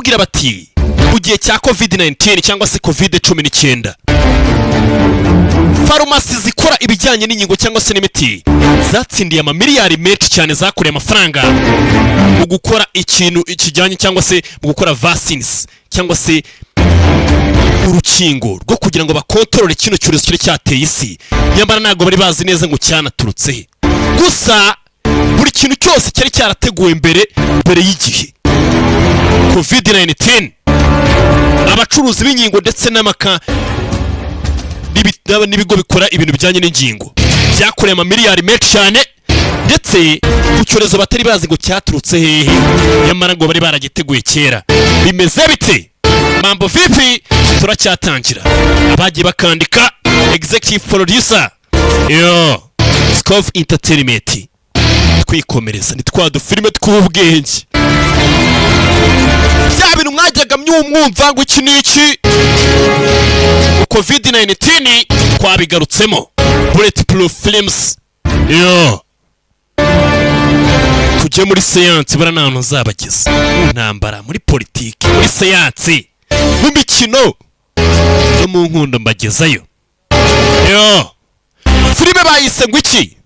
Barakubwira bati mu gihe cya COVID-19 cyangwa se COVID-19, farumasi zikora ibijyanye n'inkingo cyangwa se n'imiti zatsindiye amamiliyari menshi cyane, zakoreye amafaranga mu gukora ikintu kijyanye cyangwa se mu gukora vaccines cyangwa se urukingo rwo kugira ngo bakontorore kino cyorezo kiri cyateye isi. Nyamara ntabwo bari bazi neza ngo cyanaturutse he. Gusa buri kintu cyose cyari cyarateguwe mbere mbere y'igihe. COVID-19, abacuruzi b'inkingo ndetse n'amaka n'ibigo bikora ibintu bijyanye n'ingingo byakoreye amamiliyari menshi cyane, ndetse ku cyorezo batari bazi ngo cyaturutse hehe, nyamara ngo bari baragiteguye kera. Bimeze bite? Mambo vipi? Turacyatangira. Abagiye bakandika, executive producer yo Scove Entertainment. Twikomereza ni twa dufilime tw'ubwenge, bya bintu mwajyaga mwumva ngo iki n'iki. COVID-19 twabigarutsemo. Bulletproof Films yo tujye muri siyansi, buriya nta hantu nzabageza mu ntambara, muri politiki, muri siyansi, mu mikino no mu nkundo, mbagezayo. Yo filime bayise ngo iki?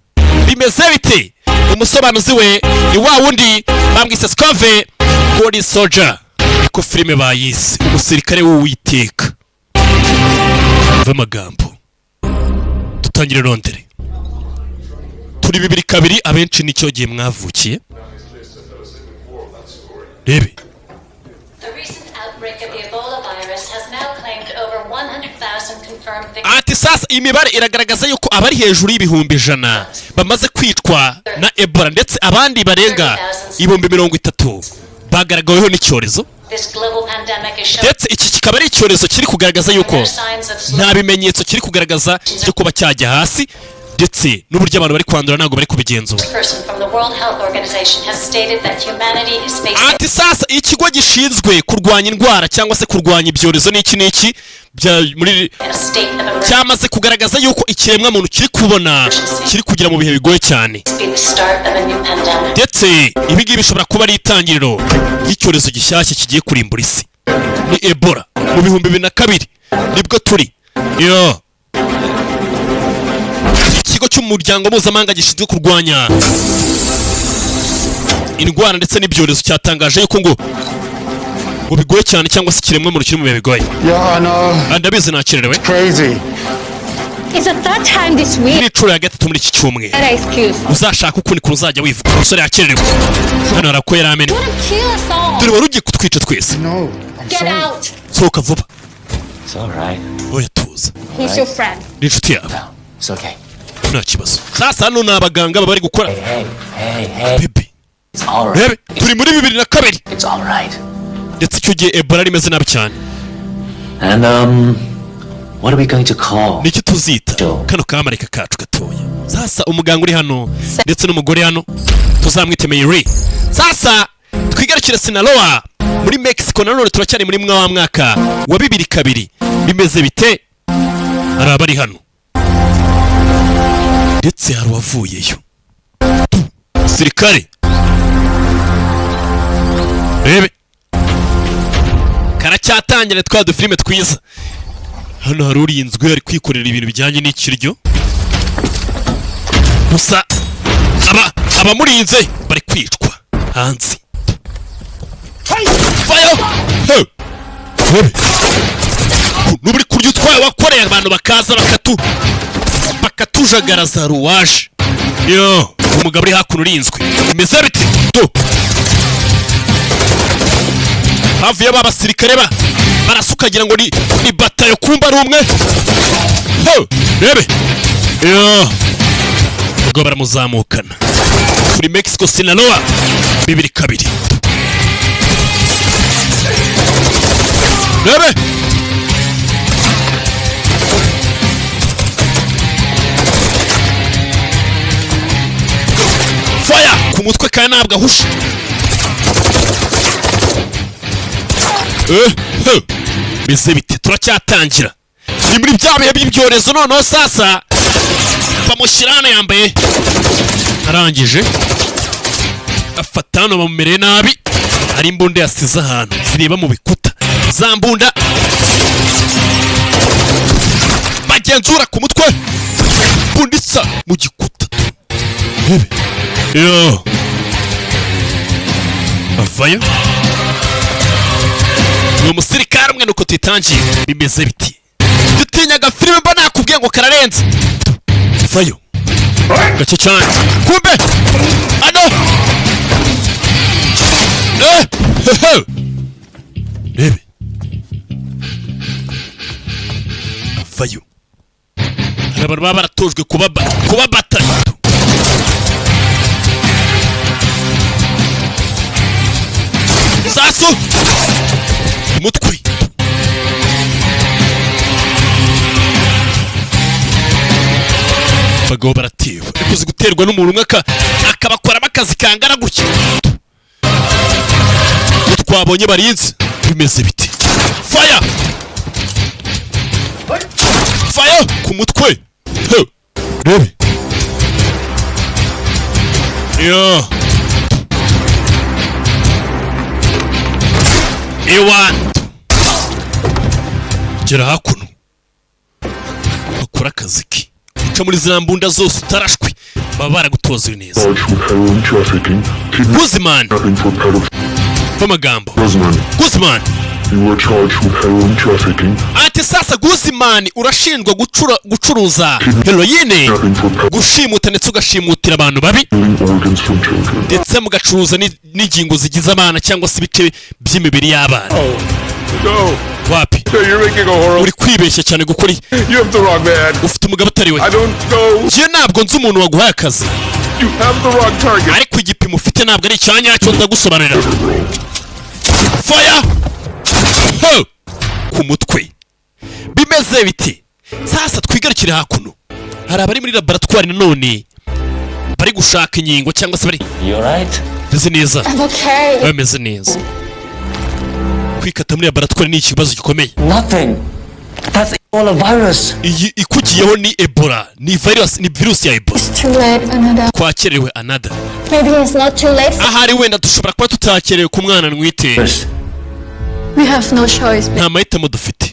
Bimeze bite? Umusobanuzi we ni wa wundi bamwise Scove God Soldier, niko filime bayise, umusirikare w'Uwiteka. Umva amagambo, dutangire rondere. Turi 2002, abenshi nicyo gihe mwavukiye. Rebe. The recent outbreak of the Ebola virus has now claimed over 100,000 confirmed victims. Ati sasa imibare iragaragaza yuko abari hejuru y'100,000 bamaze kwicwa na Ebola, ndetse abandi barenga 30,000 bagaragaweho n'icyorezo. This global pandemic is showing Ndetse iki kikaba ari icyorezo kiri kugaragaza yuko no signs of nta bimenyetso kiri kugaragaza byo kuba cyajya hasi, ndetse n'uburyo abantu bari kwandura ntabwo bari kubigenzura. Person from the World Health Organization has stated that humanity is facing Ati sasa ikigo gishinzwe kurwanya indwara cyangwa se kurwanya ibyorezo n'iki n'iki muri a state of emergency. cyamaze kugaragaza yuko ikiremwamuntu kiri kubona kiri kugera mu bihe bigoye cyane. Be the start of a new pandemic. Ndetse ibi ngibi bishobora kuba ari itangiriro ry'icyorezo gishyashya kigiye kurimbura isi, ni Ebola. Mu 2002 nibwo turi. Yo ikigo cy'umuryango mpuzamahanga gishinzwe kurwanya indwara ndetse n'ibyorezo cyatangaje yuko ngo bigoye cyane, cyangwa se ikiremwamuntu kiri mu bihe bigoye. Yeah, I know. Ah, ndabizi nakererewe. Crazy. It's the third time this week. Ni inshuro ya gatatu muri iki cyumweru. That excuse. Uzashaka ukundi kuntu uzajya wivuga. Umusore yakererewe hano, harakwo yari amene. You wanna kill us all? Dore wari ugiye kutwica twese. No, I'm Get sorry. out. Sohoka vuba. It's all right. Oya, tuza. He's your friend. Ni inshuti yawe. It's okay. Nta kibazo. Sasa hano ni abaganga baba bari gukora. Hey, hey, hey, hey. Bebe. It's all right. Rebe, turi muri 2002. It's all right. Ndetse icyo gihe Ebola rimeze nabi cyane. And what are we going to call? Niki tuzita Joe. kano kamarayika kacu gatoya? Sasa umuganga uri hano ndetse n'umugore hano tuzamwite Mary. Sasa twigarukire Sinaloa muri Mexico. Nanone turacyari muri mwa wa mwaka wa 2002. Bimeze bite? Hari abari hano, ndetse hari uwavuyeyo sirikare. Rebe, karacyatangira twa dufilime twiza. Hano hari urinzwe, ari kwikorera ibintu bijyanye n'ikiryo, gusa aba abamurinze bari kwicwa hanze. Fayo. Hey! Rebe. Nuba uri kurya utwaye wakoreye, abantu bakaza bakatujagaraza. Ruwaje yo umugabo uri hakuno urinzwe. Bimeze biti? Do havuye ba basirikare ba barasuka, ukagira ngo ni batayo, kumba ari umwe. Ho, rebe yo ubwo baramuzamukana. Turi Mexico, Sinaloa, 2002. Rebe, fire ku mutwe kandi ntabwo ahusha. Eh, he. Bimeze bite? Turacyatangira, ni muri bya bihe by'ibyorezo. Noneho sasa bamushyira hano yambaye, arangije afata hano bamumereye nabi. Hari imbunda yasize ahantu zireba mu bikuta, za mbunda bagenzura ku mutwe, bunditsa mu gikuta. Rebe yo avayo, ni umusirikare umwe. Nuko tuyitangiye, bimeze biti dutinyaga filime, mba nakubwiye ngo kararenze. Vayo gake cyane, kumbe ano hehe. Rebe avayo, hari abantu baba baratojwe kuba batatu. Sasu umutwe, abagabo baratewe, ariko uzi guterwa n'umuntu umwe akabakoramo akazi kangana gutya. Ubwo twabonye barinze, bimeze biti fire fire ku mutwe. He, rebe yo ewan, gera hakuno bakora akazi ke, uca muri ziriya mbunda zose utarashwe, baba baragutoza neza. Charged with heroin trafficking, Guzman kidnapping for pedophiles. Amagambo. Guzman, Guzman. you are charged with heroin trafficking, Ati sasa Guzman, urashinjwa gucuruza heroyine, kidnapping for pedophiles, gushimuta ndetse ugashimutira abantu babi, organs from children. ndetse mugacuruza n'ingingo zigize abana cyangwa se ibice by'imibiri y'abana. No, Wapi. you're making a horrible. Uri kwibeshya cyane gukora You have the wrong man. ufite umugabo utari we. I don't know. Njye ntabwo nzi umuntu waguhaye akazi. You have the wrong target. Ariko igipimo ufite ntabwo ari icya nyacyo, ndagusobanurira. Fire. Ho! Ku mutwe, bimeze biti. Sasa twigarukire hakuno, hari abari muri laboratwari nanone bari gushaka inkingo cyangwa se bari You alright? Meze neza. I'm okay. Bameze neza. Kwikata muri laboratwari ni ikibazo gikomeye. Nothing. That's Ebola virus. Iyi ikugiyeho ni Ebola, ni virus, ni virusi ya Ebola. It's too late, Anada. Twakerewe, Anada. Maybe it's not too late. Ahari wenda dushobora kuba tutakerewe ku mwana ntwite. First. We have no choice. Nta mahitamo dufite.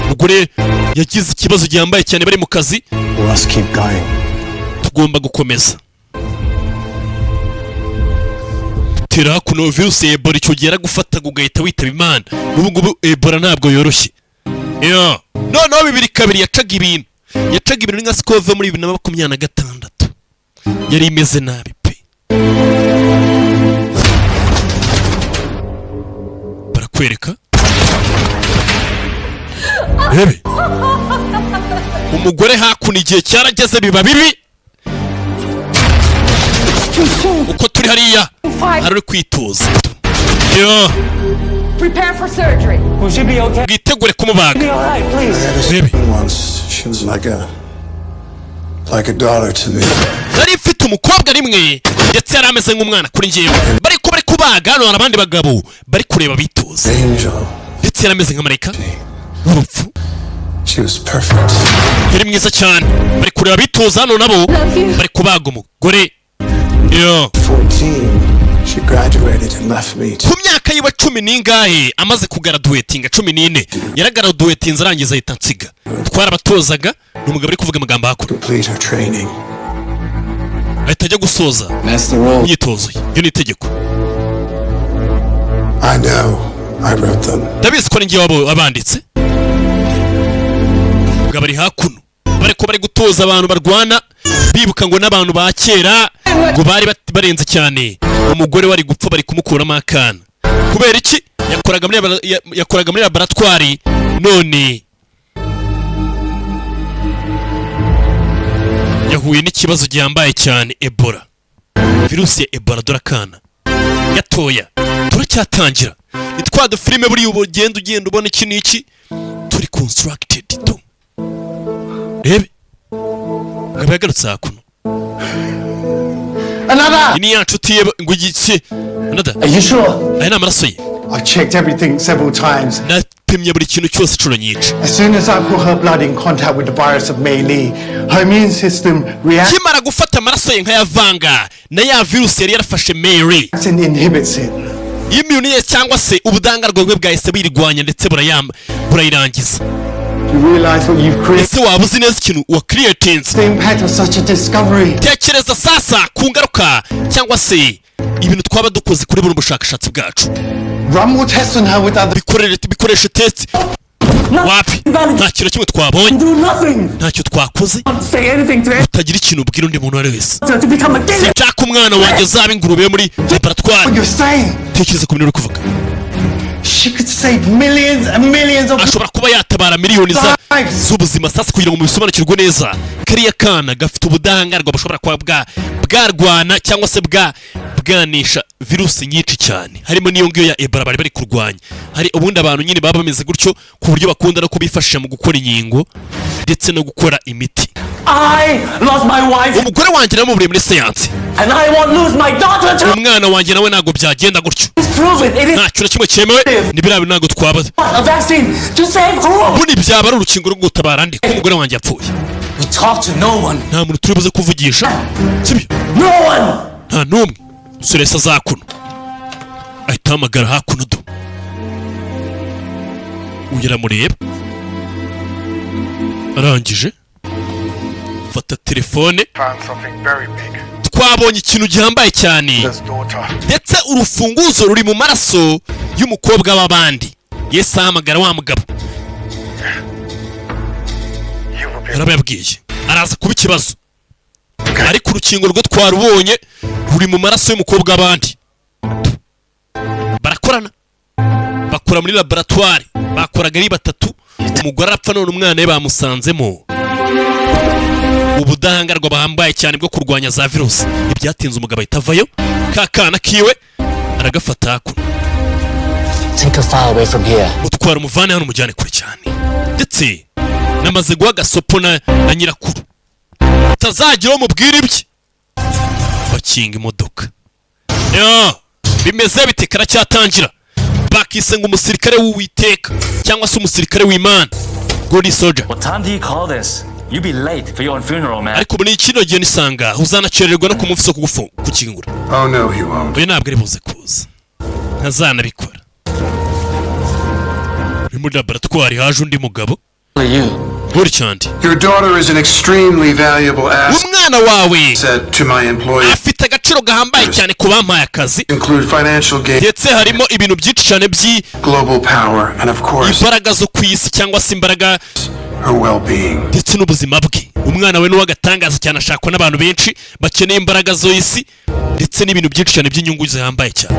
Umugore yagize ikibazo gihambaye cyane bari mu kazi. We must keep going. Tugomba gukomeza. Tera hakuno, virusi ya Ebola icyo gihe yaragufataga ugahita witaba Imana. N'ubu ngubu Ebola ntabwo yoroshye. Yo. Noneho 2002 yacaga ibintu, yacaga ibintu nka sikove. Muri 2026 yari imeze nabi pe. Barakwereka, rebe umugore hakuno, igihe cyarageze biba bibi. Uko turi hariya hari uri kwitoza yo. Prepare for surgery. We should be okay. Bwitegure kumubaga. Be alright, please. Rebe. Once she was like a daughter to me. Nari mfite umukobwa rimwe, ndetse yari ameze nk'umwana kuri njyewe. Bari ko bari kubaga hano, hari abandi bagabo bari kureba bitoza. Angel. Ndetse yari ameze nka marayika w'urupfu. She was perfect. Yari mwiza cyane. Bari kureba bitoza hano nabo bari kubaga umugore yo. 14, she graduated and left me to Ku myaka yiwe cumi n'ingahe, amaze kugaraduwetinga 14, yaragaraduwetinze arangiza ahita nsiga. Twarabatozaga. Ni umugabo uri kuvuga amagambo hakuno. complete her training. Ahita ajya gusoza That's the rule. imyitozo ye. Iyo ni itegeko. I know. I wrote them. Ndabizi ko ari njye wabanditse. Ubwo bari hakuno bari ko bari gutoza abantu barwana, bibuka ngo n'abantu ba kera ngo bari barenze cyane. Umugore wari gupfa, bari kumukuramo akana. Kubera iki? Yakoraga muri laboratwari, none yahuye n'ikibazo gihambaye cyane, Ebola, virusi ya Ebola. Dore akana gatoya. Turacyatangira, ni twa dufilime buriya uba ugenda ubona iki n'iki, turi constructed tu. Rebe ngabo yagarutse hakuno. Another! Iyi ni ya nshuti ye ngo igiki another. Are you sure? Aya ni amaraso ye. I've checked everything several times. Napimye buri kintu cyose inshuro nyinshi. As soon as I put her blood in contact with the virus of Mei Li, her immune system reacts Nkimara gufata amaraso ye nkayavanga na ya virusi yari yarafashe Mary, and inhibits it. Immune ye cyangwa se ubudahangarwa bwe bwahise buyirwanya ndetse burayamba, burayirangiza. You realize what you've created? Ese waba uzi neza ikintu wa creatinze? The impact of such a discovery. Tekereza sasa ku ngaruka cyangwa se ibintu twaba dukoze kuri buno bushakashatsi bwacu. Run more tests on her with other. Bikorere, bikoreshe test. Wapi, nta kintu na kimwe twabonye. Do nothing. Ntacyo twakoze. Say anything to Utagira ikintu ubwira undi muntu uwo ari we wese. to become a guinea. Sinshaka umwana wanjye azaba ingurube yo muri laboratwari. What you're saying? Tekereza ku bintu uri kuvuga. She could save millions and millions of Ashobora kuba yatabara miliyoni lives. z'ubuzima. Sasa kugira ngo mubisobanukirwe neza, kariya kana gafite ubudahangarwa bushobora kuba bwarwana cyangwa se bwanisha virusi nyinshi cyane, harimo n'iyo ngiyo ya Ebola bari kurwanya. Hari ubundi abantu nyine baba bameze gutyo, ku buryo bakunda no kubifashisha mu gukora inkingo ndetse no gukora imiti. I lost my wife Umugore wanjye namuburiye muri siyansi. and I won't lose my daughter too. Umwana wanjye nawe ntabwo byagenda gutyo. It's proven. It is Nta kintu na kimwe cyemewe, ni biriya bintu ntabwo twaba a vaccine to save who? Ubundi byaba ari urukingo rwo gutabara andi ko umugore wanjye yapfuye? We talk to no one. Nta muntu turi buze kuvugisha, sibyo? No one. Nta n'umwe. Umusore aza hakuno, ahita ahamagara hakuno do uyu aramureba, arangije fata telefone. Found something very big. Twabonye ikintu gihambaye cyane. His daughter. Ndetse urufunguzo ruri mu maraso y'umukobwa w'abandi. Yesu ahamagara wa mugabo. You will be Yaraba yabwiye araza kuba ikibazo, ariko urukingo rwo twarubonye, ruri mu maraso y'umukobwa w'abandi. Barakorana, bakora muri laboratwari, bakoraga ari batatu. Umugore arapfa, none umwana we bamusanzemo ubudahangarwa buhambaye cyane bwo kurwanya za virusi. Ibyatinze umugabo ahita avayo, ka kana kiwe aragafata hakuno. Take her far away from here. Utwara umuvane hano, umujyane kure cyane. Ndetse namaze guha agasopo na nyirakuru, utazagira uwo mubwira ibye. Bakinga imodoka. Yo, bimeze bite? Karacyatangira. Bakise ngo umusirikare w'Uwiteka cyangwa se umusirikare w'Imana, Good Soldier. What time do you call this? You be late for your own funeral, man. Ariko ubu ni kino gihe nisanga uzanacererwa no ku munsi wo gukingura. Oh no, he won't. Uyu ntabwo ari buze kuza, ntazanabikora. Uri muri laboratwari, haje undi mugabo. You. Nturi cyane. Your daughter is an extremely valuable Umwana wawe asset to my employees. afite agaciro gahambaye cyane ku bampaye akazi. Include financial gain, Ndetse harimo ibintu byinshi cyane by'i global power, and of course, imbaraga zo ku isi cyangwa se imbaraga her well-being. ndetse n'ubuzima bwe. Umwana we ni uw'agatangaza cyane, ashakwa n'abantu benshi bakeneye imbaraga zo isi ndetse n'ibintu byinshi cyane by'inyungu zihambaye cyane.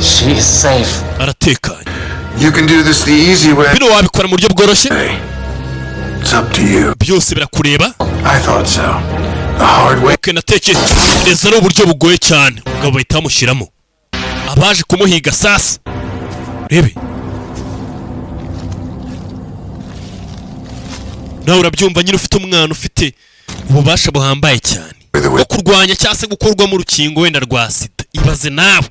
She is safe. Aratekanye. You can do this the easy way. Bino wabikora mu buryo bworoshye. It's up to you. Byose birakureba. I thought so. The hard way. Okay, natekereza ari uburyo bugoye cyane. Umugabo bahita bamushyiramo abaje kumuhiga. Sasa rebe nawe urabyumva nyine, ufite umwana ufite ububasha buhambaye cyane bwo kurwanya cyangwa se gukorwamo urukingo wenda rwa sida, ibaze nawe.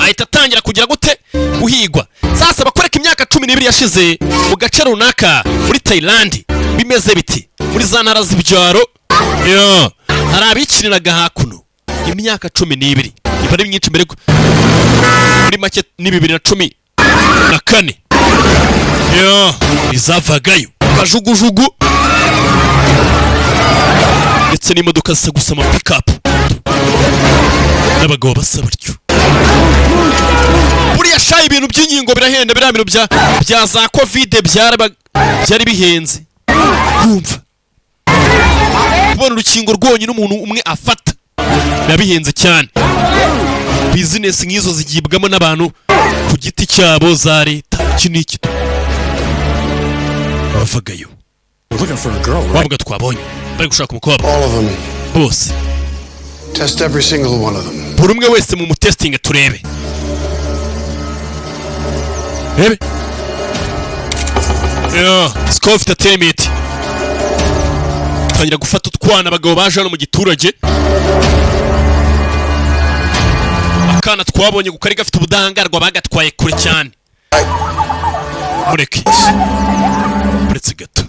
Ahita atangira kugira gute? Guhigwa. Sasa bakwereka imyaka 12 yashize mu gace runaka muri Thailand. Bimeze biti muri za ntara z'ibyaro? Yo, hari abikiniraga hakuno. Imyaka 12 iba ari myinshi mbere muri make ni 2014. Yo, izavagayo kajugujugu ndetse n'imodoka zisa gusa, ama pickup n'abagabo basa batyo. Buriya sha, ibintu by'inkingo birahenda. Biriya bintu bya za COVID byari bihenze. Kumva kubona urukingo rwonyine umuntu umwe afata biba bihenze cyane. Bizinesi nk'izo zigibwamo n'abantu ku giti cyabo, za leta, iki n'iki. Bavagayo. We're looking for a girl, right? Wavuga twabonye bari gushaka umukobwa. All of them. Bose. Test every single one of them. Buri umwe wese mu mutesitinge turebe rebe. Yo, Scope Entertainment tangira gufata utwana. Abagabo baje hano mu giturage, akana twabonye ngo kari gafite ubudahangarwa, bagatwaye kure cyane. Mureke, uretse gato.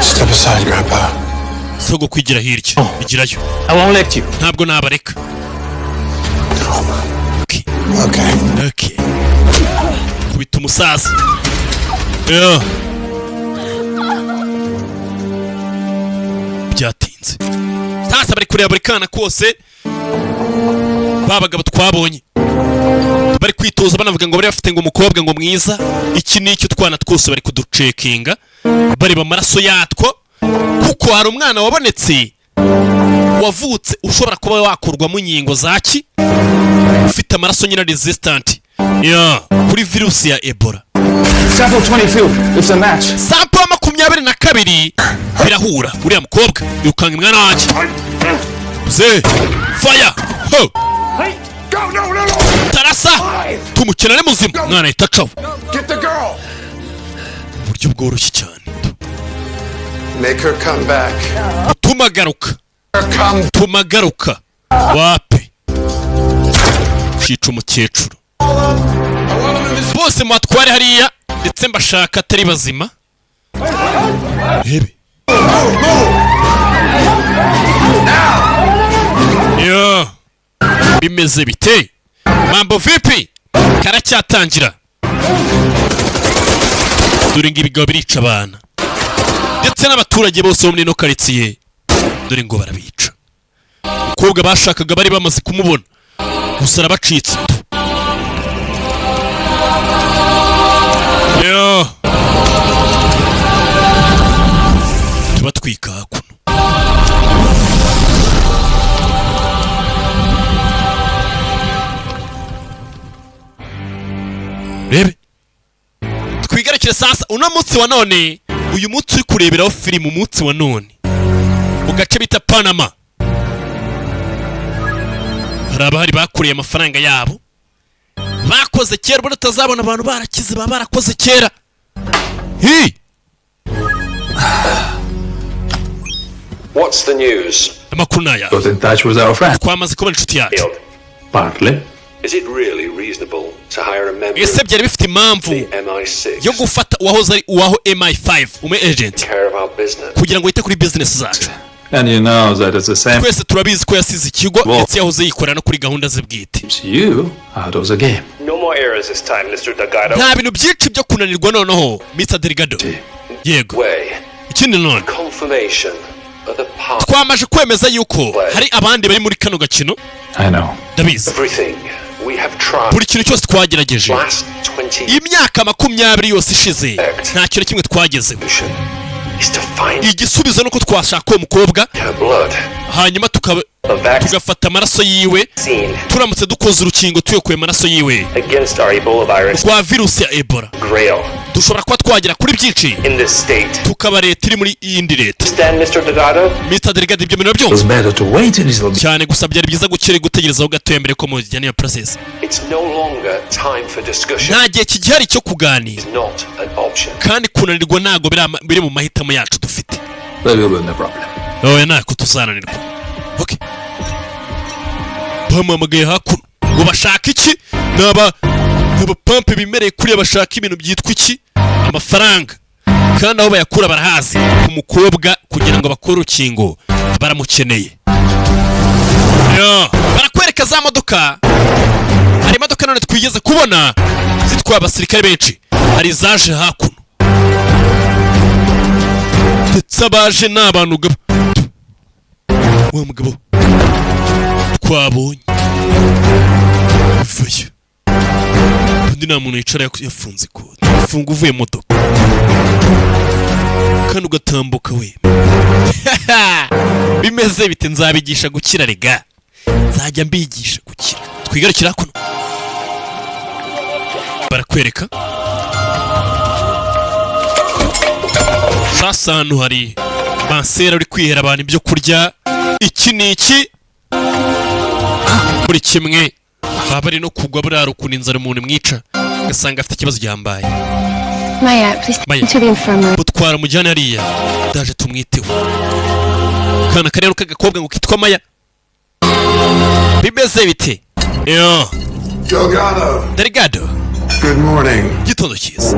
Step aside, Grandpa. Sogo, kwigira hirya, igirayo. I won't let you. Ntabwo nabareka. Okay. Okay. Okay. Kubita umusaza. Yeah. Byatinze. Sasa bari kureba buri kana kose, ba bagabo twabonye bari kwitoza, banavuga ngo bari bafite ngo umukobwa ngo mwiza, iki n'icyo. Utwana twose bari kuducekinga, bareba amaraso yatwo, kuko hari umwana wabonetse wavutse ushobora kuba wakurwamo inkingo zaki, ufite amaraso nyine resistant, yeah, kuri virusi ya Ebola. Sample 22. It's a match. Sample 22 birahura. Uriya mukobwa yirukanga mwana wanjye ze fire ho. Hey! Go! No, no, no! Tarasa tumukina ari muzima, umwana ahita acaho. Get the girl! Mu buryo bworoshye cyane. Make her come back. Tumagaruka. Her come. Tumagaruka wapi? Cica umukecuru. Bose mubatware hariya, ndetse mbashaka atari bazima. Rebe yo bimeze bite? Mambo vipi? Karacyatangira. Dore ngo ibigabo birica abana ndetse n'abaturage bose bo muri ino karitsiye, dore ngo barabica. Umukobwa bashakaga bari bamaze kumubona, gusa arabacitse. Yo tubatwika hakuno. Rebe twigarukire sasa uno munsi wa none, uyu munsi uri kureberaho filime, umunsi wa none mu gace bita Panama hari abahari bakuriye amafaranga yabo bakoze kera. Ubona utazabona abantu barakize, baba barakoze kera. Hi. What's the news? Amakuru ni aya? Got in touch with our friend. Twamaze kubona inshuti yacu. Partly. Is it really reasonable to hire a member Ese of byari bifite impamvu the MI6 yo gufata uwahoze ari uwaho MI5, umu agent, care of our business? kugira ngo yite kuri business zacu? And you know that it's the same Twese turabizi ko yasize ikigo, ndetse yahoze yikorera no kuri gahunda ze bwite. keeps you out of the game. No more errors this time, Mr. Delgado. Nta bintu byinshi byo kunanirwa noneho, Mr Delgado. Yego. Way. Ikindi none, Confirmation of the part. twamaze kwemeza yuko hari abandi bari muri kano gakino. I know. Ndabizi. Everything we have tried. Buri kintu cyose twagerageje Last 20 imyaka 20 yose ishize, nta kintu na kimwe twagezeho. is to find Igisubizo nuko twashaka uwo mukobwa, her blood. hanyuma tugafata amaraso yiwe. Turamutse dukoze urukingo tuyokuye amaraso yiwe Against our Ebola virus rwa virusi ya Ebola, grail dushobora kuba twagera kuri byinshi, in this state. tukaba leta iri muri iyindi leta. Understand, Mr. Delgado? Mr Delgado, ibyo bintu It was byose better to wait a little bit. cyane, gusa byari byiza gukere gutegerezaho gatoya mbere ko mujyana iyo process. It's no longer time for discussion. Nta gihe kigihari cyo kuganira. It's not an option. Kandi kunanirwa ntabwo biri mu mahitamo yacu dufite. There will be no problem. Oya, ntako tuzananirwa. Okay, bamuhamagaye hakuno ngo bashaka iki? Ni abapampe bimereye kuriya, bashaka ibintu byitwa iki? Amafaranga. Kandi aho bayakura barahazi. Ku mukobwa, kugira ngo bakore urukingo, baramukeneye. Yo, barakwereka za modoka. Hari imodoka none twigeze kubona zitwaye abasirikare benshi, hari izaje hakuno, ndetse abaje ni abantu gabo wa mugabo twabonye vayo. Undi nta muntu yicara yafunze ikote. Funga uvuye modoka kandi ugatambuka we. Bimeze bite? Nzabigisha gukira rega, nzajya mbigisha gukira. Twigarukira kuno, barakwereka sasa hano hari bansera uri kwihera abantu ibyo kurya, iki n'iki, buri kimwe. Baba bari no kugwa buriya ukuntu inzara umuntu imwica, ugasanga afite ikibazo gihambaye. Maya, please take Maya. me to the infirmary. Butwara umujyane hariya, ndaje tumwiteho. Kana kariya k'agakobwa ngo kitwa Maya. Bimeze bite? Yo. Delgado. Delgado. Good morning. Igitondo cyiza.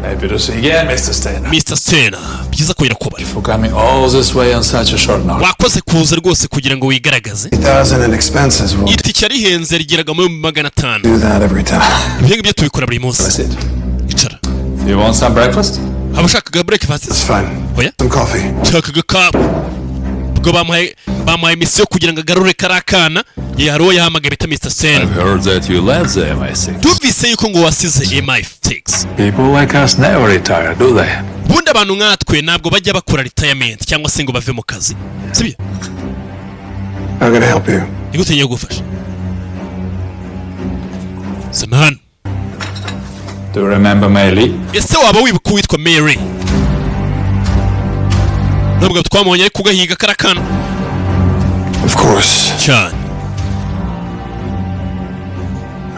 Happy to see you again, Mr. Steiner. Mr. Steiner, byiza kongera kubona. For coming all this way on such a short notice. Wakoze kuza rwose kugira ngo wigaragaze. 8,000 in expenses. We'll Itike yarihenze, rigeraga muri 500. do that every time. Ibyo ngibyo tubikora buri munsi. Icara. You want some breakfast? Haba ushakaga breakfast? It's fine. Oya. Some coffee. Nshakaga kawa. Ubwo bamuhaye misiyo kugira ngo agarure kariya kana. Ye, hari uwo yahamagaye bita Mr. Steiner. I've heard that you left the MI6. Tumvise yuko ngo wasize MI6. People like us never retire, do they? Ubundi abantu nkatwe ntabwo bajya bakora retirement cyangwa se ngo bave mu kazi, sibyo? How can I help you? Ni gute ngiye kugufasha? Zana hano. Do you remember Mei Lee? Ese waba wibuka uwitwa Mary? Ntabwo twamubonye, ariko ugahiga kariya kana. Of course. Cyane.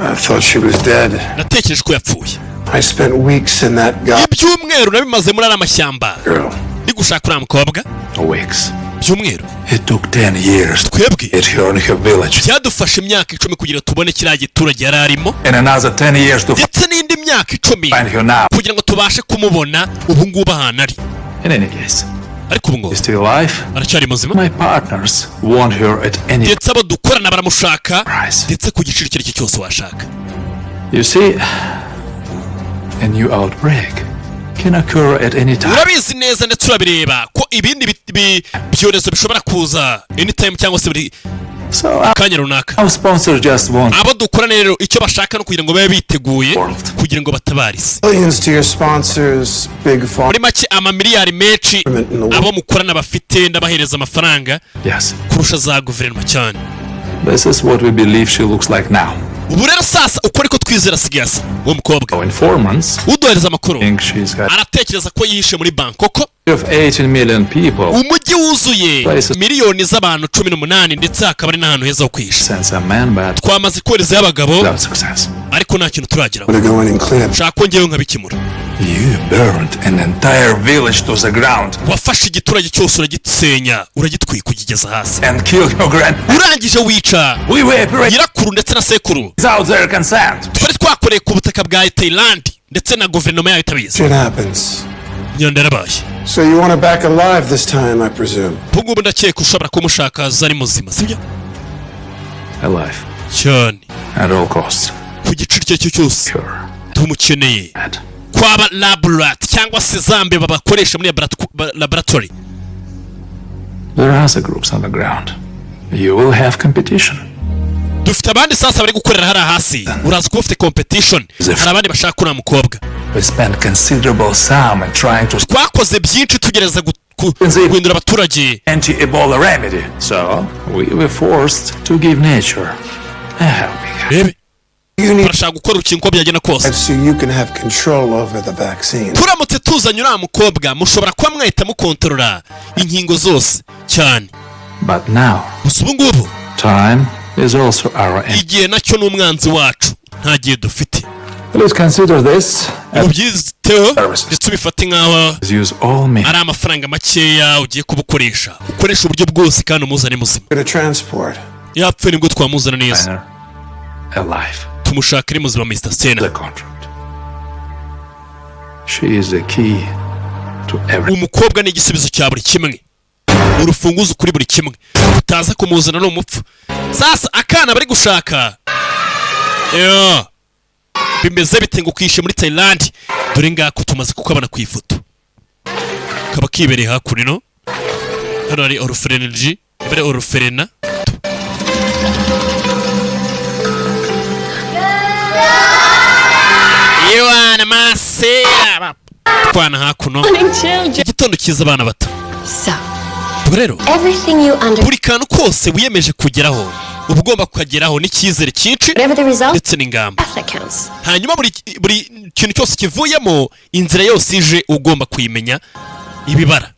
I thought she was dead. Natekereje ko yapfuye. I spent weeks in that god Ibyumweru nabimaze muri ariya mashyamba girl. ndi gushaka uriya mukobwa. Weeks. Byumweru. It took 10 years to Twebwe get her in her village. byadufashe imyaka 10 kugira ngo tubone kiriya giturage yari arimo, And another 10 years to ndetse n'indi myaka 10 find her now. kugira ngo tubashe kumubona ubu ngubu ahantu ari. In any case, Ariko ubu ngubu she's still alive. aracyari muzima. My partners want her at any Ndetse abo dukorana baramushaka, price. ndetse ku giciro icyo ari cyo cyose washaka. You see, a new outbreak can occur at any time. Urabizi neza ndetse urabireba ko ibindi byorezo bishobora kuza anytime cyangwa se buri So kanya runaka. our sponsors just want Abo dukorana rero icyo bashaka no kugira ngo babe biteguye World. kugira ngo batabare isi. Billions to your sponsors, big pharma. Muri make, amamiliyari menshi abo mukorana bafite, ndabahereza amafaranga Yes, kurusha za guverinoma cyane. this is what we believe she looks like now. Ubu rero sasa uko ariko twizera asigaye asa uwo mukobwa. Our informants Uduhereza amakuru think she's got aratekereza ko yihishe muri Bangkok, of 18 million people. umujyi wuzuye Places. miliyoni z'abantu 18, ndetse hakaba ari n'ahantu heza ho kwihisha. Sends a man, but Twamaze koherezayo abagabo, without success. ariko nta kintu turageraho. To go in and clean up. Shaka ko ngewe nkabikemura. You burned an entire village to the ground Wafashe igiturage cyose uragisenya, uragitwika, ugigeza hasi and killed your grand. Urangije wica We were nyirakuru ndetse na sekuru. without their consent. Twari twakoreye ku butaka bwa Thailand ndetse na guverinoma yayo itabizi. Shit happens. Nyanda yarabaye. So you want her back alive this time, I presume. Ubu ngubu ndakeka ushobora kumushaka ari muzima, sibyo? Alive. Cyane. At all costs. Ku giciro icyo ari cyo cyose Sure. tumukeneye. At Kwaba lab rat cyangwa se za mbeba bakoresha muri laboratory. There are other groups on the ground. You will have competition. Dufite abandi sasa bari gukorera hariya hasi, uraza kuba ufite competition, hari abandi bashaka uriya mukobwa. We spent considerable sum in trying to Twakoze byinshi tugerageza guhindura abaturage anti-Ebola remedy. So we were forced to give nature a helping hand. Rebe, You need barashaka gukora urukingo uko byagenda kose. so you can have control over the vaccine. Turamutse tuzanye uriya mukobwa, mushobora kuba mwahita mukontorora inkingo zose cyane. But now, Gusa ubu ngubu time is also our enemy. igihe nacyo ni umwanzi wacu, nta gihe dufite. Please consider this Mubyiteho ndetse ubifate nk'aho as use all means. ari amafaranga makeya ugiye kubukoresha. Ukoresha uburyo bwose kandi umuzane muzima. To transport. Yapfuye nibwo twamuzana neza. Alive. Tumushaka ari muzima, Mr. Steiner. The contract. She is the key to everything. Umukobwa ni igisubizo cya buri kimwe, urufunguzo kuri buri kimwe. Utaza kumuzana ni umupfu. Sasa akana bari gushaka. Yo. Bimeze bite ngo ukishe muri Thailand? Dore ngako tumaze kukabona ku ifoto, kaba kibereye hakuno. Hano hari orphanage, ibare orphelinat. Yewana masera twana hakuno. Igitondo cyiza, abana bato. So, Ubwo rero everything you under buri kantu kose wiyemeje kugeraho uba ugomba kukageraho n'icyizere cyinshi whatever the result, ndetse n'ingamba. that counts. Hanyuma buri kintu cyose kivuyemo, inzira yose ije ugomba kuyimenya ibibara.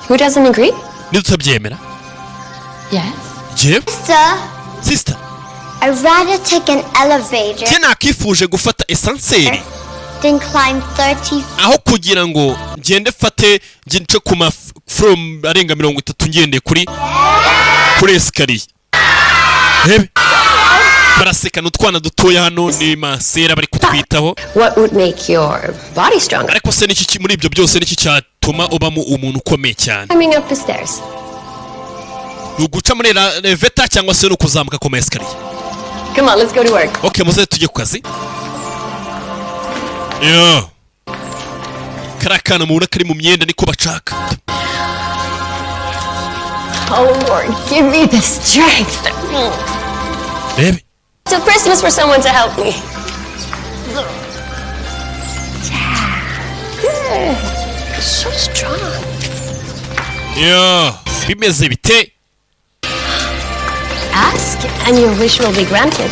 Who doesn't agree? Nidutabyemera? Yes. Jewe. Sister, Sister. I'd rather take an elevator Njye nakifuje gufata ascenseur than climb 30 aho kugira ngo ngende fate nce ku ma floor arenga 30 ngendeye kuri escalier. Rebe. Barasekana utwana dutoya hano, ni masera bari kutwitaho. What would make your body stronger? Ariko se niki muri ibyo byose niki cyatuma ubamo umuntu ukomeye cyane? Climbing up the stairs. Ni uguca muri elevator cyangwa se ni ukuzamuka ku ma escalier? Come on, let's go to work. Ok, muze tujye ku kazi. Yo, kariya kana mubona kari mu myenda niko bacaka. Oh Lord, give me the strength. Rebe. Till Christmas for someone to help me. Yeah. Good. You're so strong. Yo, bimeze bite? Ask and your wish will be granted.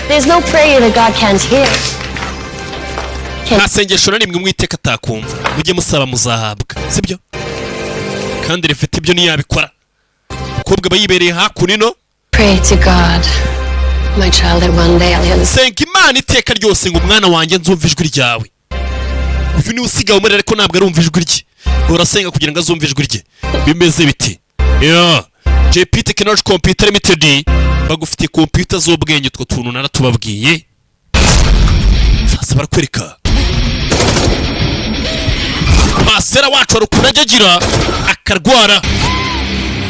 There's no prayer that God can't hear. Nta sengesho na rimwe Uwiteka atakumva. Mujye musaba muzahabwa, sibyo? Kandi rifite ibyo ntiyabikora. Umukobwa aba yibereye hakuno. Pray to God, my child, that one day I'll hear the Senga Imana iteka ryose ngo umwana wanjye nzumve ijwi ryawe. Uyu niwe usigaye umurera, ariko ntabwo arumva ijwi rye. Urasenga kugira ngo azumve ijwi rye. Bimeze biti? Yo, JP Technology Computer Limited bagufitiye computer z'ubwenge. Utwo tuntu naratubabwiye. Sasa barakwereka masera wacu hari ukuntu ajya agira akarwara,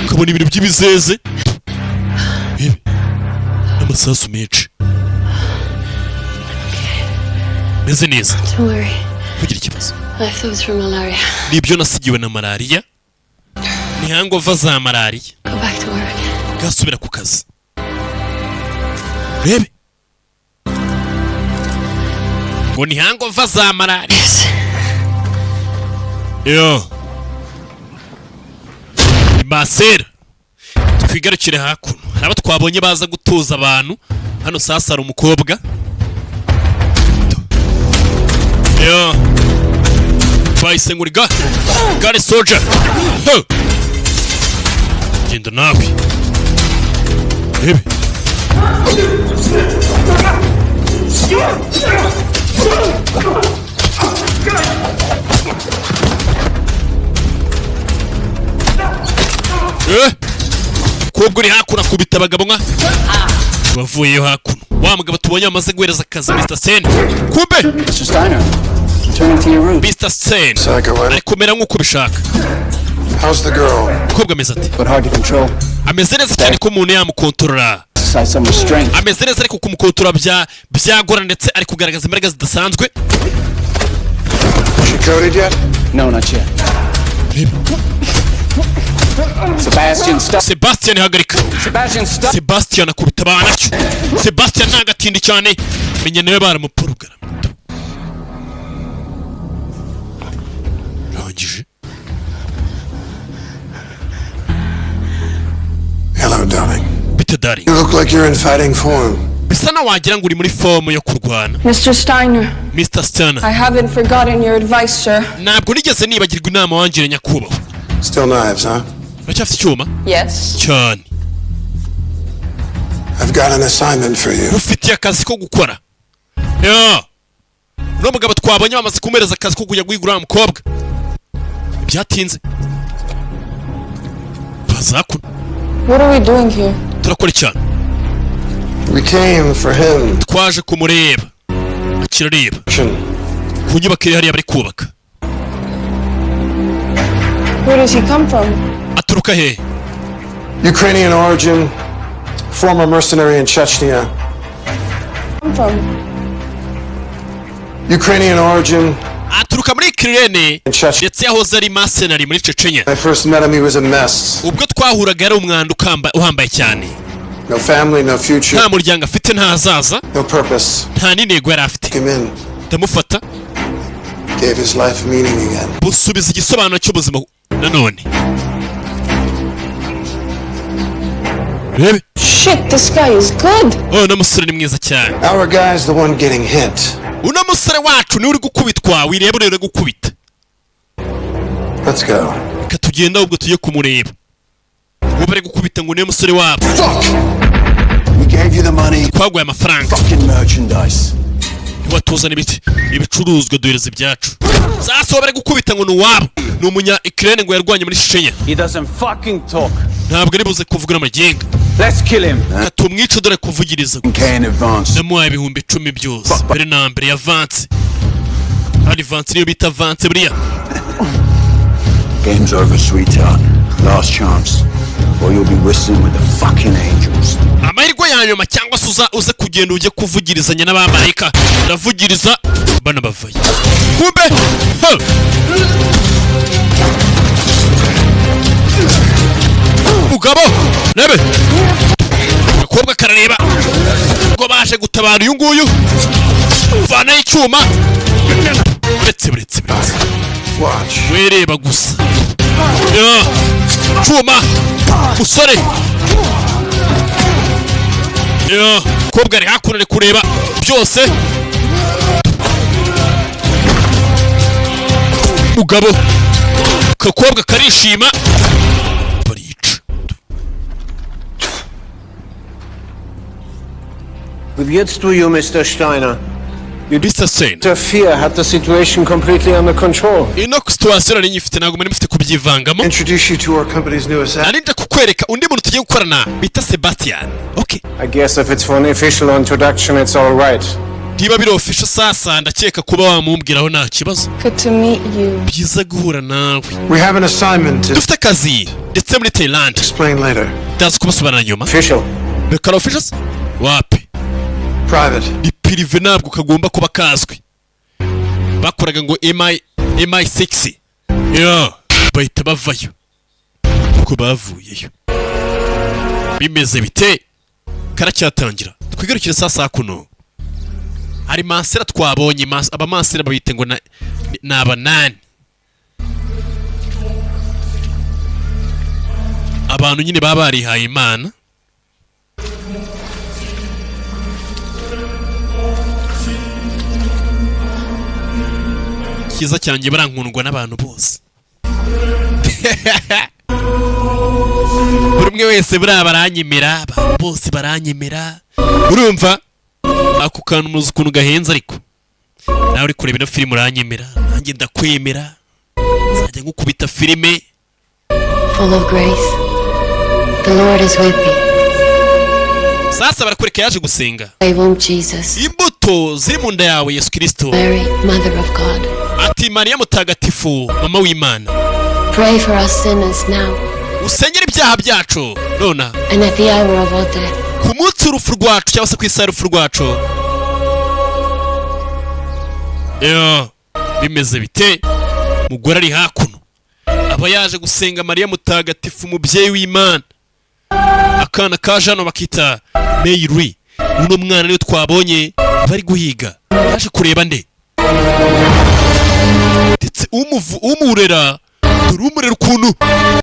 ukabona ibintu by'ibizeze. Rebe, n'amasasu menshi. Meze neza. Don't worry. Ntugire ikibazo. Leftovers from malaria. Nibyo nasigiwe na malariya, ni hangover za malariya. Go back to work. Gasubira ku kazi. Rebe, ngo ni hangover za malariya. Yo, masera, twigarukire hakuno. Hari abo twabonye baza gutuza abantu hano. Sasa hari umukobwa. Yo, twahise ngo uri gare soja. Ho! Genda nawe rebe. Mukobwa uri hakuno akubita abagabo nka bavuyeyo hakuno. Wa mugabo tubonye bamaze guhereza akazi, Mr. Sen, kumbe. Mr. Steiner, returning to your roots. Mr. Sen ari kumera nk'uko ubishaka. How's the girl? Umukobwa ameze ati? But hard to control. Ameze neza cyane ko umuntu yamukontorora. Exercise some restraint. Ameze neza, ariko kumukontorora byagora, ndetse ari kugaragaza imbaraga zidasanzwe. She coded yet? No, not yet. Sebastian, stop. Sebastian, hagarika. Sebastian, stop. Sebastian akubita abana cyo. Sebastian ntagatindi cyane, menya nawe baramuporogara. Rangije. Hello, darling. Bite, darling? You look like you're in fighting form. Bisa na wagira ngo uri muri form yo kurwana. Mr. Steiner, Mr. Steiner. I haven't forgotten your advice, sir. Ntabwo nigeze nibagirwa inama wangiriye, nyakubahwa. Still knives, huh? Uracyafite icyuma? Yes. Cyane. I've got an assignment for you. Ufitiye akazi ko gukora. Yo, uno mugabo twabonye bamaze kumuhereza akazi ko kujya guhigura wa mukobwa. Byatinze baza hakuno. What are we doing here? Turakora cyane. We came for him. Twaje kumureba. Akirareba ku nyubako iri hariya bari kubaka. Where does he come from? Aturuka hehe? Ukrainian origin, former mercenary in Chechnya. Come from? Ukrainian origin. Aturuka muri Ukraine, ndetse yahoze ari mercenary muri Chechnya. I first met him, he was a mess. Ubwo twahuraga yari umwanda uhambaye cyane. No family, no future, Nta muryango afite, nta hazaza, no purpose. nta n'intego yari afite. Came in, Ndamufata, gave his life meaning again. busubiza igisobanuro cy'ubuzima nanone. Rebe. Shit, this guy is good. Oh, uno musore ni mwiza cyane. Our guy's the one getting hit. Uno musore wacu niwe uri gukubitwa, wireba uri gukubita. Let's go. Reka tugenda ahubwo tujye kumureba. Uwo bari gukubita ngo niwe musore wabo. We gave you the money. Twaguhaye amafaranga. Fucking merchandise. Ntiwatuzana ibiti ibicuruzwa, duhereza ibyacu. Sasa bari gukubita ngo ni uwabo, ni umunya Ukraine ngo yarwanye muri Chechnya. He doesn't fucking talk. Ntabwo ari buze kuvuga n'amagenga. Let's kill him. Tumwice, dore kuvugiriza. K in advance. Namuhaye 10,000 byose mbere na mbere ya avance. Hari avance, niyo bita avance buriya. Game's over, sweetheart. Last chance. Or you'll be whistling with the fucking angels. Amahirwe ya nyuma, cyangwa se uza uze kugenda ujye kuvugirizanya n'abamarayika. Uravugiriza bana bavayo kumbe. Ha! Mugabo rebe agakobwa karareba ngo baje gutabara uyu nguyu, vanayo icyuma. Uretse, uretse, uretse, wireba gusa. Ya, cyuma musore. Ya, kobwa ari hakuno ari kureba byose. Mugabo kakobwa karishima, barica. Wie jetzt du you, Mr. Steiner? Mr. Steiner. Interfere had the situation completely under control. Ino situation nari nyifite, ntabwo muri mufite kubyivangamo. Introduce you to our company's newest Nari nje kukwereka undi muntu tugiye gukorana bita Sebastian, okay? I guess if it's for an official introduction, it's all right. Niba biri official, sasa ndakeka kuba wamumbwiraho nta kibazo. Good to meet you. Byiza guhura nawe. We have an assignment to Dufite akazi ndetse muri Thailand. explain later. Ndaza kubasobanurira nyuma. Official. Reka, official wapi? Private. Ni privé, ntabwo kagomba kuba kazwi. Bakoraga ngo MI MI6 yo bahita bavayo. Uko bavuyeyo bimeze bite? Karacyatangira. Twigarukire sasa kuno hari mansera twabonye. Abamansera babite ngo ni abanani, abantu nyine baba barihaye Imana. Cyiza cyanjye, barankundwa n'abantu bose, buri umwe wese buriya baranyemera, abantu bose baranyemera. Urumva ako kantu muzi ukuntu gahenze, ariko nawe uri kureba ino filime uranyemera, nanjye ndakwemera, nzajya ngukubita filime. Full of grace, the Lord is with thee. Sasa barakwereka yaje gusenga. Thy womb, Jesus. Imbuto ziri mu nda yawe Yesu Kirisito. Mary, Mother of God, Ati Mariya mutagatifu, mama w'Imana, pray for us sinners now usengere ibyaha byacu nona and at the hour of our death. ku munsi w'urupfu rwacu, cyangwa se ku isaha y'urupfu rwacu. Yo, bimeze bite? Mugore ari hakuno aba yaje gusenga Mariya mutagatifu, umubyeyi w'Imana. Akana kaje hano bakita Mary. Uno mwana niwe twabonye bari guhiga, yaje kureba nde? Ndetse umurera, dore umurera ukuntu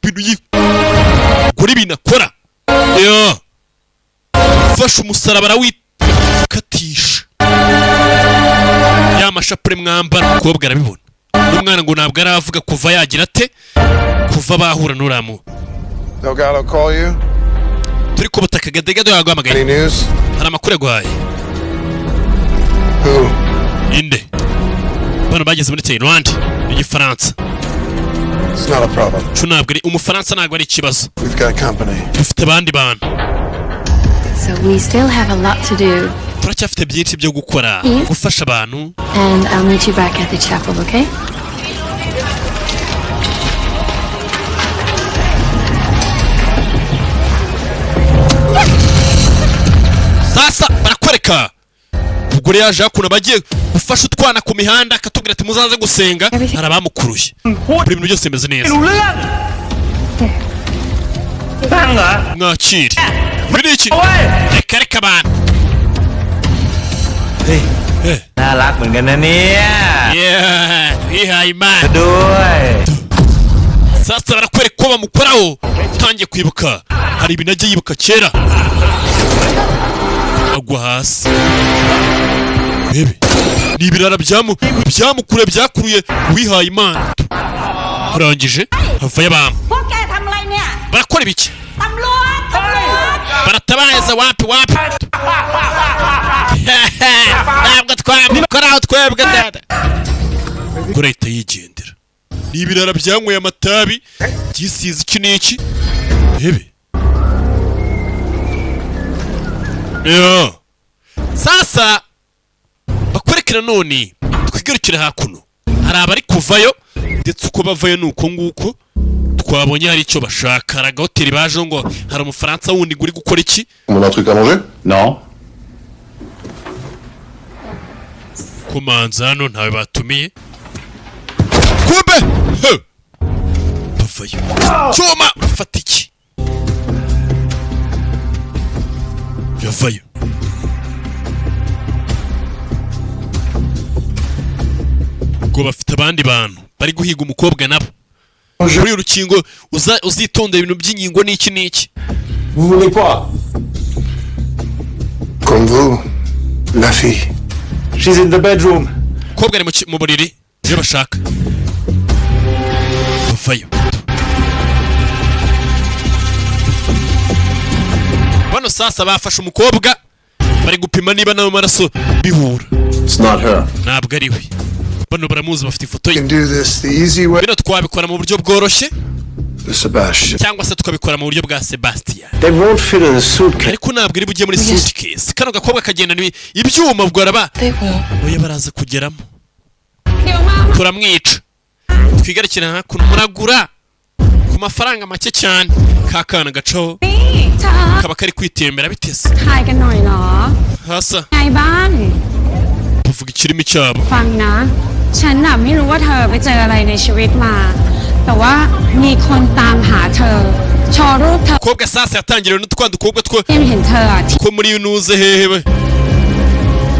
ibintu yikora, ibintu akora. Yo, fashe umusaraba arawikatisha, ya mashapure mwambara. Umukobwa arabibona n'umwana ngo ntabwo aravuga kuva yagira ate, kuva bahura n'uramu. Delgado call you? Turi ku butaka, Gadegado yaguhamagaye? Any news? Hari amakuru yaguhaye? Who? Inde? Bano bageze muri Thailand, igifaransa. It's not a problem. Cu ntabwo ari umufaransa, ntabwo ari ikibazo. We've got company. Dufite abandi bantu. So we still have a lot to do, Turacyafite byinshi byo gukora, Yes. gufasha abantu. and I'll meet you back at the chapel, okay? Sasa barakwereka ubwo yaje hakuno, bagiye gufasha utwana ku mihanda, akatubwira ati muzaze gusenga. Hari abamukuruye, buri bintu byose bimeze neza. Mwakire ibi ni iki? Reka reka abantu. เฮ้ย น่ารักเหมือนกันนะเนี่ย Yeah, twihaye Imana. ด้วย Sasa barakwereka ko bamukoraho, utangiye kwibuka, hari ibintu ajya yibuka kera, agwa hasi. Bebe ni ibirara byamukure byakuruye uwihaye Imana. Arangije havayo abantu. พวกแกทำอะไรเนี่ย Barakora ibiki? ตำรวจตำรวจ Baratabaza. Wapi wapi? Ntabwo twamukoraho twebwe dada. Kurahita yigendera. Ni ibirara byanyweye amatabi byisize iki n'iki. Rebe. Yo. Sasa bakwerekera none twigarukira hakuno. Hari abari kuvayo ndetse uko bavayo nuko nguko twabonye hari icyo bashaka. Hari agahoteli baje ngo hari umufaransa wundi guri gukora iki? On a un truc à manger? Non. Kumanza hano ntawe batumiye. Kumbe! He! Bavayo. Cyuma urafata iki? Yavayo. Ngo bafite abandi bantu bari guhiga umukobwa nabo. Muri urukingo uzitondera ibintu by'ingingo n'iki n'iki. Vous voulez quoi? Comme vous, la fille. She's in the bedroom. Umukobwa ari mu buriri iyo bashaka. Bavayo. Bano sasa bafashe umukobwa bari gupima niba nawe maraso bihura. It's not her. Ntabwo ari we. Bano baramuzi bafite ifoto ye. Can do this the easy way. Bino twabikora mu buryo bworoshye Sebastian. cyangwa se tukabikora mu buryo bwa Sebastian. They won't fit in a suitcase. Ariko ntabwo iri bujye muri suitcase. Kano gakobwa kagenda ni ibyuma ubwo araba. Oya baraza kugeramo. Turamwica. Twigarukira hakuno muragura ku mafaranga make cyane. Kakana gacaho kaba kari kwitembera biteze. ทายกันหน่อยเหรอ Hasa ไงบ้าง bavuga ikirimi cyabo. ฟังนะ ฉันน่ะไม่รู้ว่าเธอไปเจออะไรในชีวิตมา แต่ว่ามีคนตามหาเธอโชว์รูปเธอ Kobwa sasa yatangiriwe n'utwa dukobwa two ยังเห็นเธออะที่ ko muri nuze hehe we.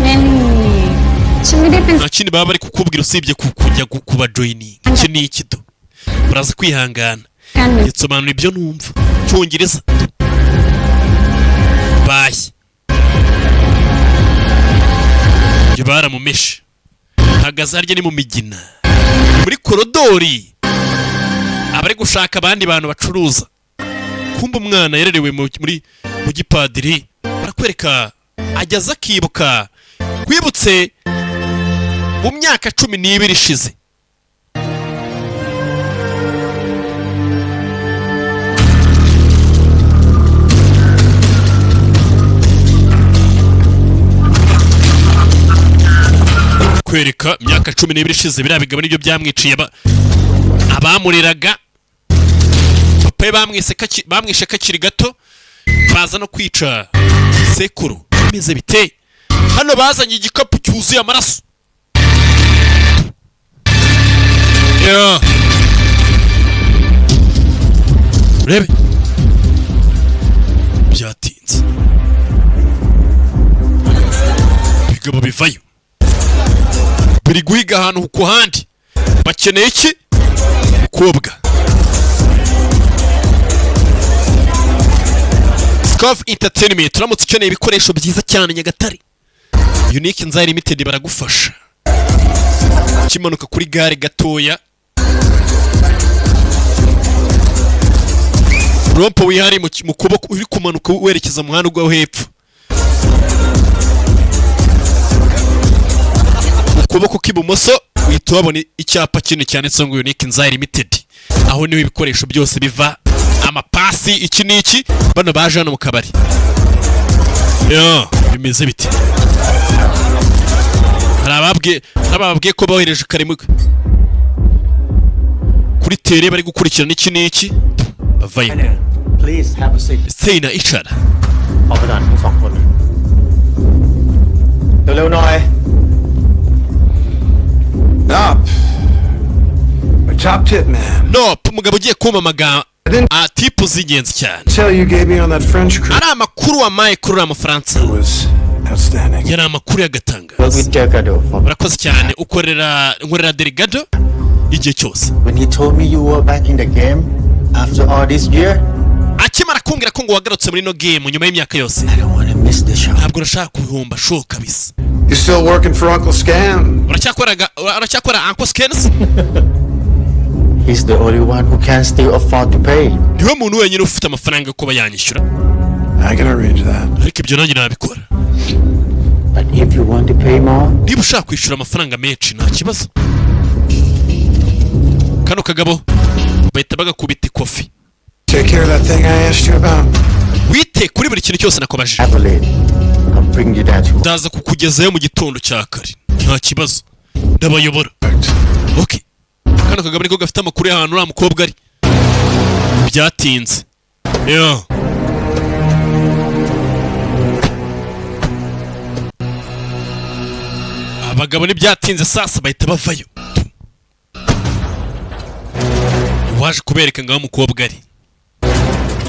เล่นฉันไม่ได้เป็น Nta kindi baba bari kukubwira usibye kujya kuba joining. Iki ni iki do. Baraza kwihangana. กันเหมือน Nsobanura ibyo numva. Cyongereza. Bye. Ibyo baramumeshe. Hagaze harya ni mu migina. Muri korodori. Abari gushaka abandi bantu bacuruza. Kumba umwana yarerewe muri mu gipadiri barakwereka ajyaza akibuka kwibutse mu myaka 12 ishize. Kwereka myaka 12 ishize biriya bigabo nibyo byamwiciye abamureraga. Papa bamwishe kakiri gato baza no kwica sekuru. Bimeze bite? Hano bazanye igikapu cyuzuye amaraso. Yeah. Rebe byatinze. Bigabo bivayo biri guhiga ahantu ku handi. Bakeneye iki? Umukobwa. Scoff Entertainment turamutse ukeneye ibikoresho byiza cyane Nyagatare. Unique Nzai Limited baragufasha. Kimanuka kuri gare gatoya. Rompo wihari mu kuboko uri kumanuka werekeza mu muhanda ugwa hepfo. Mu kuboko k'ibumoso uhita wabona icyapa kinini cyanditseho ngo Unique Nzai Limited. Aho niho ibikoresho byose biva, amapasi iki n'iki. Bano baje hano mu kabari. Yo, bimeze bite? Hari ababwiye ko bohereje kare kuri tere bari gukurikirana iki n'iki. Bavayo. Please have a seat. Steiner icara. ออกไปก่อนทั้งสองคนเร็วๆหน่อย Nop. A top tip man. Nop, umugabo ugiye kumpa tipu z'ingenzi cyane. Tell you gave me on that French crew. Ari amakuru wampaye kuri uriya mufaransa. Outstanding. Yari amakuru y'agatangaza. Urakoze cyane ukorera nkorera Delgado igihe cyose. When he told me you were back in the game after all this year, akimara kumbwira ko ngo wagarutse muri no game nyuma y'imyaka yose. I don't want to miss this show. Ntabwo urashaka guhomba show kabisa. You still working for Uncle Scam? Uracyakora Uncle Scams? He's the only one who can still afford to pay. Niwe muntu wenyine ufite amafaranga yo kuba yanyishyura. I can arrange that. Ariko ibyo nanjye nabikora. But if you want to pay more, Niba ushaka kwishyura amafaranga menshi, nta kibazo. Kano kagabo bahita bagakubita ikofi. Take care of that thing I asked you about. Wite kuri buri kintu cyose nakubajije. Evelyn, I'll bring you there tomorrow. Ndaza kukugezayo mu gitondo cya kare, nta kibazo, ndabayobora. Okay, kano kagabo niko gafite amakuru y'ahantu uriya mukobwa ari. Byatinze yo. Abagabo ntibyatinze, sasa bahita bavayo. Waje kubereka ngo aho umukobwa ari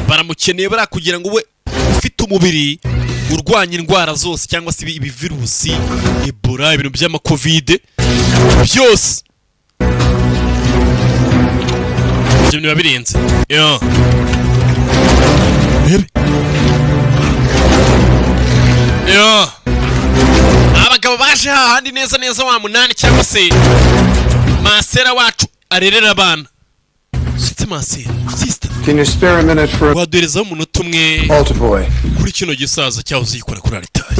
baramukeneye, bariya kugira ngo ube ufite umubiri urwanya indwara zose cyangwa se ibivirusi, Ebola, ibintu by'amakovide byose, ibyo biba birenze yo. Rebe. Yo, abagabo baje hahandi neza neza wa munani cyangwa se masera wacu arerera abana, ndetse masera sister. Can you spare a minute for Waduherezaho umunota umwe altar boy? kuri kino gisaza cyahoze yikora kuri alitari?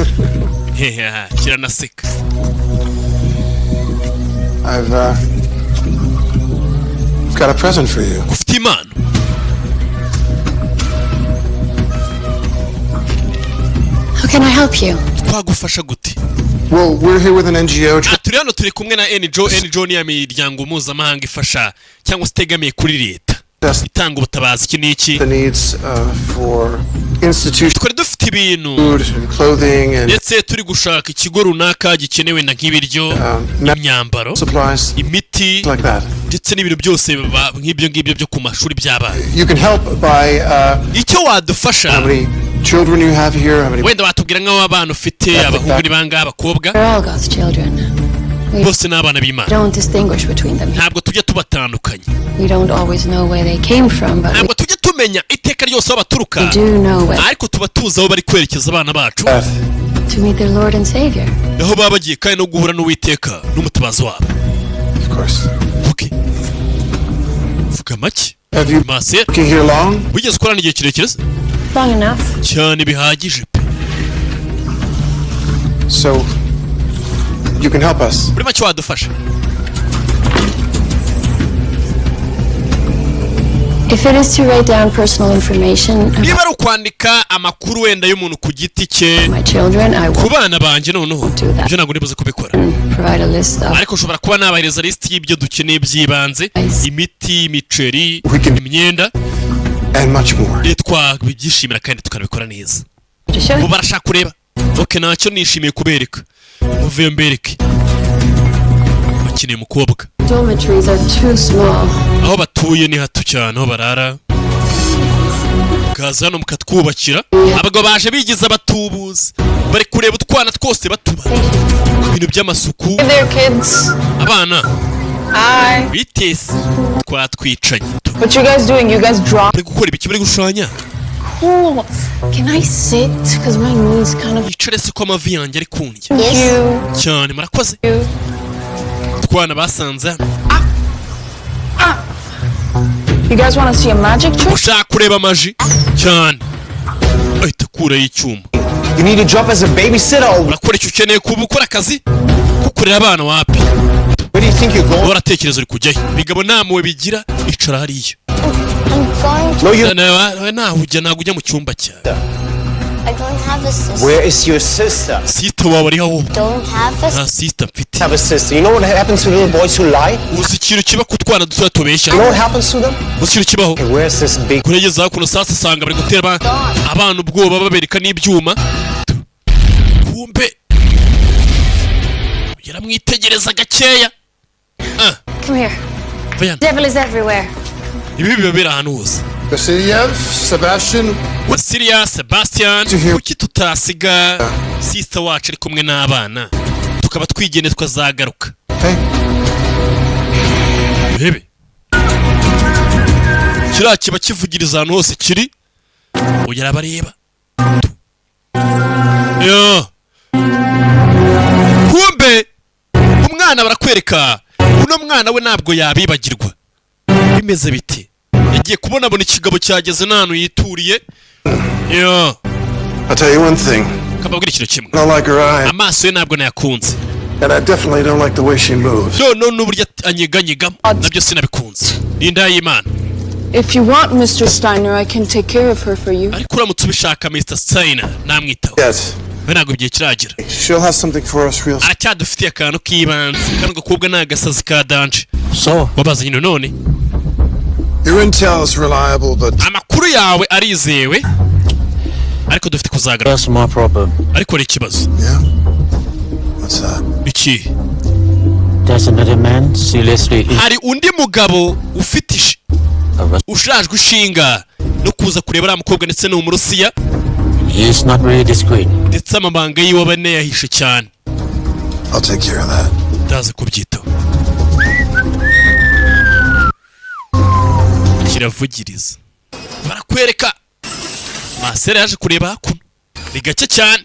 Hehe, kiranaseka. I've got a present for you. Ufite impano. How can I help you? Twagufasha gute? Well, we're here with an NGO. Ah, turi hano, turi kumwe na NGO. NGO ni ya miryango mpuzamahanga ifasha cyangwa se itegamiye kuri leta, itanga ubutabazi, iki n'iki. The needs for institutions, Twari dufite ibintu food and clothing and ndetse turi gushaka ikigo runaka gikenewe na nk'ibiryo, imyambaro, supplies imiti like that. ndetse n'ibintu byose nk'ibyo ngibyo byo ku mashuri by'abana. You can help by Icyo wadufasha, how many children you have here, how many wenda watubwira nk'aho abana ufite, abahungu ni bangahe, abakobwa? We're all God's children. We Bose ni abana b'Imana. don't distinguish between them. Ntabwo tujya tubatandukanya. We don't always know where they came from, but we Ntabwo tujya tumenya iteka ryose aho baturuka, do know where ariko tuba tuzi aho bari kwerekeza abana bacu, to meet their Lord and Savior. aho baba bagiye kandi no guhura n'Uwiteka n'umutabazi wabo. Of course. Okay, vuga make. Have you Masera, working here long? wigeze ukorana igihe kirekire se? Long enough. Cyane, bihagije pe. So you can help us. Muri make wadufasha. If it is to write down personal information Niba ari ukwandika amakuru wenda y'umuntu ku giti cye about my children, I ku will bana banjye, noneho ibyo ntabwo nibuze kubikora, provide a list of ariko ushobora kuba nabahereza lisiti y'ibyo dukeneye by'ibanze: imiti, imiceri, imyenda. And much more. Twabyishimira kandi tukanabikora neza. To show Ubu barashaka kureba. Ok, ntacyo, nishimiye kubereka, muvuye mbereke. Bakeneye umukobwa. Dormitories are too small. Aho batuye ni hato cyane, aho barara. Mukaza hano mukatwubakira. Abagabo baje bigize abatubuzi, bari kureba utwana twose batuba ibintu by'amasuku. Hey there, kids. Abana. Hi. Bitese twatwicanye. What you guys doing? You guys draw? Bari gukora ibiki? Bari gushushanya. Cool. Can I sit? Because my knees kind of. Yicare se ko amavi yanjye ari kundya. Thank you. Cyane, murakoze. Utwana basanze hano. You guys want to see a magic trick? Ushaka kureba magie? Cyane. Ahita akurayo icyuma. You need a job as a babysitter or Urakora icyo ukeneye kuba ukora akazi kukurera abana? Wapi. Where do you think you're going? Uratekereza uri kujyayo? Bigabo nta mpuhwe bigira. Icara hariya. I'm going to. No, you. Nawe ujya, ntabwo ujya mu cyumba cyawe. I don't have a sister. Where is your sister? Sister wawe ari aho? Don't have a Nta sister mfite. Have a sister. You know what happens to little boys who lie? Uzi ikintu kiba ku twana dutoya tubeshya? You know what happens to them? Uzi ikintu kibaho? Okay, where's this big Kuregeza hakuno sasa, usanga bari gutera abana ubwoba, babereka n'ibyuma. Kumbe yaramwitegereza gakeya. Ah, Come here. va hano. Devil is everywhere. Ibi biba biri ahantu hose. Vasiliev, Sebastian, Siriya Sebastian, kuki tutasiga sister wacu ari kumwe n'abana, tukaba twigende, tukazagaruka? Hey. Rebe, kiriya kiba kivugiriza ahantu hose kiri, ugera abareba yo. Kumbe umwana barakwereka, uno mwana we ntabwo yabibagirwa. Bimeze biti? Yagiye kubona, abona ikigabo cyageze n'ahantu yituriye yo. I'll tell you one thing. Kababwira ikintu kimwe. I don't like her eyes. Amaso ye ntabwo nayakunze. And I definitely don't like the way she moves. None n'uburyo anyeganyegamo nabyo sinabikunze, ni inda y'Imana. If you want, Mr. Steiner, I can take care of her for you. Ariko uramutse ubishaka, Mr Steiner, namwitaho. Yes. We ntabwo igihe kiragera. She'll have something for us real soon. Aracyadufitiye akantu k'ibanze. Kano gakobwa ni agasazi ka danger. So, wabazanye none. Your intel is reliable, but Amakuru yawe arizewe, ariko dufite kuzagaruka. That's my problem. Ariko hari ikibazo. Yeah? What's that? Iki? There's another man seriously in Hari undi mugabo ufite ushajwe ishinga no kuza kureba uriya mukobwa, ndetse ni Umurusiya. He's not really discreet. Ndetse amabanga yiwe aba anayahishe cyane. I'll take care of that. Ndaza kubyitaho. Kiravugiriza, barakwereka masera yaje kureba hakuno. Ni gake cyane,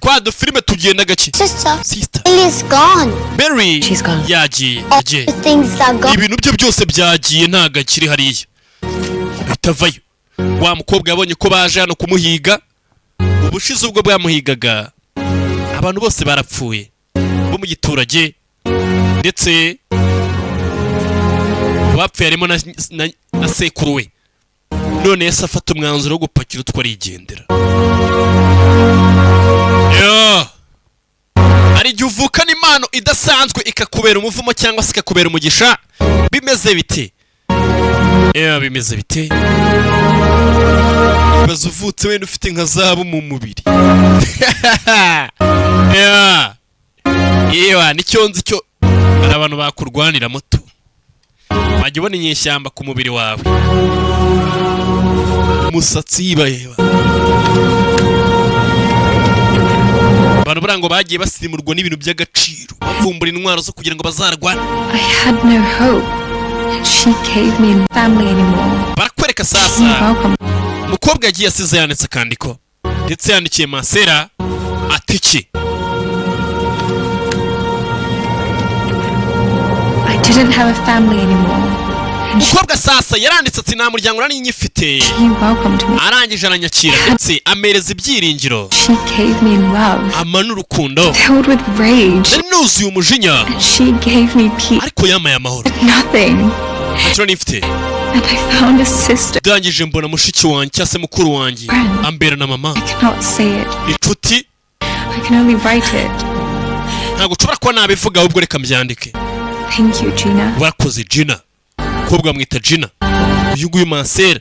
twa dufilime tugenda gake. Sister, Sister. Lily's gone. Mary yagiye, yagiye. The things are gone. Ibintu bye byose byagiye, ntabwo akiri hariya. Ahita avayo. Wa mukobwa yabonye ko baje hano kumuhiga. Ubushize ubwo bwamuhigaga, abantu bose barapfuye bo mu giturage, ndetse mu bapfuye harimo na sekuru we. None yahise afata umwanzuro wo gupakira utwo arigendera. Yo! Hari igihe uvukana impano idasanzwe ikakubera umuvumo cyangwa se ikakubera umugisha. Bimeze bite? Ewa, bimeze bite? Ibaze uvutse wenda ufite nka zahabu mu mubiri. Ewa, ewa, nicyo nzi cyo, hari abantu bakurwanira moto, wajya ubona inyeshyamba ku mubiri wawe, umusatsi yibayeba. Abantu buriya ngo bagiye basimurwa n'ibintu by'agaciro, bavumbura intwaro zo kugira ngo bazarwane. I had no hope. And she gave me a family anymore. Barakwereka sasa. Welcome. Umukobwa yagiye asize yanditse akandiko, ndetse yandikiye masera ati iki? I didn't have a family anymore. And she Umukobwa sasa yaranditse ati nta muryango nari nyifite, welcomed me. arangije aranyakira, ndetse amereza ibyiringiro. She gave me love. Ama n'urukundo. Filled with rage. Nari nuzuye umujinya. And she gave me peace. Ariko yamaye amahoro. Nothing. Ntacyo nari mfite. And I found a sister. Ndangije mbona mushiki wanjye cyangwa se mukuru wanjye, ambera na mama. I cannot say it. Inshuti. I can only write it. Ntabwo nshobora kuba nabivuga, ahubwo reka mbyandike. Thank you, Gina. Warakoze, Gina. Umukobwa bamwita Gina. Uyu nguyu mansera,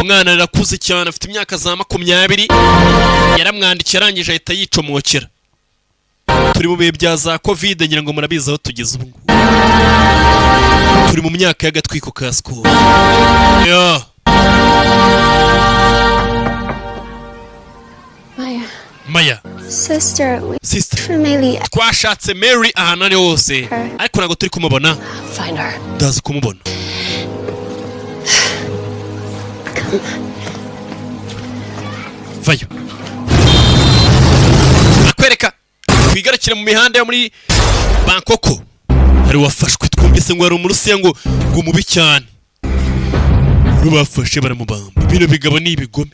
umwana arakuze cyane, afite imyaka za 20. Yaramwandikiye, arangije ahita yicomokera. Turi mu bihe bya za COVID, ngira ngo murabizi aho tugeze ubu ngubu. Turi mu myaka y'agatwiko ka sikoro. Yo. Maya. Maya. Sister, we Sister. for Mayli. Twashatse Mary ahantu ari hose, ariko ntabwo turi kumubona. Find her. Ndaza kumubona. Vayo, akwereka twigarukire mu mihanda yo muri Bangkok. Hari uwafashwe, twumvise ngo hari Umurusiya ngo mubi cyane. Rubafashe baramubamba. Bino bigabo ni ibigome.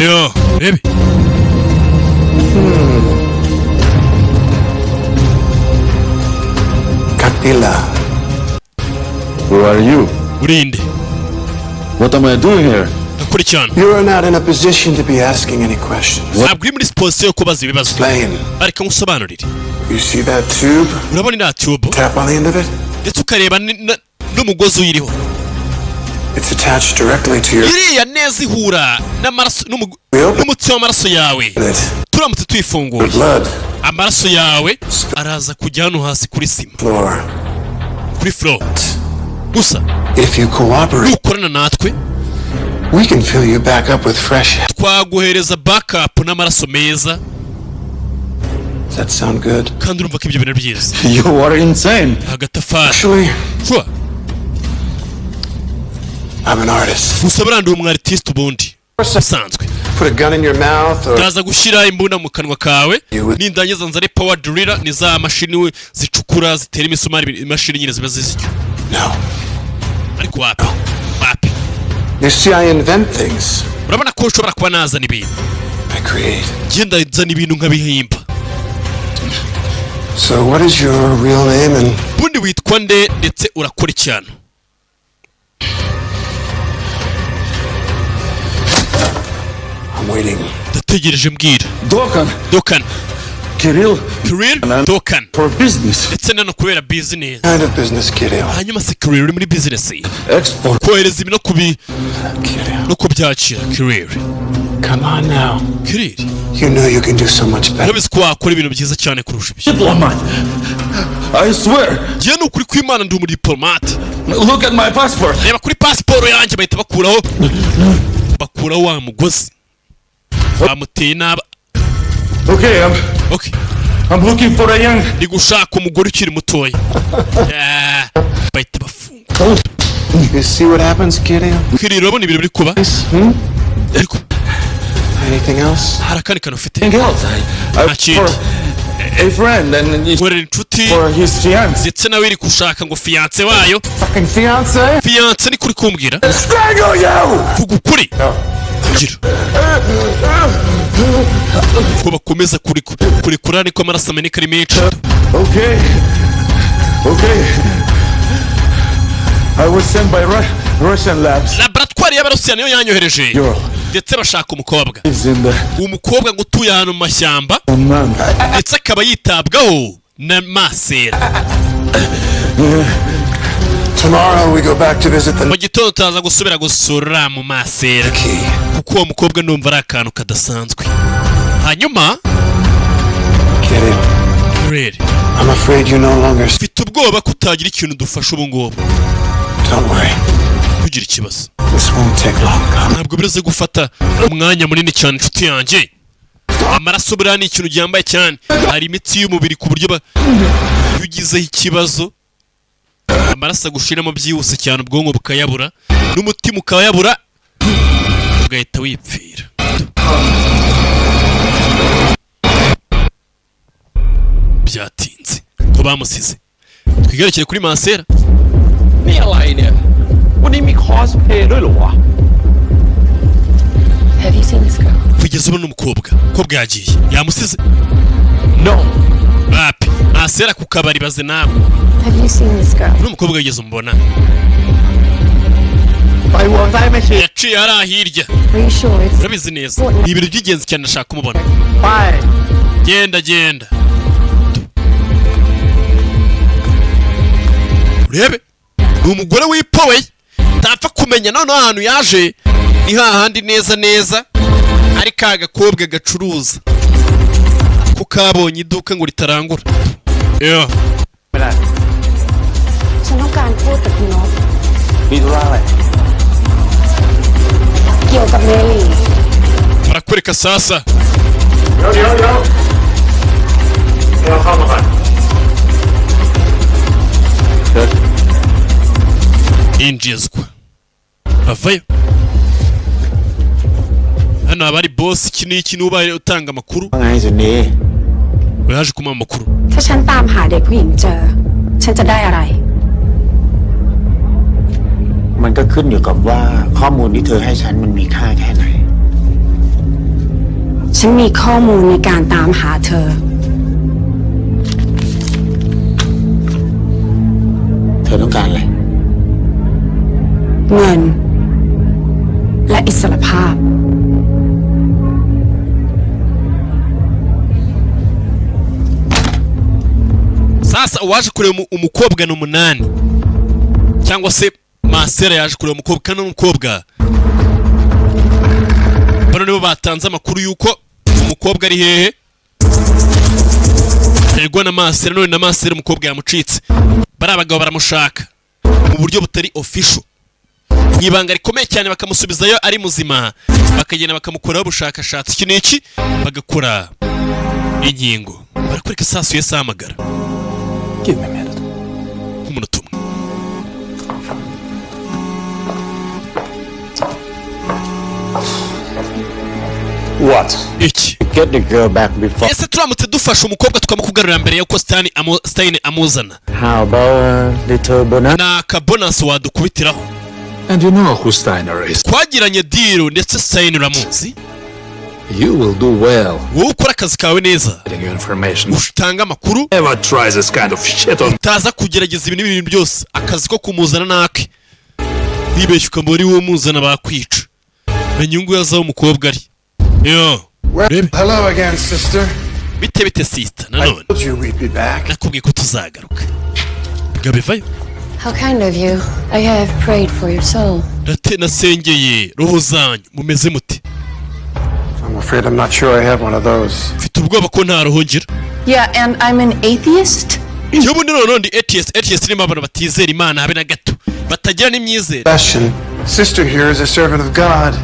Yo, rebe. Katila. Who are you? Urinde? What am I doing here? Ndakurikirana. You're not in a position to be asking any questions. Ntabwo uri muri position yo kubaza ibibazo. Explain. Ariko ngusobanurire. You see that tube? Urabona iriya tube? Tap on the end of it? Ndetse ukareba n'umugozi uyiriho. It's attached directly to your Iriya neza ihura n'amaraso n'umutsi w'amaraso yawe. Turamutse tuyifunguye, blood. Amaraso yawe araza kujya hano hasi kuri sima, Floor. Kuri floor gusa. If you cooperate, Nukorana natwe, we can fill you back up with fresh. Twaguhereza backup n'amaraso meza. Does that sound good? Kandi urumva ko ibyo bintu ari byiza? You are insane. Agatafari. Actually, Sure. I'm an artist. Gusa buriya ndi umu artiste ubundi usanzwe. Put a gun in your mouth or Ndaza gushyira imbunda mu kanwa kawe, nindangiza nzane power driller, ni za mashini we zicukura, zitera imisumari, imashini nyine ziba zizicyo. No. Ariko wapi, wapi. You see, I invent things. Urabona ko ushobora kuba nazana ibintu. I create. Genda nzana ibintu nkabihimba. So, what is your real name and Ubundi witwa nde ndetse urakora icyano? I'm waiting. Ndategereje, mbwira. Dokan. Dokan. Kirill. Kirill Dokan. For business. Ndetse nano kubera business. Kind of business, Kirill? Hanyuma se Kirill, uri muri business? Export. Kohereza ibi no kubi no kubyakira, Kirill. Come on now. Kirill. You know you can do so much better. Urabizi ko wakora ibintu byiza cyane kurusha ibyo. Diplomat. I swear. Njyewe ni ukuri kw'Imana ndi umudipolomate. Look at my passport. Reba kuri pasiporo yanjye. Bahita bakuraho wa mugozi bamuteye n'aba. Okay, I'm Okay. I'm looking for a young. Ndi gushaka umugore ukiri mutoya. Bahita bafunga. You see what happens, Kirill? Kirill, urabona ibintu biri kuba? Ariko Anything else? hari akandi kantu ufite? Anything else? I Nta kindi. For a friend and Nkorera inshuti for his fiance. ndetse nawe iri gushaka ngo fiancé wayo. Fucking fiance? Fiancé ni kuri kumbwira. Strangle you! Vuga ukuri. Gira ko bakomeza kurekura niko amaraso ameneka ari menshi. Okay. Okay. I was sent by Russian labs. Laboratwari y'Abarusiya niyo yanyohereje Girl ndetse bashaka umukobwa. Is in the Umukobwa ngo utuye ahantu mu mashyamba man. ndetse akaba yitabwaho na masera. Tomorrow we go back to visit the Mu gitondo turaza gusubira gusura mu masera key. kuko uwo mukobwa ndumva ari akantu kadasanzwe. Hanyuma Kirill, rero I'm afraid you no longer. mfite ubwoba ko utagira ikintu dufasha ubu ngubu. Don't worry. Ntugire ikibazo. This won't take long. Ntabwo biraze gufata umwanya munini cyane, inshuti yanjye. Amaraso buriya ni ikintu gihambaye cyane, hari imitsi y'umubiri ku buryo iyo ugizeho ikibazo amaraso agushiramo byihuse cyane, ubwonko bukayabura n'umutima ukayabura, ugahita wipfira. Byatinze ko bamusize. Twigarukire kuri masera. นี่อะไรเนี่ย วันนี้มีคอสเพลย์ด้วยเหรอวะ Have you seen this girl? Kugeza ubu n'umukobwa umukobwa yagiye yamusize. No. Bapi masera ku kabari baze nawe. Have you seen this girl? N'umukobwa wigeze umubona? ไปหัวไส้ไม่ฉีด Yaciye hariya hirya. Are you sure it's Urabizi neza ni ibintu by'ingenzi cyane, ndashaka kumubona. ไป Genda genda urebe ni umugore wipoweye utapfa kumenya. Noneho ahantu yaje ni hahandi neza neza ari ka gakobwa gacuruza ko kabonye iduka ngo ritarangura. Yeah. ไม่ได้ ฉันต้องการพูดกับคุณนพ มีธุระอะไร เกี่ยวกับเมลี Barakwereka sasa. เดี๋ยวเดี๋ยวเดี๋ยวเดี๋ยวเข้ามาก่อน Injizwa bavayo. Hano haba hari boss iki n'iki n'ubaye utanga amakuru. ว่าไงสุนี Yaje kumuha amakuru. ถ้าฉันตามหาเด็กผู้หญิงเจอ ฉันจะได้อะไร มันก็ขึ้นอยู่กับว่าข้อมูลที่เธอให้ฉันมันมีค่าแค่ไหน ฉันมีข้อมูลในการตามหาเธอ เธอต้องการอะไร เงิน และอิสรภาพ Sasa uwaje kureba umukobwa ni umunani cyangwa se masera yaje kureba umukobwa kandi n'umukobwa bano nibo batanze amakuru y'uko umukobwa ari hehe arerwa na masera. None na masera umukobwa yamucitse, bari abagabo baramushaka mu buryo butari official, mu ibanga rikomeye cyane, bakamusubizayo ari muzima, bakagenda bakamukoraho ubushakashatsi iki n'iki, bagakora inkingo. Barakwereka isasu yese ahamagara. Give me a minute. Nk'umunota umwe. What? Iki? Get the girl back before. Ese turamutse dufashe umukobwa tukamukugarurira mbere y'uko Stein amuzana, How about a little bonus? ni akabonus wadukubitiraho? And you know who Steiner is. Twagiranye deal, ndetse Steiner uramuzi. You will do well Wowe ukora akazi kawe neza, getting your information. utanga amakuru. Never try this kind of shit on Utaza kugerageza ibintu n'ibintu byose. Akazi ko kumuzana nake, wibeshya ukaba ari wowe umuzana, bakwica. Menya inyungu yazaho umukobwa ari yo. Well, hello again, sister. Bite bite, sister, I nanone. told you we'd be back. Nakubwiye ko tuzagaruka. Bivayo. How kind of you. I have prayed for your soul. Ndate nasengeye roho zanyu. Mumeze mute? I'm afraid I'm not sure I have one of those. Mfite ubwoba ko nta roho ngira. Yeah, and I'm an atheist? Njyewe ubundi noneho ndi atheist. Atheist irimo abantu batizera Imana habe na gato, batagira n'imyizere. Sebastian, sister here is a servant of God.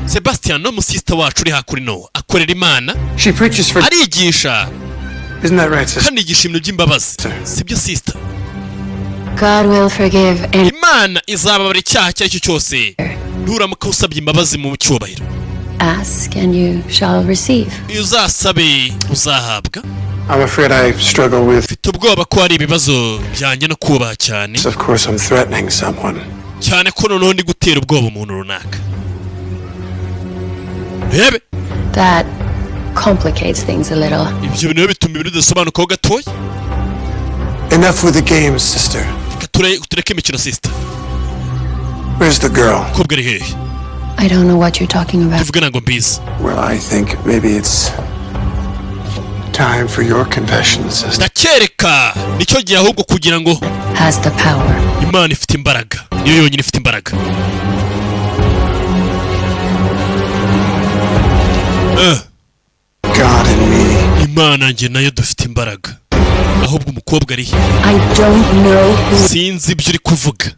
Sebastian, no musista wacu uri hakurino, akorera Imana. She preaches for. Arigisha. Isn't that right, sister? Kandi yigisha ibintu by'imbabazi, sibyo, sister? God will forgive any Imana izababara icyaha icyo ari cyo cyose nuramuka usabye imbabazi mu cyubahiro. Ask and you shall receive. Iyo uzasabe uzahabwa. I'm afraid I struggle with. Mfite ubwoba ko hari ibibazo byanjye no kubaha cyane. Of course, I'm threatening someone. Cyane ko noneho ndi gutera ubwoba umuntu runaka, rebe. That complicates things a little. Ibyo bintu rero bituma ibintu bidasobanukaho gatoya. Enough with the games, sister. Reka tureke imikino, sister. Where's the girl? Umukobwa ari hehe? I don't know what you're talking about. Tuvuge, ntabwo mbizi. Well, I think maybe it's time for your confession, sister. Ndakereka nicyo gihe ahubwo kugira ngo Has the power. Imana ifite imbaraga, niyo yonyine ifite imbaraga. God and me. Imana njye nayo dufite imbaraga. Ahubwo umukobwa ari he? I don't know who. Sinzi ibyo uri kuvuga.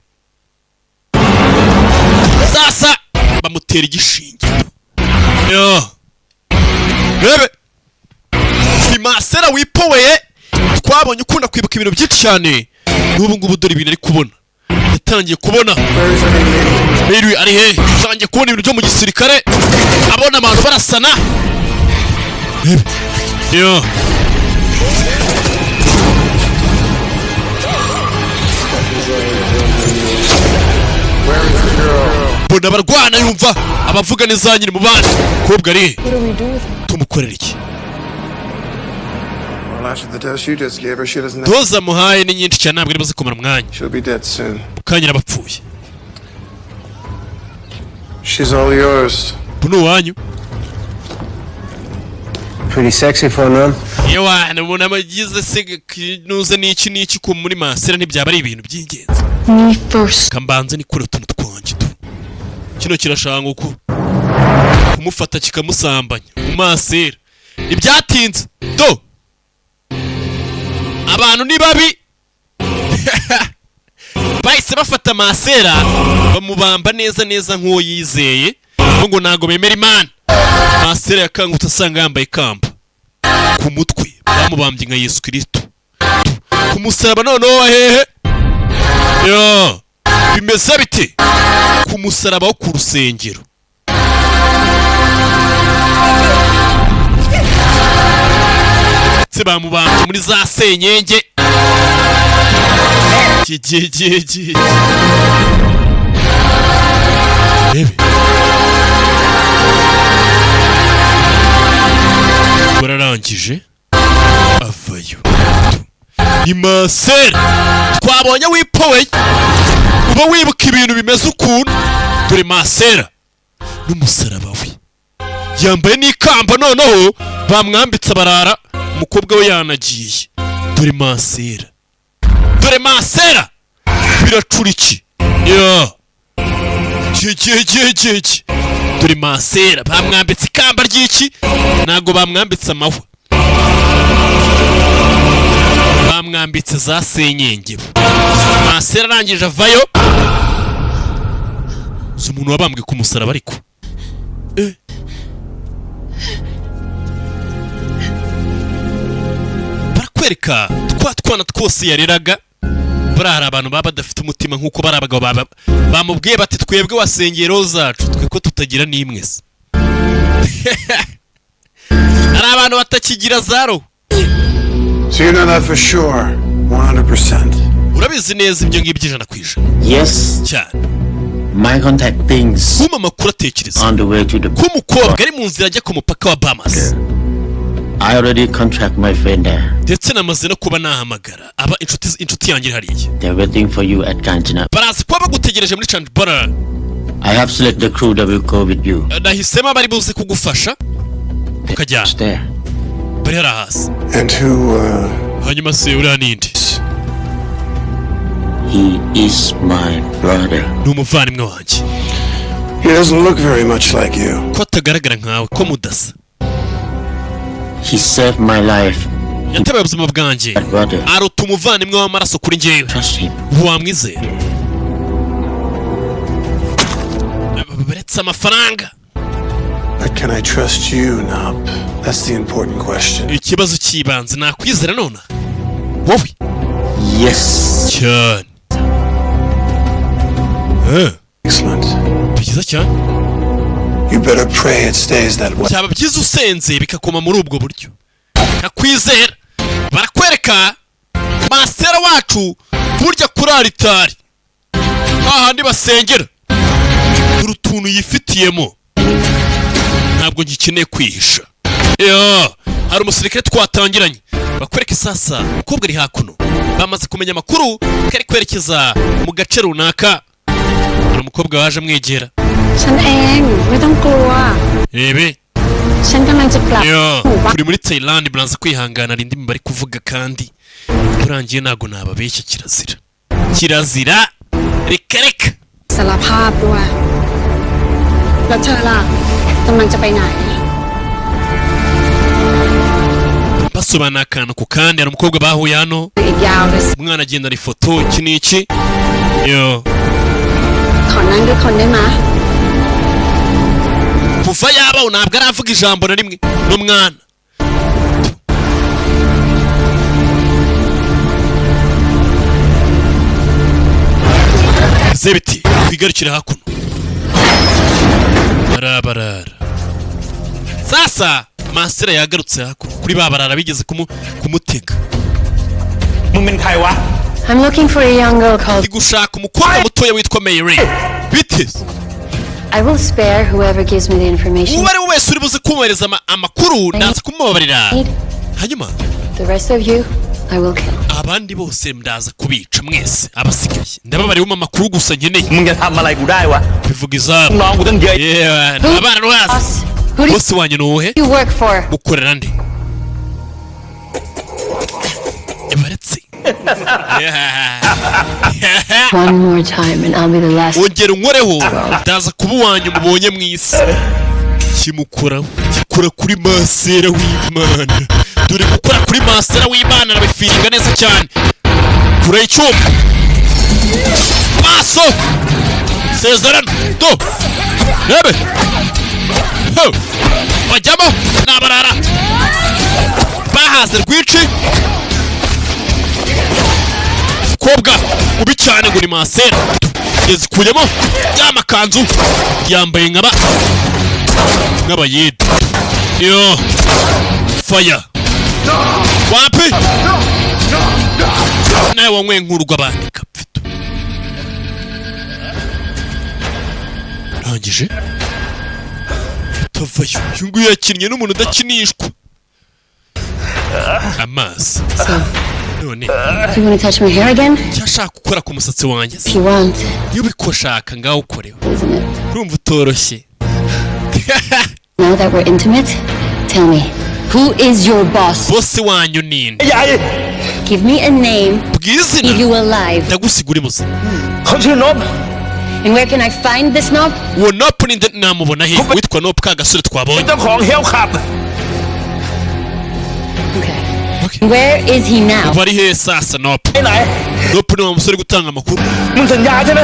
Sasa bamutera igishinge yo, rebe ni masera wipoweye twabonye ukunda kwibuka ibintu byinshi cyane. N'ubu ngubu dore ibintu ari kubona, yatangiye kubona. Mary ari he? Yatangiye kubona ibintu byo mu gisirikare, abona abantu barasana. Rebe yo. Mbona abarwana, yumva abavuga neza nyiri mu bandi. Mukobwa ari he? What do we do with her? Tumukorera iki? Well, after the dose you just gave her, she doesn't. Doze amuhaye ni nyinshi cyane, ntabwo ari buze kumara umwanya. She'll be dead soon. Mu kanya arabapfuye. She's all yours. Ubu ni uwanyu. Pretty sexy for a nun. Yewe, umuntu abagize se nuze n'iki n'iki ku muri masera, ntibyaba ari ibintu by'ingenzi? Me first. Kambanze nikure utuntu twanjye tu. Kino kirashanga uko kumufata kikamusambanya mu masera, ntibyatinze. Do abantu ni babi, bahise bafata masera bamubamba neza neza nk'uwo yizeye, ngo ntabwo bemera Imana. Masera yakangutse asanga yambaye ikamba ku mutwe, bamubambye nka Yesu Kirisito ku musaraba. Noneho hehe yo, bimeze bite ku musaraba wo ku rusengero? Ndetse bamubambye muri za senyenge. Ki rebe, bararangije avayo. Ni masera twabonye wipoweye, uba wibuka ibintu bimeze ukuntu. Dore masera n'umusaraba we, yambaye n'ikamba, noneho bamwambitse abarara, umukobwa we yanagiye. Dore masera, dore masera, biracura iki ya ki ki ki ki ki. Dore masera, bamwambitse ikamba ry'iki? Ntabwo bamwambitse amahwa, bamwambitse za senyenge. Masera arangije avayo. Uzi umuntu wabambwe ku musaraba ariko? Barakwereka twa twana twose yareraga. Buriya hari abantu baba badafite umutima, nk'uko bari abagabo bamubwiye bati: "Twebwe wasengeye roho zacu, twe ko tutagira n'imwe se?" Hari abantu batakigira za roho. So you know that for sure, 100%. Urabizi neza ibyo ngibyo 100%? Yes. Cyane. My contact thinks Kuma amakuru atekereza on the way to the ko umukobwa ari mu nzira ajya ku mupaka wa Bahamas. I already contact my friend there. Ndetse namaze no kuba nahamagara aba inshuti yanjye iri hariya. They're waiting for you at Kanchana. Baraza kuba bagutegereje muri Chanbara. I have selected the crew that will go with you. Nahisemo abari buze kugufasha ukajyana There. bari hariya hasi. And who, Hanyuma se uriya ninde? He is my brother. Ni umuvandimwe wanjye. He doesn't look very much like you. Ko atagaragara nkawe, ko mudasa. He saved my life. Yatabaye ubuzima bwanjye. My brother. Aruta umuvandimwe w'amaraso kuri njyewe. Trust him. Wamwizera? Baretse amafaranga. But can I trust you, Nop? That's the important question. Ikibazo cy'ibanze, nakwizera nona wowe? Yes. Cyane. Excellent. Byiza cyane. You better pray it stays that way. Byaba byiza usenze bikakoma muri ubwo buryo nkakwizera. Barakwereka masitera wacu burya kuri aritari hahandi basengera, dore utuntu yifitiyemo, ntabwo ngikeneye kwihisha. Yo, hari umusirikare twatangiranye. Bakwereka sasa umukobwa ari hakuno, bamaze kumenya amakuru ko ari kwerekeza mu gace runaka. Hari umukobwa waje amwegera. ฉันเองไม่ต้องกลัว Rebe. ฉันกำลังจะกลับ Yo, หมู่บ้าน turi muri Thailand, muraza kwihangana indimi bari kuvuga kandi turangiye ntago nababeshya, kirazira kirazira, reka reka. สารภาพด้วย แล้วเธอล่ะกำลังจะไปไหน Basobanura akantu ku kandi. Hari umukobwa bahuye hano. อีกยาวเลย Umwana agendana ifoto, iki n'iki. Yo, ขอนั่งด้วยคนได้ไหมะ kuva yabaho ntabwo aravuga ijambo na rimwe n'umwana. Zebiti twigarukire hakuno barabarara. Sasa masera yagarutse hakuno kuri ba barara bigeze kumutega. มึงเป็นใครวะ I'm looking for a young girl called Ndi gushaka umukobwa mutoya witwa Mary bite? I will spare whoever gives me the information. Uwo ari we wese uri buze kumwohereza amakuru ndaza kumubabarira, hanyuma The rest of you, I will kill. Abandi bose ndaza kubica mwese abasigaye. Ndababariye umpa amakuru gusa nkeneye. มึงจะทำอะไรกูได้วะ Bivuga izabo. น้องกูตั้งเยอะ Yewe, ni abana rwose. Who do Bose wanyu ni uwuhe? you work for? Mukorera nde? Baretse. One more time and I'll be the last. Ongera unkoreho, ndaza kuba uwanyu mubonye mu isi. Kimukoraho, gikora kuri masera w'Imana. Dore gukora kuri masera w'Imana arabifiringa neza cyane. Kure icyuma maso sezerano do rebe. Ho! Bajyamo n'abarara bahaze rwinshi. Kobwa ubi cyane ngo ni masera, yazikuyemo ya makanzu yambaye nkaba nk'abayede. Yo fire wapi nawe wanyweye nk'urw'abandi kapfito. Rangije utavayo, uyu nguyu yakinnye n'umuntu udakinishwa amazi. So, None you want to touch my hair again? Cyashaka gukora ku musatsi wanjye se? If you want, Iyo ubikoshaka ngaho ukorewe. Isn't it? Urumva utoroshye. Now that we're intimate, tell me, who is your boss? Bosi wanyu ninde? Give me a name. Bwira izina. If you alive. Ndagusiga uri muzima. เขาชื่อนบ And where can I find this knob? Uwo Nopu ninde? Namubona he? Witwa Nopu, ka gasore twabonye. เจ้าของเฮลขับ Okay. Where is he now? Ubu ari he sasa Nopu? ไปไหน Nopu ni wa musore uri gutanga amakuru. มึงสัญญาใช่ไหม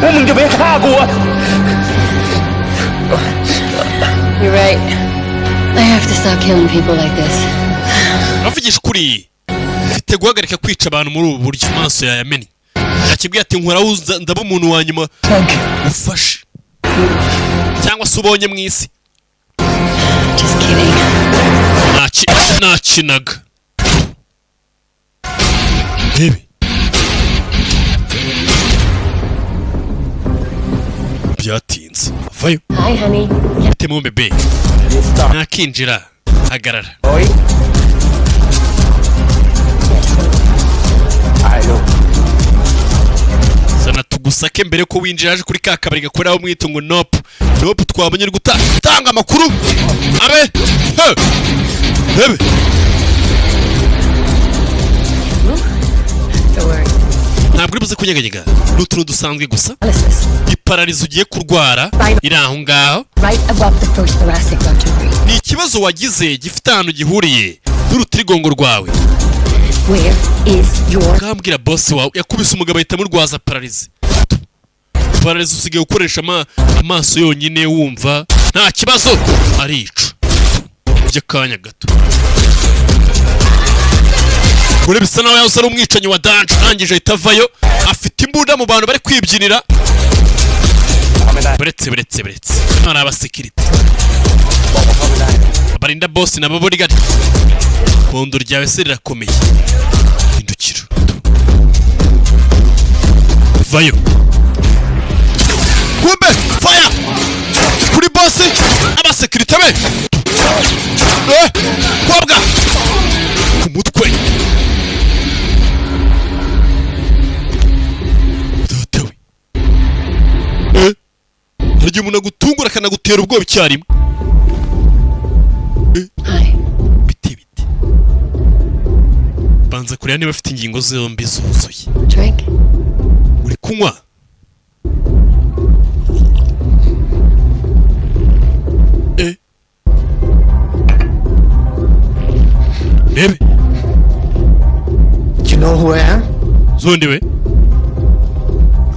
ว่ามึงจะไม่ฆ่ากูอะ You're right. I have to stop killing people like this. Uravugisha ukuri, mfite guhagarika kwica abantu muri ubu buryo. Amaso yayamennye, yakibwiye ati nkoraho ndaba umuntu wa nyuma ufashe cyangwa se ubonye mu isi. Just kidding. Nakinaga rebe. Vayo. Hi, honey. Bite mu bebe? Nakinjira? Hagarara. Oi. Hello. Sana tugusake mbere ko winjira. Aje kuri ka kabari gakoreraho umwito ngo Nope. Nope twabonye uri gutanga amakuru abe. He! Bebe. Don't worry. Ntabwo uri buze kunyeganyega, ni utuntu dusanzwe gusa. Iparalysie ugiye kurwara iri aho ngaho. Right above the first thoracic vertebrae. Ni ikibazo wagize gifite ahantu gihuriye n'urutirigongo rwawe. Where is your Ngambwira boss wawe. Yakubise umugabo ahita amurwaza paralysie. Paralysie, usigaye ukoresha amaso yonyine, wumva nta kibazo. Arica by'akanya gato. Gore bisa naho yahoze ari umwicanyi wa danger. Arangije ahita avayo, afite imbunda mu bantu bari kwibyinira. Buretse, buretse, buretse, hano hari abasekirite barinda boss nabo. Bodyguard, kondo ryawe se rirakomeye. Hindukira, vayo. Kumbe fire kuri boss, abasekirite be. Kobwa ku mutwe data we. Hari igihe umuntu agutungura akanagutera ubwoba icyarimwe. Bite, bite? Banza kureba niba afite ingingo zombi zuzuye. Drink? Uri kunywa? Rebe. Do you know who I am? Zondi we?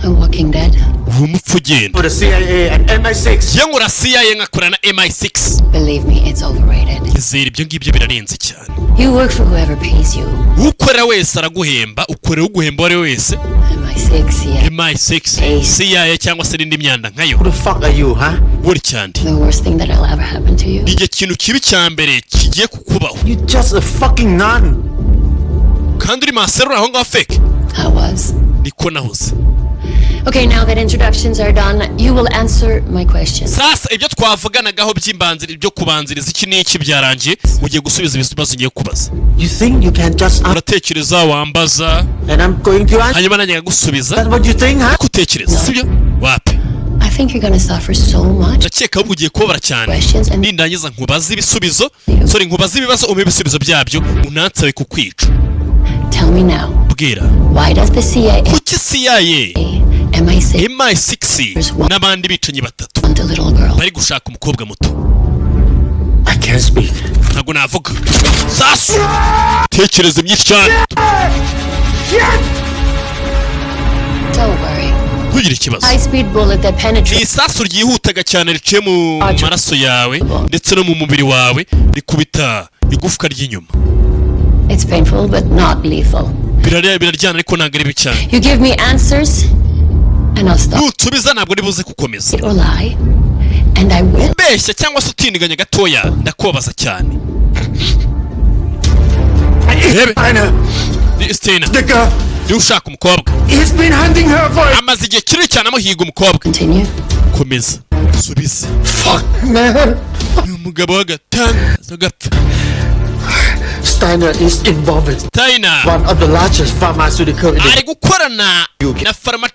I'm Walking Dead. Uri umupfu ugenda. For the CIA and MI6. Njye nkora CIA, nkakora na MI6. Believe me, it's overrated. Izera ibyo ngibyo birarenze cyane. You work for whoever pays you. Ukorera wese araguhemba, ukorera uguhemba uwo ari we wese. MI6, yeah. MI6, CIA cyangwa se n'indi myanda nkayo. Who the fuck are you, huh? Buri cyane. The worst thing that'll ever happen to you. Igihe kintu kibi cya mbere kigiye kukubaho. You just a fucking nun. Kandi uri maserura aho ngaho fake. I was. Niko nahoze. Okay, now that introductions are done, you will answer my questions. Sasa ibyo twavuganagaho by'imbanziri byo kubanziriza iki n'iki byarangiye, ugiye gusubiza ibibazo ngiye kubaza. You think you can just Uratekereza wambaza and I'm going to answer? hanyuma nanjye nkagusubiza? That's what you think, huh? Niko utekereza, sibyo? Wapi. I think you're gonna suffer so much. Ndakeka ahubwo ugiye kubabara cyane. Nindangiza nkubaze ibisubizo, sorry, nkubaze ibibazo, umpe ibisubizo byabyo, unansabe kukwica. Tell me now, Bwira. why does the CIA, Kuki CIA, MI6 MI6 n'abandi bicanyi batatu want a little girl? bari gushaka umukobwa muto? I can't speak. Ntabwo navuga. Sasu tekereza byinshi cyane. Don't worry. Ntugire ikibazo. High speed bullet that Ni penetrates isasu ryihutaga cyane riciye mu maraso yawe ndetse no mu mubiri wawe, rikubita igufwa ry'inyuma. It's painful but not lethal. Biraryana ariko ntabwo ari bibi cyane. You give me answers and I'll stop. Nutsubiza ntabwo uri buze gukomeza. Or lie and I will. Ubeshya cyangwa se utindiganya gatoya, ndakubabaza cyane. Rebe. Ni Steiner. Niba ushaka umukobwa. He's been hunting her for Amaze igihe kinini cyane amuhiga umukobwa. Komeza subiza. Fuck, man. Ni umugabo w'agatangaza gapfa. Steiner is involved in Steiner one of the largest pharmaceutical in the ari gukorana na faruma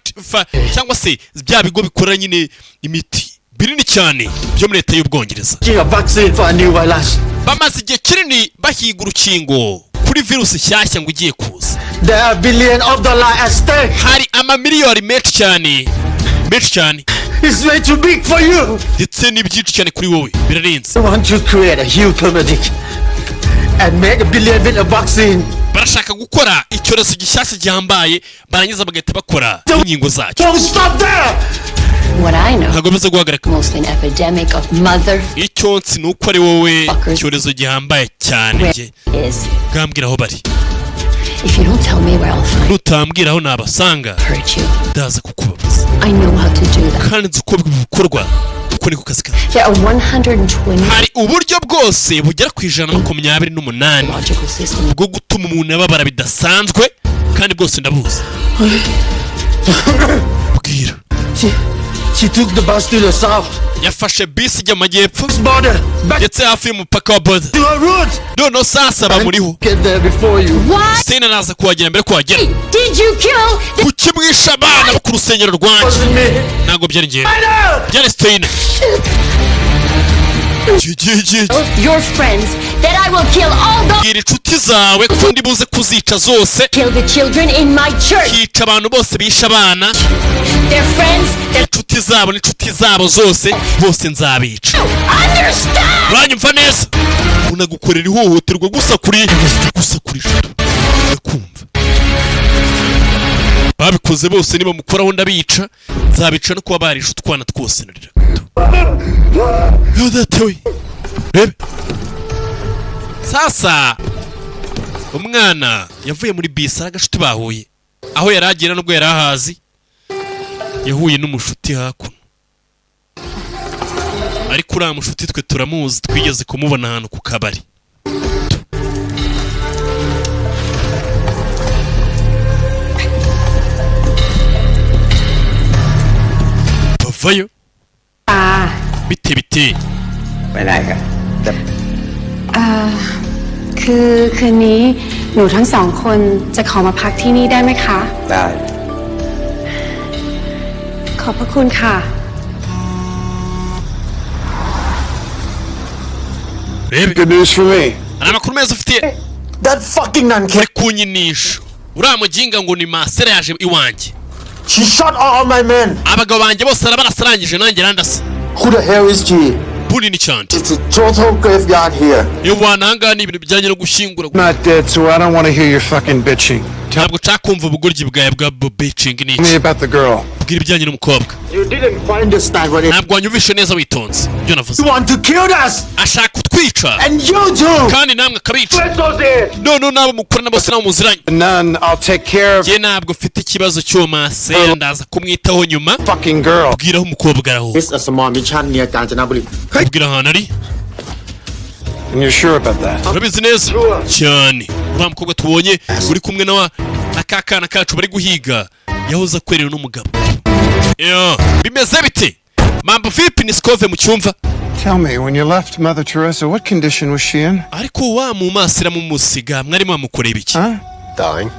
cyangwa se bya bigo bikora nyine imiti binini cyane byo muri leta y'Ubwongereza. A vaccine for a new virus. Bamaze igihe kinini bahiga urukingo kuri virusi nshyashya ngo igiye kuza. There are billions of dollars at stake. Hari amamiliyoni menshi cyane, menshi cyane. It's way too big for you. Ndetse ni byinshi cyane kuri wowe, birarenze. I want to create a huge pandemic and make a billion with a vaccine. Barashaka gukora icyorezo gishyashya gihambaye, barangiza bagahita bakora inkingo zacyo. Don't stop there! What I know, Ntabwo bize guhagarika. mostly an epidemic of mother Icyo nsi ni uko ari wowe icyorezo gihambaye cyane njye. is. Bwambwira aho bari. If you don't tell me where I'll find Nutambwira aho nabasanga, hurt you. ndaza kukubabaza. I know how to do that. Kandi nzi uko bikorwa, uko niko kazi kanjye. There are 120 Hari uburyo bwose bugera ku 128 logical systems. bwo gutuma umuntu ababara bidasanzwe, kandi bwose ndabuzi. Bwira. She took the bus to the south. Yafashe bisi ijya mu majyepfo Border. Back ndetse hafi y'umupaka wa border. to her roots. Noneho sasa bamuriho. Get there before you. Why Sena araza kuhagera mbere kuhagera. did you kill the Kuki mwishe abana bo ku rusengero rwanjye? Wasn't me. Ntabwo byari njyewe, byari Steiner. your friends that I will kill all those Bwira inshuti zawe ko ndi buze kuzica zose. Kill the children in my church. Kica abantu bose bishe abana. Their friends, their Inshuti zabo n'inshuti zabo zose, bose nzabica. Understand! Uranyumva neza? Unagukorera ihohoterwa gusa kuri gusa kuri inshuti, ndakumva. Babikoze bose nibamukoraho ndabica, nzabica no kuba barishe utwana twose narira gato. Yo we, rebe sasa umwana yavuye muri bisi ari agashuti bahuye aho yari agera, nubwo yari ahazi yahuye n'umushuti hakuno, ariko uriya mushuti twe turamuzi, twigeze kumubona ahantu ku kabari. Bavayo. ตา Bite bite? ไปไหนครับแต่ เอ่อคือคืนนี้หนูทั้งสองคนจะขอมาพักที่นี่ได้ไหมคะ ได้ ขอบพระคุณค่ะ Rebe. Good news for me. Hari amakuru meza ufitiye. That fucking nun Uri kunyinisha uriya muginga ngo ni masera yaje iwanjye. She shot all my men. Abagabo banjye bose arabarasarangije, nanjye arandasa. Who the hell is she? Bunini cyane. It's a total graveyard here. Iyo wananga ni ibintu bijyanye no gushyingura. Not dead, so I don't want to hear your fucking bitching. Ntabwo nshaka kumva ubugoryi bwawe bwa bitching. Ni Tell me iki? about the girl. Bwira ibijyanye n'umukobwa. You didn't find this time when Ntabwo wanyumvishe neza witonze ibyo navuze. you want to kill us. Ashaka kutwica. And you too. Kandi namwe akabica. Noneho n'abo mukorana bose nabo muziranye. None, I'll take care of Njye ntabwo mfite ikibazo cy'uwo masera, ndaza kumwitaho nyuma. Fucking girl. Bwiraho umukobwa araho. It's a small mission near Kanchanaburi. Bwira ahantu ari. And you're sure about that? Urabizi neza cyane. Uriya mukobwa tubonye uri kumwe na wa na ka kana kacu bari guhiga yahoze akwerewe n'umugabo. Yo, bimeze bite? Mambo vipi? Ni Skove mu cyumva. Tell me, when you left Mother Teresa, what condition was she in? Ariko wa mu masira mumusiga mwari mwamukoreye ibiki? Dying.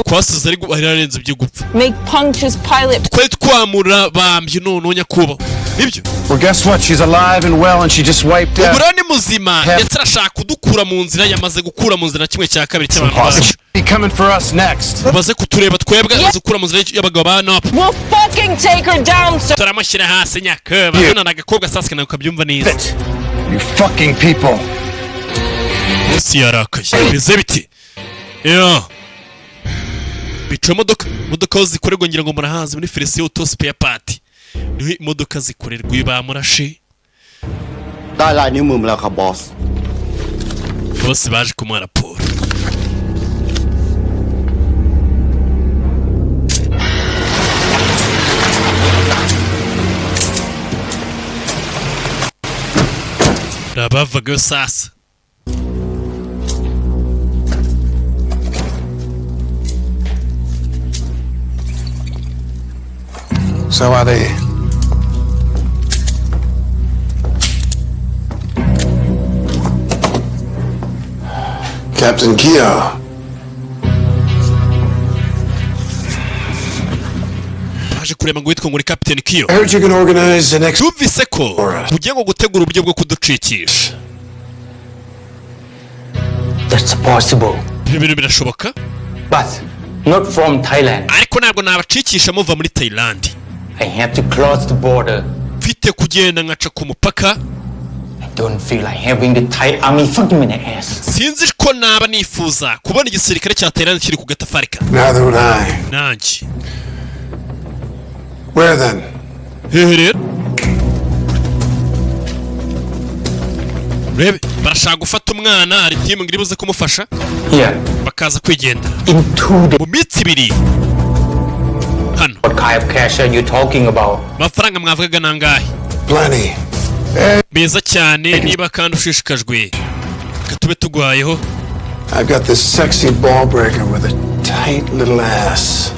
Twasize ari arenze ibyo gupfa. Make Pontius Pilate Twari twamurabambye noneho nyakubahwa, nibyo. Well, guess what? She's alive and well, and she just wiped out. Ubu rero ni muzima, ndetse arashaka kudukura mu nzira, yamaze gukura mu nzira 1/2 cy'abantu bacu. Be coming for us next. Baze kutureba twebwe, aze gukura mu nzira y'abagabo ba nope. We'll fucking take her down, sir. Turamushyira hasi nyakubahwa. None agakobwa sasa nawe kabyumva neza. You fucking people. Bosi yarakaye. Bimeze biti? Yo, bica imodoka, imodoka aho zikorerwa ngira ngo murahazi, muri Felisiyo Auto Spare Part niho imodoka zikorerwa iyo bamurashe. ได้ลายนิ้วมือมาแล้วครับบอส Bose baje kumuha raporo. Abavagayo sasa. So are they. Captain Keogh. Baje kureba ngo witwa ngo ni Captain Kiyo. I heard you can organize the next. Numvise ko ugiye ngo gutegura uburyo bwo kuducikisha. That's possible. Ibyo bintu birashoboka. But not from Thailand. Ariko ntabwo nabacikisha muva muri Thailand. I have to cross the border. Mfite kugenda nkaca ku mupaka. I don't feel like having the Thai army fucking me in the ass. Sinzi ko naba nifuza kubona igisirikare cya Thailand kiri ku gatafari ka. Neither would I. Nanjye. Where then? Hehe rero? Rebe, barashaka gufata umwana, hari timu ngo iri buze kumufasha. Yeah. Bakaza kwigendera. In 2 days. Mu minsi 2 hano. What kind of cash are you talking about? Amafaranga mwavugaga ni angahe? Plenty. Meza cyane, niba kandi ushishikajwe reka tube tuguhayeho. I've got this sexy ball breaker with a tight little ass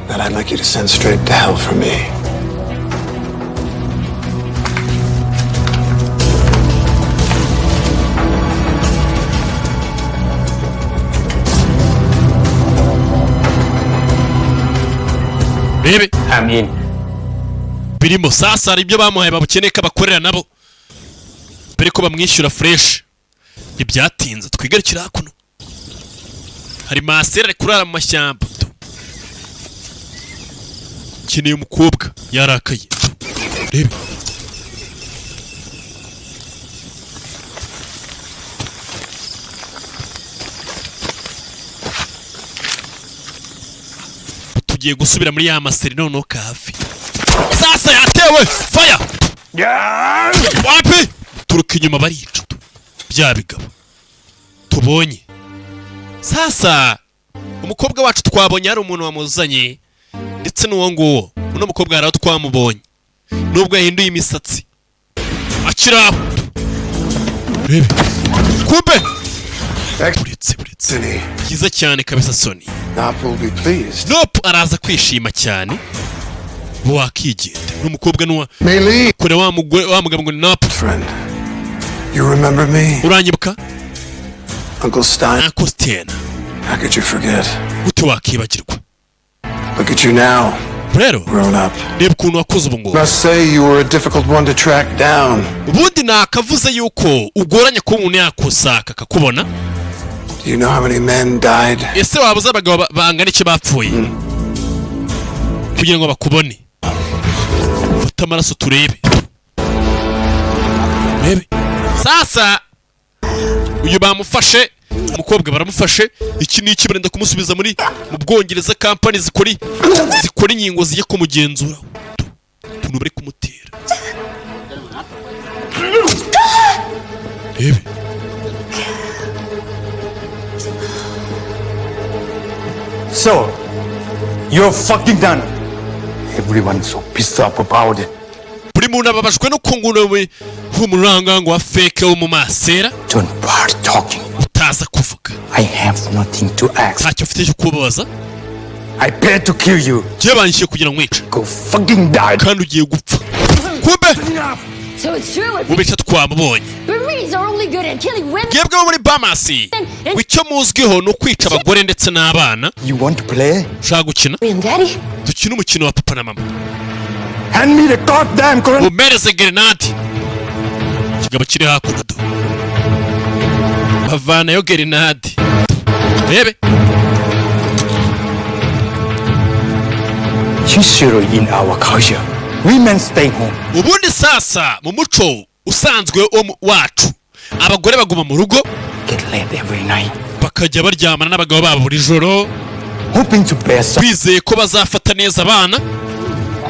that I'd like you to send straight to hell for me. Rebe. I'm in. Birimo sasa hari ibyo bamuhaye babukeneye ko abakorera nabo mbere ko bamwishyura fresh. Ntibyatinze, twigarukira hakuno, hari masera ari kurara mu mashyamba, keneye umukobwa yarakaye. Rebe. Tugiye gusubira muri ya maseri noneho kafi. Sasa yatewe fire. Wapi, turuka inyuma barica bya bigabo tubonye. Sasa umukobwa wacu twabonye hari umuntu wamuzanye, ndetse n'uwo nguwo uno mukobwa hari aho twamubonye nubwo yahinduye imisatsi akiri aho. Rebe kumbe buretse buretse, byiza cyane kabisa. Soni Nop will be pleased. Nope araza kwishima cyane wakigenda n'umukobwa n'uwa Maylee. Kure wa mugore wa mugabo ngo ni Nop. Friend, you remember me? Uranyibuka? Uncle Stein. Uncle Stein. How could you forget? Gute wakibagirwa? Look at you now. Rero Grown up. reba ukuntu wakuze ubu ngubu. Must say you were a difficult one to track down. Ubundi nakavuze yuko ugoranye kuba umuntu yakusaka akakubona. Do you know how many men died? Ese waba uzi abagabo bangana iki bapfuye kugira ngo bakubone? Fata amaraso turebe. Rebe. Sasa uyu bamufashe, umukobwa baramufashe, iki n'iki barenda kumusubiza muri mu Bwongereza, kampani zikora inkingo zijya kumugenzura. Utuntu bari kumutera. Rebe. So, you're fucking done. Everyone's so pissed off about it. Buri muntu ababajwe no kunguna we w'umuranga wa fake wo mu masera. Don't bother talking. Utaza kuvuga. I have nothing to ask. Ntacyo mfite cyo kubabaza. I paid to kill you. Njye banyishyuye kugira ngo nkwice. Go fucking die. Kandi ugiye gupfa. Kumbe So it's true. ubica twamubonye. Burmese are only good at killing women. Mwebwe bo muri Bamasi, icyo muzwiho ni ukwica abagore ndetse n'abana. You want to play? Ushaka gukina? And daddy. Dukine umukino wa papa na mama. Hand me the goddamn grenade. Umereze grenade. Ikigabo kiri hakuno do. Bavanayo grenade. Rebe. History in our culture. Women stay home. Ubundi sasa mu muco usanzwe wo wacu, abagore baguma mu rugo, Get laid every night. bakajya baryamana n'abagabo babo buri joro, Hoping to bear some. bizeye ko bazafata neza abana.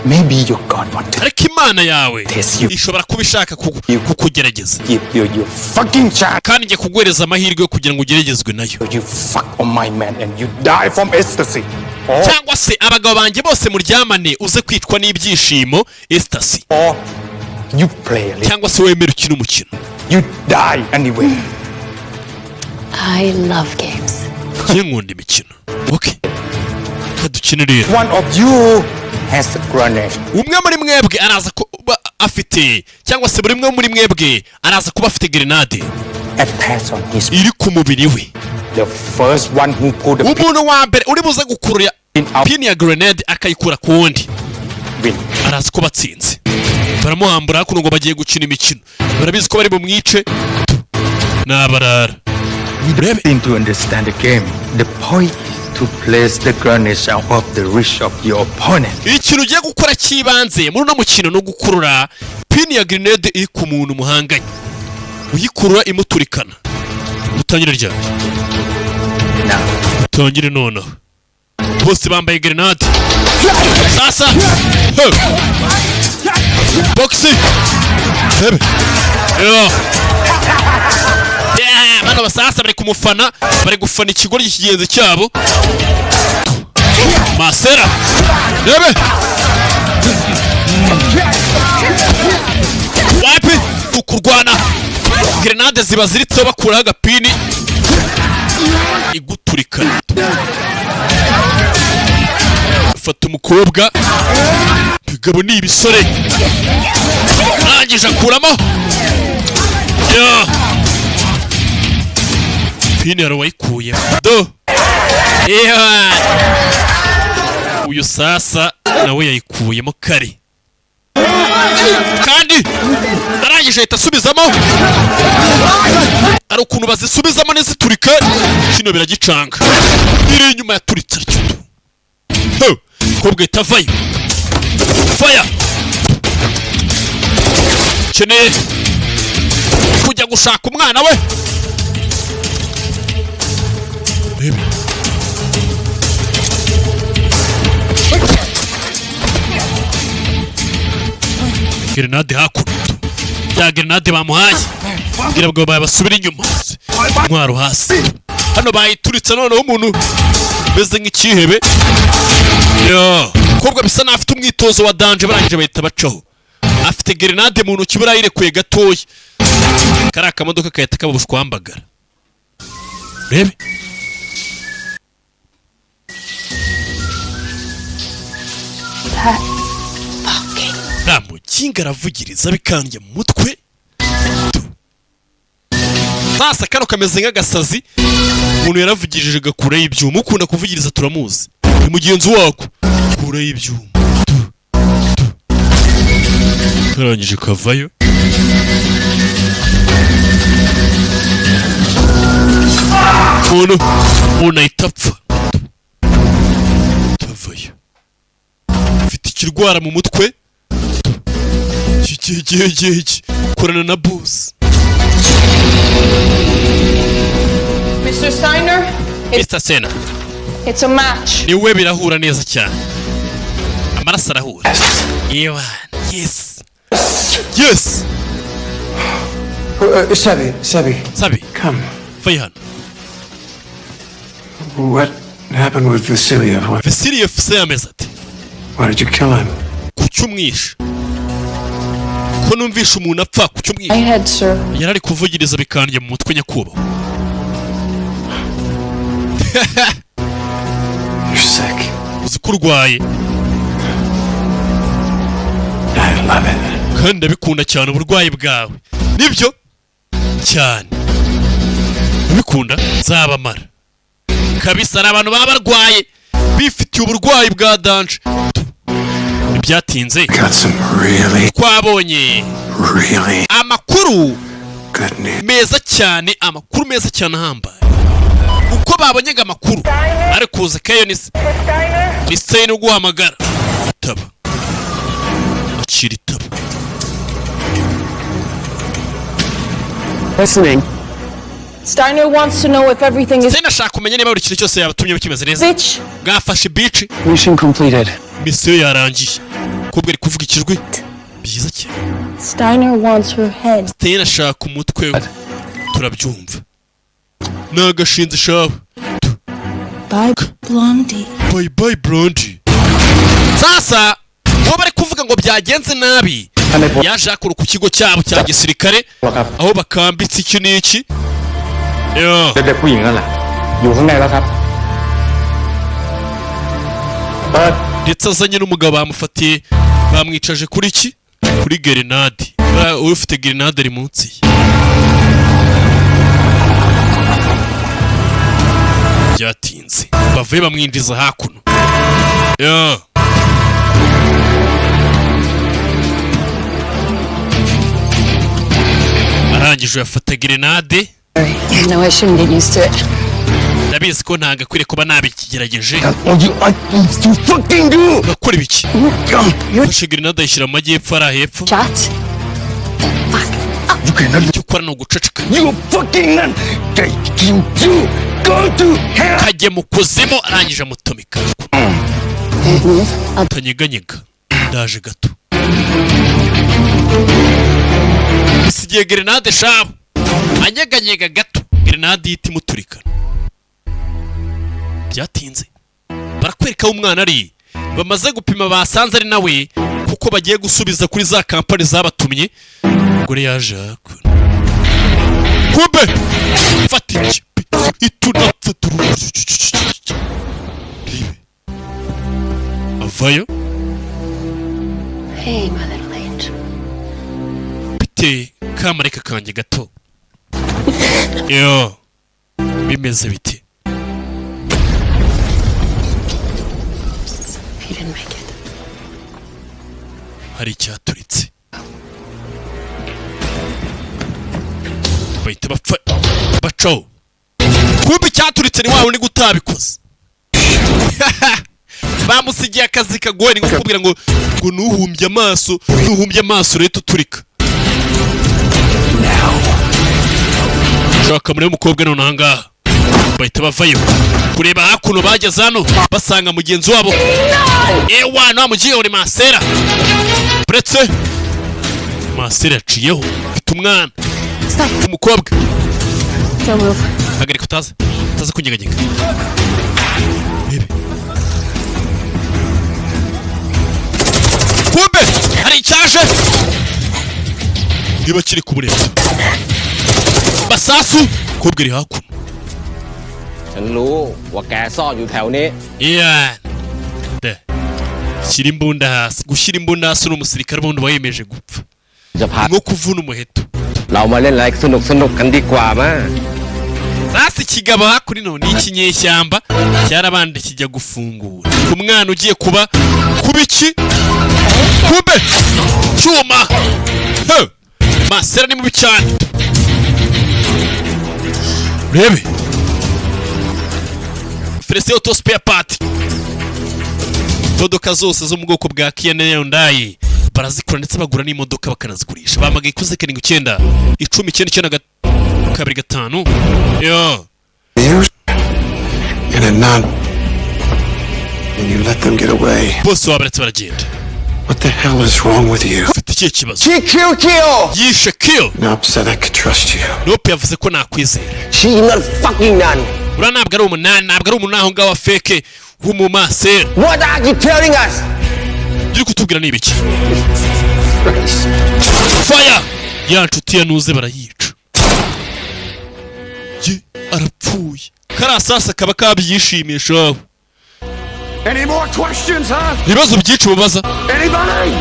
Maybe your God want to Ariko Imana yawe test you. ishobora kuba ishaka kukugerageza, Give you your fucking chance. kandi njye kuguhereza amahirwe yo kugira ngo ugeragezwe nayo. You fuck on my man and you die from ecstasy. Or, Cyangwa se abagabo banjye bose muryamane uze kwicwa n'ibyishimo ecstasy, or you play a little. cyangwa se wemere ukine umukino. You die anyway. I love games. Njye nkunda imikino. Okay, reka dukine rero. One of you has the grenade. Umwe muri mwebwe araza kuba afite, cyangwa se buri umwe muri mwebwe araza kuba afite grenade Attached on his. iri ku mubiri we. The first one who pulled the Umuntu wa mbere uri buze gukurura pin out pin ya grenade akayikura ku wundi win. araza kuba atsinze. Baramuhambura hakuno ngo bagiye gukina imikino, barabizi ko bari bumwice. N'abarara. You don't seem to understand the game. The point is to place the grenade out of the reach of your opponent. Ikintu ugiye gukora cy'ibanze muri uno mukino ni ugukurura pin ya grenade iri ku muntu muhanganye, uyikurura imuturikana. Dutangire ryari? Dutangire nonaha. Bose bambaye grenade. Sasa He! Boxi Hebe. Yo. Yeah, bano basasa bari kumufana, bari gufana ikigoryi kigenzi cyabo Masera. Rebe. Wapi ukurwana, grenade ziba ziritseho, bakuraho agapini iguturikana. Fata umukobwa, bigabo ni ibisore, arangije akuramo yo pini yari wayikuye do. Ewa. Uyu sasa Nawe yayikuyemo kare, kandi arangije ahita asubizamo. Hari ukuntu bazisubizamo ntiziturike. Kino biragicanga, iri inyuma yaturitse atyo. Kobwa ahita avayo. Faya keneye kujya gushaka umwana we. Rebe grenade hakuno, ya grenade bamuhaye kugira ngo basubire inyuma. Intwaro hasi hano bayituritse. Noneho umuntu umeze nk'ikihebe yo kobwa bisa n'afite umwitozo wa danger. Barangije bahita bacaho, afite grenade mu ntoki, burayirekuye gatoya, kari akamodoka kahita kabushwambagara. Rebe ramukinga aravugiriza bikandya mu mutwe. Sasa kano kameze nk'agasazi, umuntu yaravugirije gakura y'ibyuma. Ukunda kuvugiriza turamuzi, ni mugenzi wako kura y'ibyuma. Karangije kavayo. Umuntu ahita apfa. Tavayo afite ikirwara mu mutwe. Iki korana na boss. Mr. Steiner, Mr. Steiner, it's a match. Niwe birahura neza cyane, amaraso arahura. Ewan, yes yes. Sabi, Sabi. Sabi, come. Vayo hano. What happened with Vasiliev? Vasiliev se yameze ate? Why did you kill him? Kuki umwishe? Ko numvisha umuntu apfa, kuki umwishe? I had, sir. Yari ari kuvugiriza bikandya mu mutwe, nyakubahwa. You're sick. Uzi ko urwaye. I love it. Kandi ndabikunda cyane uburwayi bwawe. Nibyo cyane ubikunda, nzabamara kabisa. Hari abantu baba barwaye bifitiye uburwayi bwa danger. Ntibyatinze Got some really, twabonye really amakuru good news. meza cyane, amakuru meza cyane ahambaye. Uko babonyaga amakuru ari kuza kayo ni Stein uguhamagara. Itaba, akira itaba. Listening. Steiner wants to know if everything is Stein ashaka kumenya niba buri kintu cyose yabatumye kimeze neza. Bitch. Bwafashe beach. Mission completed. Misiyo yarangiye. Kobwa ari kuvuga ikijwi byiza cyane. Steiner wants her head. Stein ashaka umutwe we. Turabyumva. Nagashinze shawe. Bye, Blondie. Bye bye Blondie. Sasa uwo bari kuvuga ngo byagenze nabi yaje akora ku kigo cyabo cya gisirikare aho bakambitse iki n'iki. Yo. เด็กผู้หญิงนั่นแหละอยู่ข้างในแล้วครับ Ndetse azanye n'umugabo bamufatiye, bamwicaje kuri iki, kuri grenade. Ufite grenade ari munsi ye. Byatinze bavuye bamwinjiza hakuno. Yo. Arangije yafata grenade. No, I shouldn't get used to it. Ndabizi ko ntagakwiriye kuba nabikigerageje. Urakora ibiki? Ufashe grenade ayishyira mu majyepfo, ari hepfo. Shut. Icyo ukora ni uguceceka. Kajye mu kuzimu. Arangije amutomika. Utanyeganyega, ndaje gato. Isigiye grenade shabu, anyeganyega gato, grenade ihita imuturikana. Byatinze barakwereka aho umwana ari. Bamaze gupima basanze ari nawe, kuko bagiye gusubiza kuri za kampani zabatumye. Umugore yaje hakuno, kumbe fata iki itunapfa avayo. Hey, my little angel. Bite kamareka kanjye gato? Yo, bimeze bite? He didn't make it. Hari icyaturitse, bahita bapfa bacaho. Kumbe icyaturitse ni wa wundi utabikoze. Bamusigiye akazi kagoye, ni nko kukubwira ngo nuhumbye amaso, nuhumbye amaso urahita uturika. Shaka muri umukobwa none ahangaha bahita bavayo kureba hakuno. Bageze hano basanga mugenzi wabo ewa no mugiye uri masera uretse masera yaciyeho, afite umwana umukobwa. Don't move. Hagarika, utaza utaza kunyeganyega. Rebe. Kumbe hari icyaje niba kiri ku burebure masasu kobwa iri hakuno. ฉันรู้ว่าแกซ่อนอยู่แถวนี้ Yeah. De. Shyira imbunda hasi. Gushyira imbunda hasi uri umusirikare ubundi uba wiyemeje gupfa. จะพา Nko kuvuna umuheto. เรามาเล่นอะไรสนุกสนุกกันดีกว่ามา Sasa ikigabo hakuno ni ikinyeshyamba cyarabanje kijya gufungura ku mwana ugiye kuba iki kube cyuma. He! Masera ni mubi cyane. Urebe Frese Auto Spare Part, imodoka zose zo mu bwoko bwa Kia na Hyundai barazikora, ndetse bagura n'imodoka bakanazigurisha. Bamagaye kuri 7 9 10 9 9 2 5 yo. You and a nun. And you let them get away. Bose wabaretse baragenda. What the hell is wrong with you? Ufite ikihe kibazo? She killed Kyo! Yishe Kill. Nope said I could trust you. Nope yavuze ko nakwizera. She not fucking nun. Uriya ntabwo ari umunani, ntabwo ari umunani aho ngaho wa fake w'umumasera. What are you telling us? Ibyo uri kutubwira ni ibiki? Fire ya nshuti ya nuze barayica. Ye arapfuye. Kariya sasa kaba kabyishimisha. Any more questions, huh? Ibibazo byinshi mubaza. Anybody?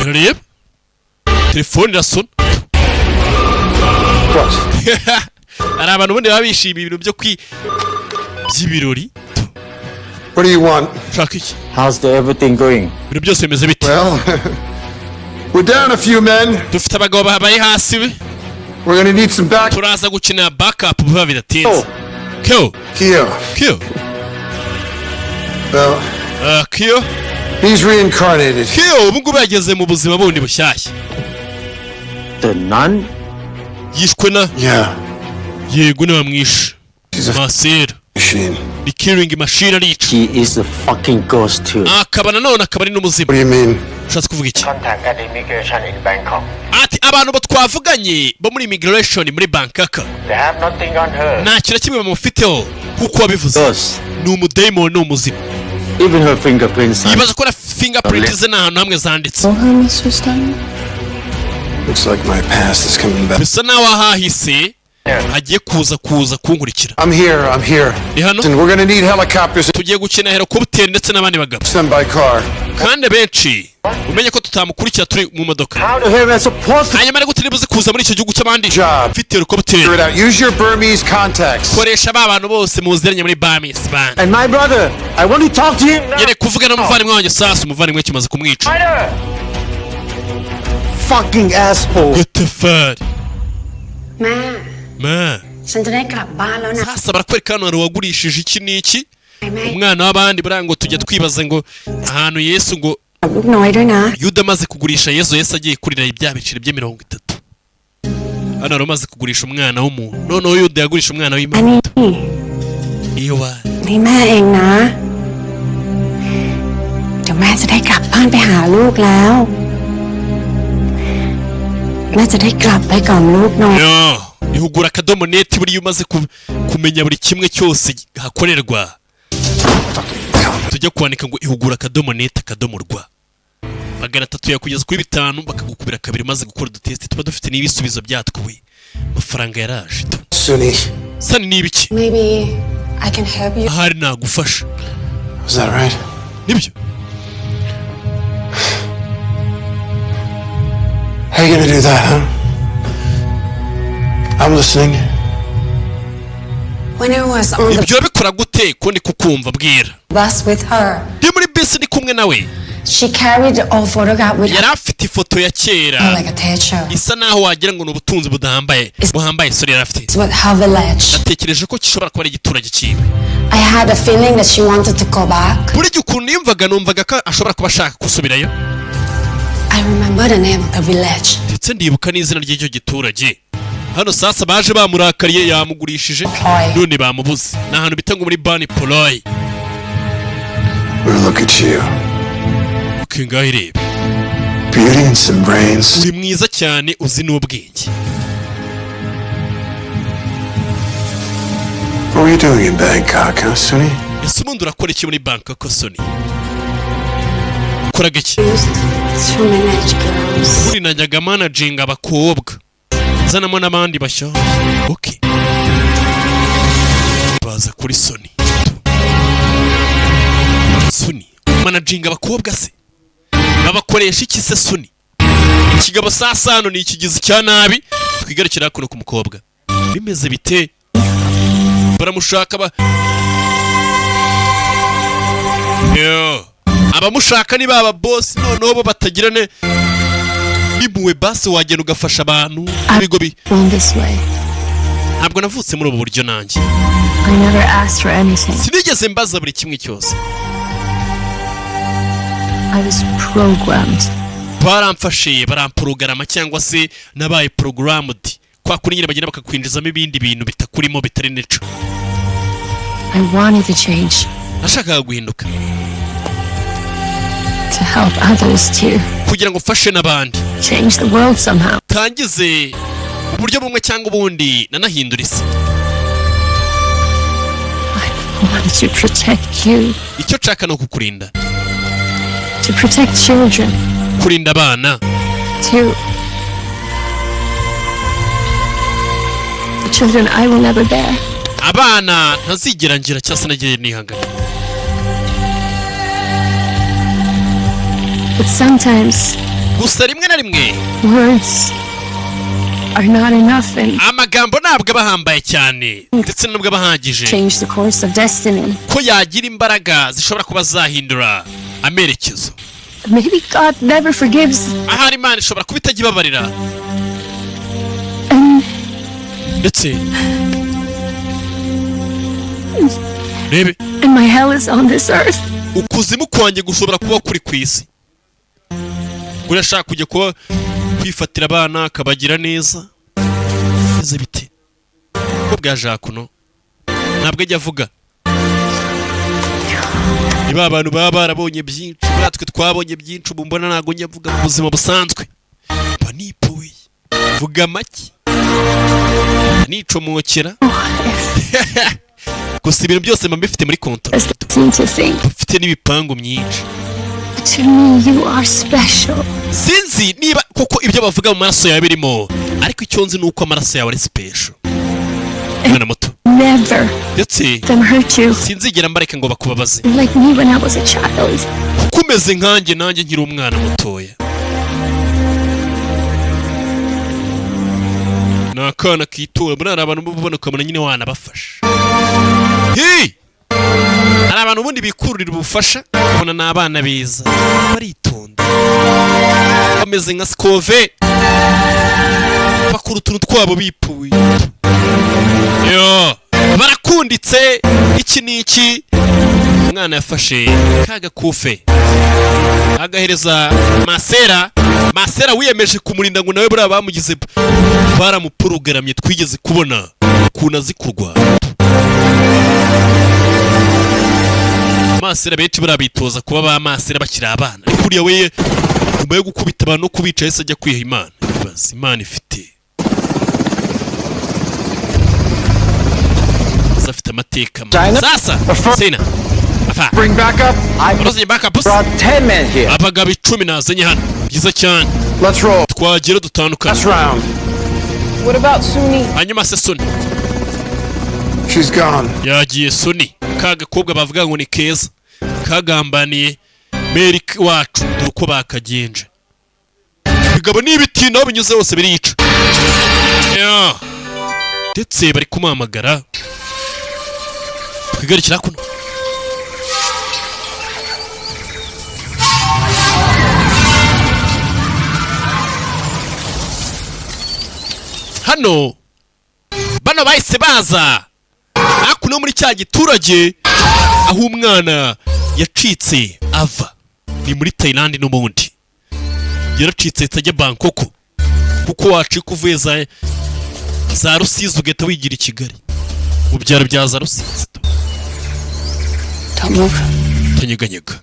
Arareba telefone irasona. Hari abantu ubundi baba bishimiye ibintu byo kwi by'ibirori. What do you want? Shaka iki? How's the everything going? Ibintu byose bimeze bite? Well, we're down a few men. Dufite abagabo babaye hasi. We're gonna need some back. Turaza gukina backup vuba bidatinze. Kyo. Kyo. Kyo. Well, Kyo. He's reincarnated. Kyo ubu ngubu yageze mu buzima bundi bushyashya. The nun? Yishwe na Yeah. Yego, niwe wamwishe masera. Machine. Ni killing machine, arica. She is a fucking ghost too. Akaba nanone akaba ari n'umuzimu. What do you mean? Ushatse kuvuga iki? Contact at immigration in Bangkok. Ati abantu bo twavuganye bo muri immigration muri Bangkok They have nothing on her. nta kintu na kimwe bamufiteho kuko wabivuze ni umudayimoni, ni umuzimu. Even her fingerprints are Yibaza ko na fingerprint ze nta hantu hamwe zanditse. Know her, Mr. Steiner? Looks like my past is coming back. Bisa naho ahahise hagiye kuza kunkurikira. I'm here. I'm here. Ni hano. And we're gonna need helicopters. Tugiye gukina helicopter ndetse n'abandi bagabo. Them by car. Kandi abenshi umenye ko tutamukurikira turi mu modoka. How the hell am I supposed to Hanyuma ariko turi buze kuza muri icyo gihugu cy'abandi mfite helicopter. Figure it out. Use your Burmese contacts. Koresha ba bantu bose muziranye muri Burmese band. And my brother, I want to talk to him now. Nyere kuvuga n'umuvandimwe wanjye. Sasa umuvandimwe kimaze kumwica. Fucking asshole. Gatafari. แม่ Ma. ฉันจะได้กลับบ้านแล้วนะ Sasa barakwereka hano hari uwagurishije iki n'iki แม่ umwana w'abandi. Buriya ngo tujya twibaza ngo ahantu Yesu ngo กับลูกน้อยด้วยนะ Yuda amaze kugurisha Yesu, Yesu agiye kurira ibya biceri bye 30. Hano hari umaze kugurisha umwana w'umuntu, noneho Yuda yagurisha umwana อัน w'Imana. นี้ Iwa. นี่แม่เองนะ เดี๋ยวแม่จะได้กลับบ้านไปหาลูกแล้ว แม่จะได้กลับไปกล่อมลูกน้อย Yo, ihugura.net. Buriya umaze kumenya buri kimwe cyose hakorerwa, tujya kwandika ngo ihugura.net.rwa, 300 yakugeza kuri 5 bakagukubira kabiri umaze gukora udutest tuba dufite n'ibisubizo byatwo. Amafaranga yaraje. Sunny. Sani, ni ibiki? Maybe I can help you. Ahari nagufasha. Is that right? Nibyo? How you gonna do that, huh? I'm listening. When I was on the Ibyo urabikora gute ko ndi kukumva? Bwira. bus with her, Ndi muri Bisi ndi kumwe nawe. She carried the old photograph with her Yari afite ifoto ya kera like a treasure. isa naho wagira ngo ni ubutunzi budahambaye buhambaye sore yari afite. It's what her village. Natekereje ko gishobora kuba ari igiturage cyiwe. I had a feeling that she wanted to go back. Buri gihe ukuntu yumvaga, numvaga ko ashobora kuba ashaka gusubirayo. I remember the name of the village. Ndetse ndibuka n'izina ry'icyo giturage. Hano sasa baje bamurakariye, yamugurishije none bamubuze. Ni ahantu bita ngo muri Bani Poloy. Well, look at you. Okay, ngaho irebe. Beauty and some brains. Uri mwiza cyane, uzi n'ubwenge. What were you doing in Bangkok, huh, Sunny? Ese ubundi urakora iki muri Bangkok, Soni? Ukoraga iki? To manage girls. Ubundi najyaga managinga abakobwa, nzanamo n'abandi bashyashya. Okay, baza kuri Soni. Soni managinga abakobwa se babakoresha iki se, Soni? Ikigabo sasa hano ni ikigizi cya nabi. Twigarukira hakuno ku mukobwa, bimeze bite? Baramushaka ba. Yo. Abamushaka ni baba boss, noneho bo batagira ne n'impuhwe. Basi wagenda ugafasha abantu ibigo bi Born this way. Ntabwo navutse muri ubu buryo nanjye. I never asked for anything. Sinigeze mbaza buri kimwe cyose. I was programmed. Baramfashe baramporogaramu, cyangwa se nabaye programmed kwa kuri nyine bagenda bakakwinjizamo ibindi bintu bitakurimo, bitari neco. I wanted to change, Nashakaga guhinduka. to help others too. Kugira ngo mfashe n'abandi. Change the world somehow. Tangize uburyo bumwe cyangwa ubundi nanahindura isi. I wanted to protect you, Icyo nshaka ni ukukurinda. to protect children, Kurinda abana. to the children I will never bear. Abana ntazigera ngira cyangwa se nagiye nihangana. But sometimes Gusa rimwe na rimwe words are not enough and amagambo ntabwo aba ahambaye cyane, ndetse nubwo aba ahagije change the course of destiny. ko yagira imbaraga zishobora kuba zahindura amerekezo. Maybe God never forgives Ahari Imana ishobora kuba itajya ibabarira. And Ndetse rebe, and my hell is on this earth. Ukuzimu kwanjye gushobora kuba kuri ku isi. Urashaka kujya kuba kwifatira abana akabagira neza neza bite ko bwa Jakuno ntabwo ajya avuga. Ni ba bantu baba barabonye byinshi. Buriya twe twabonye byinshi, ubu mbona ntabwo njya mvuga mu buzima busanzwe, mba nipuye, mvuga make, nicomokera. Gusa ibintu byose mba mbifite muri control. Seem to think. Mfite n'ibipangu myinshi. But to me, you are special. Sinzi niba koko ibyo bavuga mu maraso yawe birimo, ariko icyo nzi ni uko amaraso yawe ari special, mwana muto. Never Ndetse them hurt you sinzigera mbareka ngo bakubabaze. like me when I was a child. Kuko umeze nkanjye, nanjye nkiri umwana mutoya. Ni akana kitura muri hari abantu uba ubona ukabona nyine wanabafasha. Hey! Hari abantu ubundi bikururira ubufasha, ukabona ni abana beza, baritonda, bameze nka sikove, bakura utuntu twabo bipuye. Yo, barakunditse iki n'iki. Umwana yafashe ka gakufe agahereza masera. Masera wiyemeje kumurinda ngo nawe buriya bamugize baramupurugaramye. Twigeze kubona ukuntu azi kurwana masera. Benshi buriya bitoza kuba ba masera bakiri abana, ariko uriya we nyuma yo gukubita abantu no kubica yahise ajya kwiha Imana. Ibaze, Imana ifite Sasa afite amateka mabi. Sasa Sina afa. Bring back up. I Urozanye backup se? brought 10 men here. Abagabo 10 nazanye hano, byiza cyane. Let's roll. Twagera dutandukana. Last round. What about Suni? Hanyuma se Soni? She's gone. Yagiye Soni, ka gakobwa bavuga ngo ni keza kagambaniye Meri wacu. Dore uko bakagenje. Bigabo ni ibitinda, aho binyuze hose birica. Ya. Ndetse bari kumuhamagara. Twigarukira kuno. Hano bano bahise baza hakuno muri cya giturage aho umwana yacitse ava, ni muri Thailand n'ubundi yaracitse itajya Bangkok, kuko wacika uvuye za Rusizi ugahita wigira i Kigali mu byaro bya za Rusizi. Don't move. Tanyeganyega.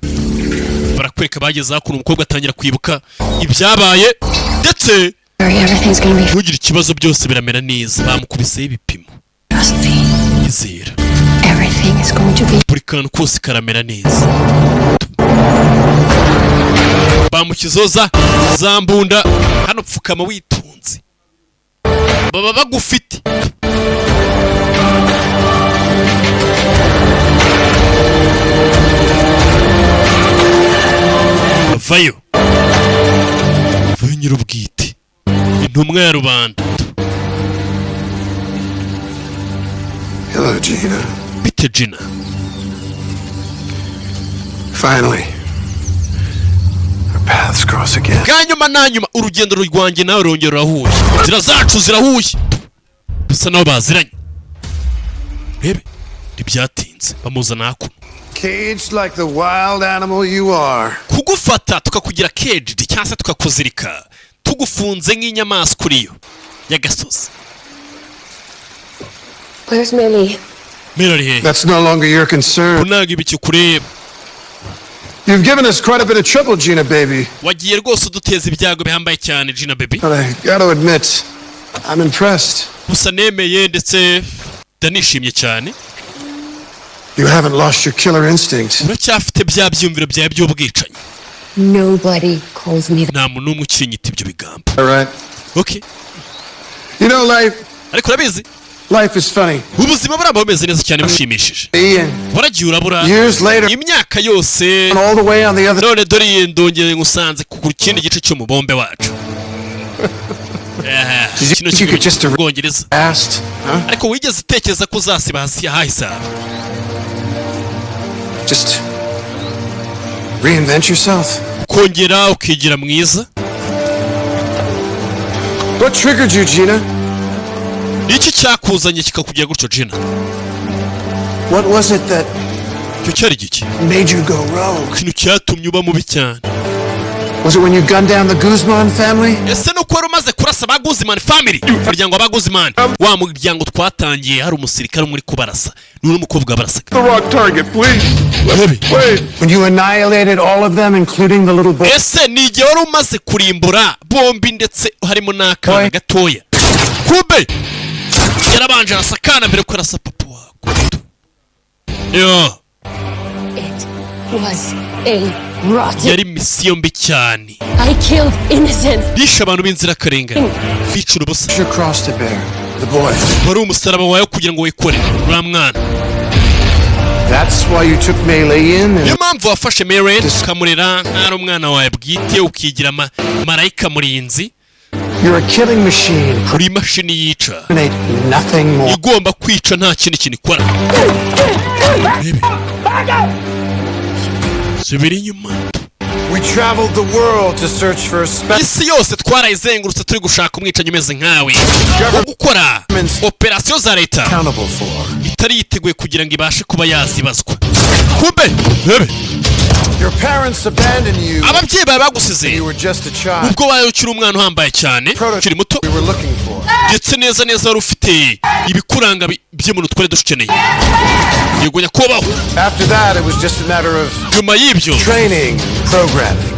Barakwereka bageze hakuno, umukobwa atangira kwibuka ibyabaye ndetse Worry, everything's gonna be ntugire ikibazo, byose biramera neza. Bamukubiseho ibipimo. Trust me. Izera. Everything is going to be Buri kantu kose karamera neza. Bamushyizeho za mbunda hano. Pfukama witonze, baba bagufite. Bavayo, vayo nyir'ubwite, intumwa ya rubanda. Hello, Gina. Bite, Gina? Finally, our paths cross again. Bwa nyuma na nyuma urugendo rwanjye nawe rurongera rurahuye, inzira zacu zirahuye. Bisa naho baziranye. Rebe, ntibyatinze bamuzana hakuno. Caged like the wild animal you are. Kugufata tukakugira caged cyangwa se tukakuzirika, tugufunze nk'inyamaswa uriyo y'agasozi. Where's Millie? Mera ari hehe? That's no longer your concern. Ntabwo ibi kikureba. You've given us quite a bit of trouble, Gina baby. Wagiye rwose uduteza ibyago bihambaye cyane, Gina baby. But I gotta admit, I'm impressed. Gusa nemeye ndetse ndanishimye cyane. You haven't lost your killer instinct. Uracyafite bya byiyumviro byawe by'ubwicanyi. Nobody calls me that. Nta muntu n'umwe ukinyita ibyo bigambo. All right. Okay. You know, life. Ariko urabizi, Life is funny. ubuzima buraba bumeze neza cyane, bushimishije. Ian, Waragiye urabura years later, imyaka yose, all the way on the other. none dore iyi ndongeye ngusanze ku kindi gice cy'umubombe wacu. Kino You could just kigo mu Bwongereza. Asked, huh? Ariko wigeze utekereza ko uzasiba hasi ahahise hawe? Just reinvent yourself. Ukongera ukigira mwiza. What triggered you, Gina? Iki cyakuzanye kikakugira gutyo, Gina? What was it that Icyo cyari giki made you go rogue? Ikintu cyatumye uba mubi cyane? Was it when you gunned down the Guzman family? Ese nuko wari umaze kurasa ba Guzman family, umuryango wa ba Guzman, wa muryango twatangiye hari umusirikare umwe uri kubarasa n'uno mukobwa barasaga? The wrong target, please. Wait. When you annihilated all of them, including the little boy? Ese ni igihe wari umaze kurimbura bombi, ndetse harimo n'akana gatoya? Kumbe yarabanje arasa akana mbere ko arasa papa wako. Yo. It was a rotten. Yari misiyo mbi cyane. I killed innocents. Bishe abantu b'inzirakarengane, bicura ubusa. Your cross to bear, the boy. Wari umusaraba wawe kugira ngo wikorere uriya mwana. That's why you took Melee in and Niyo mpamvu wafashe Meren ukamurera nk'ari umwana wawe bwite, ukigira marayika murinzi. You're a killing machine. Uri imashini yica. Nothing more. Igomba kwica, nta kindi kintu ikora. Rebe. Subira inyuma. We traveled the world to search for a special Isi yose twarayizengurutse turi gushaka umwicanyi umeze nkawe wo gukora operasiyo za leta accountable for. itari yiteguye kugira ngo ibashe kuba yazibazwa. Kumbe rebe. Your parents abandoned you. Ababyeyi bawe bagusize You were just a child. ubwo wawe ukiri umwana uhambaye cyane, ukiri muto. We were looking for. Ndetse neza neza wari ufite ibikuranga by'umuntu twari dukeneye, yego nyakubahwa. After that, it was just a matter of Nyuma y'ibyo training, programming,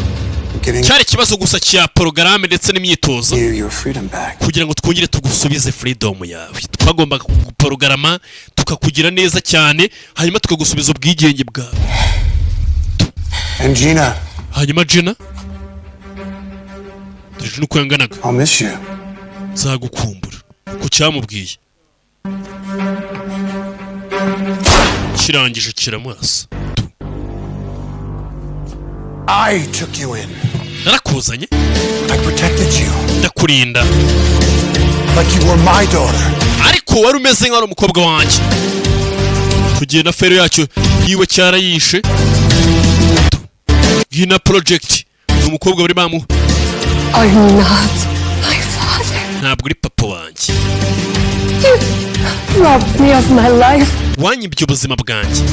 giving cyari ikibazo gusa cya porogaramu ndetse n'imyitozo you your freedom back. kugira ngo twongere tugusubize freedom yawe. Twagombaga kuguporogaramu tukakugira neza cyane, hanyuma tukagusubiza ubwigenge bwawe. And Gina, Hanyuma Gina, dore Gina uko yanganaga. I'll miss you. Nzagukumbura. Uko cyamubwiye kirangije kiramurasa. I took you in. Narakuzanye. I protected you Ndakurinda like you were my daughter. ariko wari umeze nk'aho ari umukobwa wanjye. Tugiye na fero yacyo yiwe cyarayishe. Gina project ni umukobwa bari bamu Are not my father. Ntabwo uri papa wanjye. You robbed me of my life. Wanyibye ubuzima bwanjye.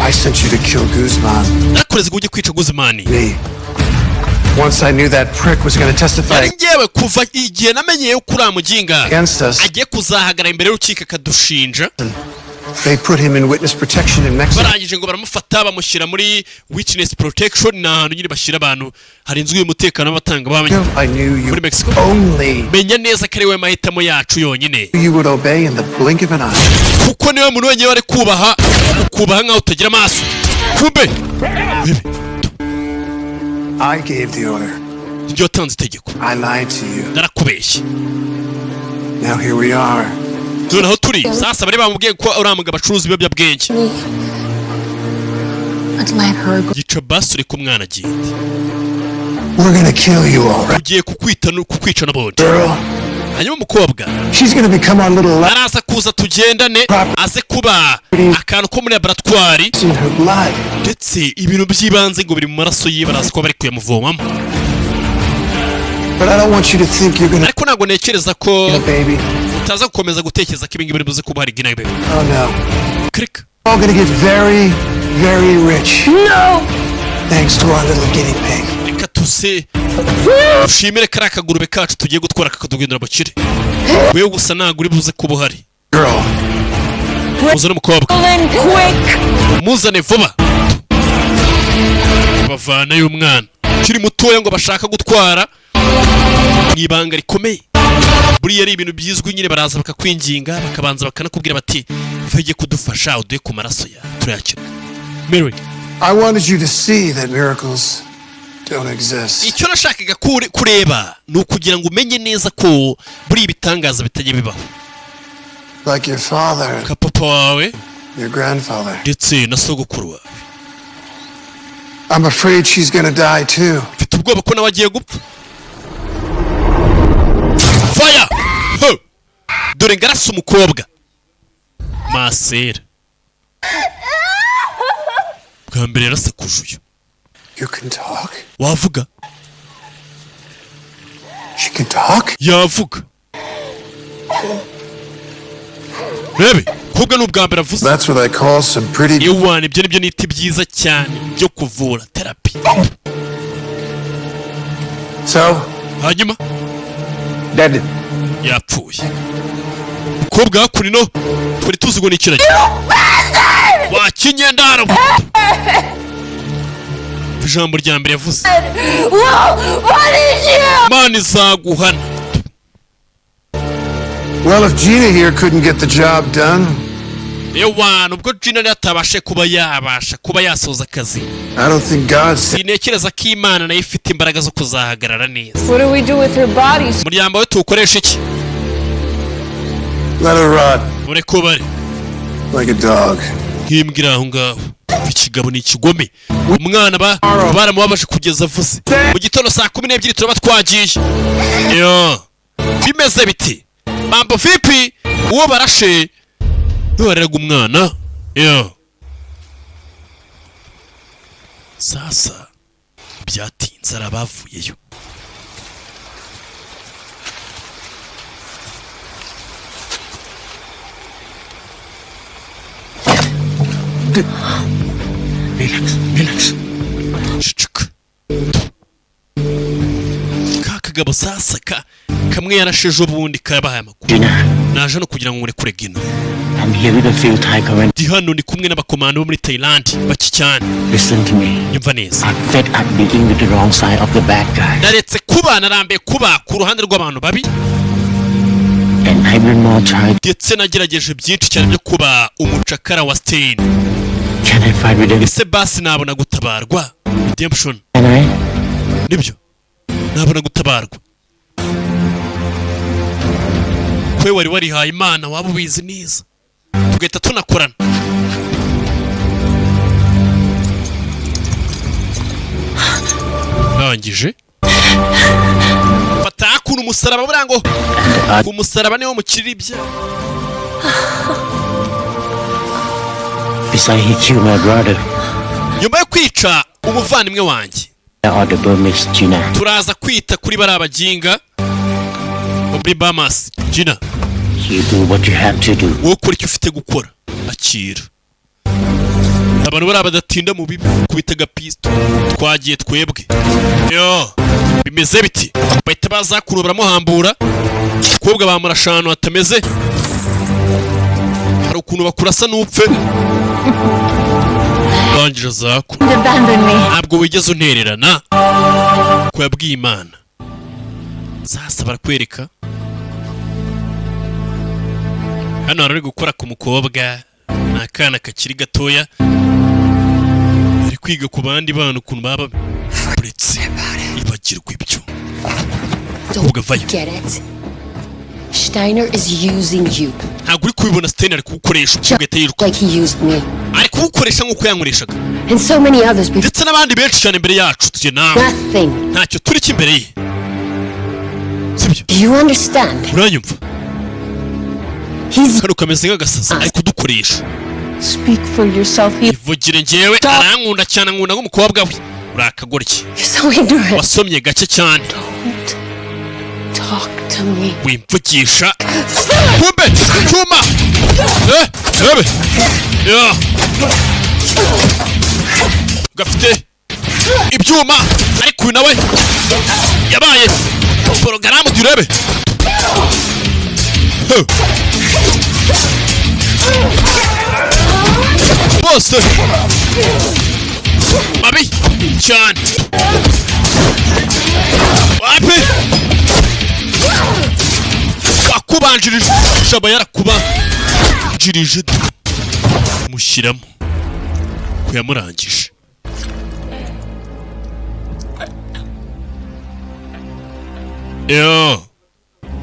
I sent you to kill Guzman. Narakureze ngo ujye kwica Guzmani. Me. Once I knew that prick was going to testify Yari ngewe. Kuva igihe namenyeye ko uriya muginga against us, agiye kuzahagarara imbere y'urukiko akadushinja, they put him in witness protection in Mexico. Barangije ngo baramufata, bamushyira muri witness protection. Ni ahantu nyine bashyira abantu harinzwe umutekano w'abatangabuhamya I knew you muri Mexico. only Menya neza ko ari we mahitamo yacu yonyine, you would obey in the blink of an eye. kuko niwe muntu wenyine wari kubaha, ukubaha nkaho utagira amaso. Kumbe I gave the order. Ibyo watanze itegeko. I lied to you. Narakubeshye. Now here we are. Noneho turi sasa. Bari bamubwiye ko uriya mugabo acuruza ibiyobyabwenge. But let her go. Gica basi, ureke umwana agende. We're gonna kill you all right. Ugiye kukwita kukwica n'ubundi. Girl, Hanyuma umukobwa she's gonna become our little araza kuza tugendane, aze kuba akantu ko muri laboratwari, in her blood. ndetse ibintu by'ibanze ngo biri mu maraso ye, baraza kuba bari kuyamuvomamo. But I don't want you to think you're gonna Ariko ntabwo ntekereza ko baby. utaza gukomeza gutekereza ko ibingibi biri buze kuba hari gina baby. Oh no. Kirika. We're all gonna get very, very rich. No! Thanks to our little guinea pig. Reka tuse dushimire kariya kagurube kacu tugiye gutwara kakatugendera abakire. Wewe gusa ntabwo uri buze kuba uhari. Girl, Muzane umukobwa. Quick! Muzane vuba. Bavanayo umwana ukiri mutoya ngo bashaka gutwara mu ibanga rikomeye. Buriya ari ibintu byizwi nyine, baraza bakakwinginga, bakabanza bakanakubwira bati: "Vege kudufasha, uduhe ku maraso ya turayakira." Mary. I wanted you to see that miracles don't exist. Icyo nashakaga kureba ni ukugira ngo umenye neza ko buriya ibitangaza bitajya bibaho. Like your father, Ka papa wawe your grandfather. ndetse na sogokuru wawe. I'm afraid she's gonna die too. Mfite ubwoba ko nawe agiye gupfa. Fire! Ho! Dore ngarasa umukobwa masera bwa mbere yarasakuje uyu. You can talk? Wavuga? She can talk? Yavuga. Rebe kobwa ni ubwa mbere avuze. That's what I call some pretty Ewana, ibyo nibyo nita byiza cyane byo kuvura, therapy. So, Hanyuma Dead. yapfuye umukobwa. Hakuno twari tuzi ngo ni ikiragi wakinyendaro. Ijambo rya mbere yavuze: Will punish you! "Imana izaguhana." Well, if Gina here couldn't get the job done, Ewana, ubwo Gina rero atabashe kuba yabasha kuba yasoza akazi, I don't think God's sintekereza ko Imana nayo ifite imbaraga zo kuzahagarara neza. What do we do with her bodies? Umuryango we tuwukoresha iki? Let her rot Mureke ubare like a dog. Nk'imbwa iri aho ngaho. Ikigabo ni ikigome. Umwana ba baramubabaje kugeza avuze. Mu gitondo saa 12 turaba twagiye. Yo, bimeze biti? Mambo vipi? Uwo barashe ntiwareraga umwana. Yo, sasa byatinze hari abavuyeyo. Relax, relax. Ceceka. Ka kagabo sasa ka kamwe yarashe ubundi kabahaye amakuru. Gina, Naje no kugira ngo murekure Gino. I'm here with a few Thai current. Ndi hano ndi kumwe n'abakomando bo muri Thailand bake cyane. Listen to me. Nyumva neza. I'm fed up being with the wrong side of the bad guy. Naretse kuba, narambiye kuba ku ruhande rw'abantu babi. And I will more try. Ndetse nagerageje byinshi cyane byo kuba umucakara wa Stein. Can I fight with them? Ese basi nabona gutabarwa, redemption? Can I? Nibyo, nabona gutabarwa? Kwe wari warihaye Imana, waba ubizi neza, tugahita tunakorana. Ndangije fata hakuno umusaraba. Buriya ngo ku musaraba niwo mukirira ibyaha. Besides, he killed my brother. Nyuma yo kwica umuvandimwe wanjye. All the Burmese, Gina. Turaza kwita kuri bariya baginga bo muri Bahamas, Gina. You do what you have to do. Wowe ukora icyo ufite gukora. Akira abantu bariya badatinda mu bibi, kubita agapisto. Twagiye twebwe. Yo, bimeze biti? Bahita baza kuno, baramuhambura umukobwa, bamurasha ahantu hatameze. Hari ukuntu bakurasa n'upfe. Urangije zako. Abandon me. Ntabwo wigeze untererana, ko yabwiye Imana. Sasa barakwereka hano hari uri gukora ku mukobwa, ni akana kakiri gatoya, ari kwiga ku bandi bana ukuntu baba. Uretse ibagirwa ibyo, umukobwa vayo. Get it? Steiner is using you Ntabwo uri kubibona? Stein ari kuwukoresha. Umukobwa ahita yiruka. like he used me. Ari kuwukoresha nk'uko yankoreshaga. And so many others before. Ndetse n'abandi benshi cyane mbere yacu. Tujye nawe. Nothing. Ntacyo turi cy'imbere ye, sibyo? Do you understand? Uranyumva? He's Kano kameze nk'agasazi, ari kudukoresha. Speak for yourself. He Ivugire. Njyewe arankunda cyane, ankunda nk'umukobwa we. Uri akagoryi. You're so ignorant. Wasomye gake cyane. Talk to me. Wimvugisha. Kumbe cyuma, eh, rebe ya gafite ibyuma, ariko uyu nawe yabaye porogaramu. Turebe. Huh. Bose babi cyane. Wapi, wakubanjirije shaba, yarakubanjirije, mushyiramo ko yamurangije. Yo,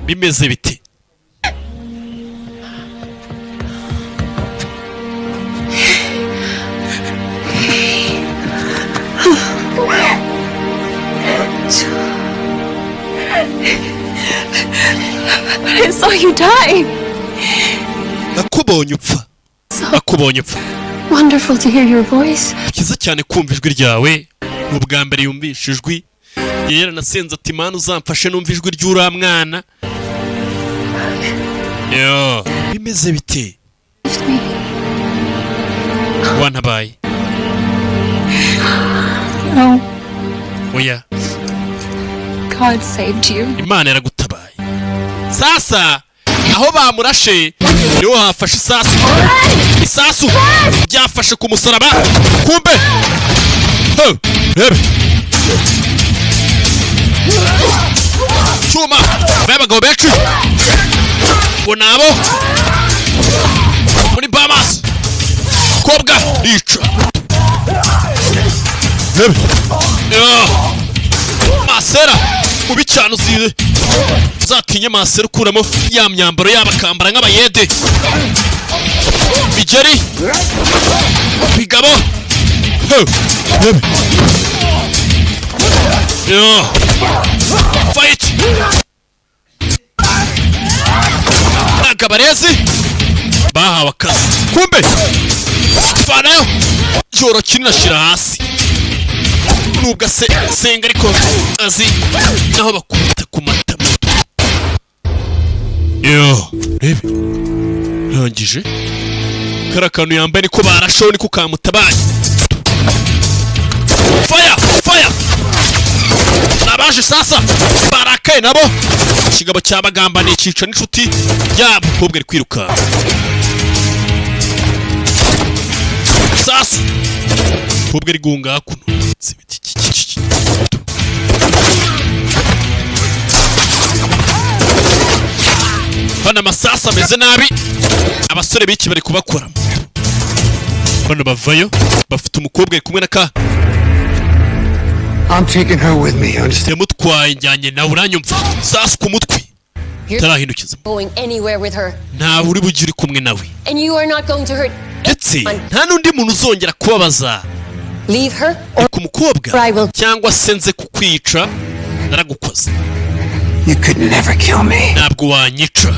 bimeze biti? But I saw you die. Nakubonye upfa, nakubonye upfa. Wonderful to hear your voice. Byiza cyane kumva ijwi ryawe. Ni ubwa mbere yumvishe ijwi. Yari yaranasenze ati: "Mana, uzamfashe numva ijwi ry'uriya mwana." Yo, bimeze bite? Me. Wantabaye. No, Oya. God saved you. Imana yaragutabaye. Sasa aho bamurashe niho hafashe isasu, isasu ryafashe ku musaraba. Kumbe. Ho, rebe cyuma y'abagabo benshi ngo nabo muri Bahamas. Kobwa rica, rebe. Yo. Masera mubi cyane, uzize uzatinye masera ukuramo ya myambaro yabo akambara nk'abayede. Bigeri bigabo. Ho, rebe. Yo. Fight akabarezi bahawe akazi. Kumbe fanayo joro kinini ashyira hasi, nubwo ase senga ariko azi naho bakubita ku matama. Yo, rebe, rangije kariya kantu yambaye niko barasheho, niko kamutabaye. Fire, fire! Nabaje sasa barakaye nabo. Ikigabo cyabagambaniye cyica n'inshuti yabo. Umukobwa ari kwirukanka sasa, umukobwa ari guhunga hakuno. Bano amasasu ameze nabi, abasore b'iki bari kubakoramo. Bano bavayo bafite umukobwa, ari kumwe na ka I'm taking her with me, you understand? Yamutwaye, njyanye nawe, uranyumva? Sasu ku mutwe tarahindukiza. Going anywhere with her. Ntawe uri bujye uri kumwe nawe. And you are not going to hurt Ndetse nta n'undi muntu uzongera kubabaza. Leave her. Reka umukobwa cyangwa se nze kukwica. Naragukoze. You could never kill me. Ntabwo wanyica.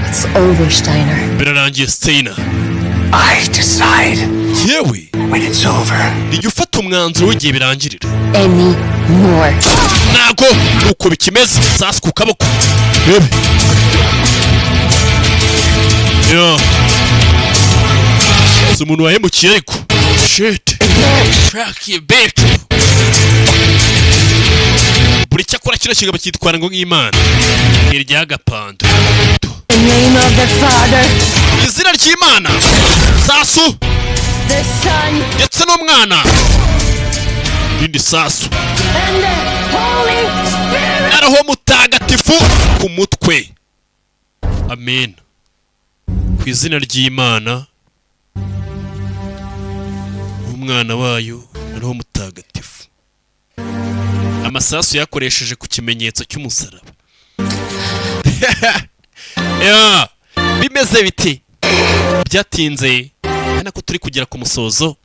It's over, Steiner. Birarangiye, Steiner. I decide. Yewe when it's over. Nijya ufata umwanzuro w'igihe birangirira. Anymore. Ntabwo uko bikimeze. Sasa ku kaboko, rebe yo si umuntu wahemukiye, ariko shit, fuck you, bitch. Buri cyakora kino kigabo cyitwara ngo nk'imana iryagapando. The name of the Father, Izina ry'Imana sasu, the Son, ndetse n'umwana, irindi sasu, and the Holy Spirit. Na Roho Mutagatifu ku mutwe, amen. Ku izina ry'Imana n'umwana wayo na Roho Mutagatifu. Amasasu yakoresheje ku kimenyetso cy'umusaraba. Ya, bimeze biti byatinze ari nako turi kugera ku musozo.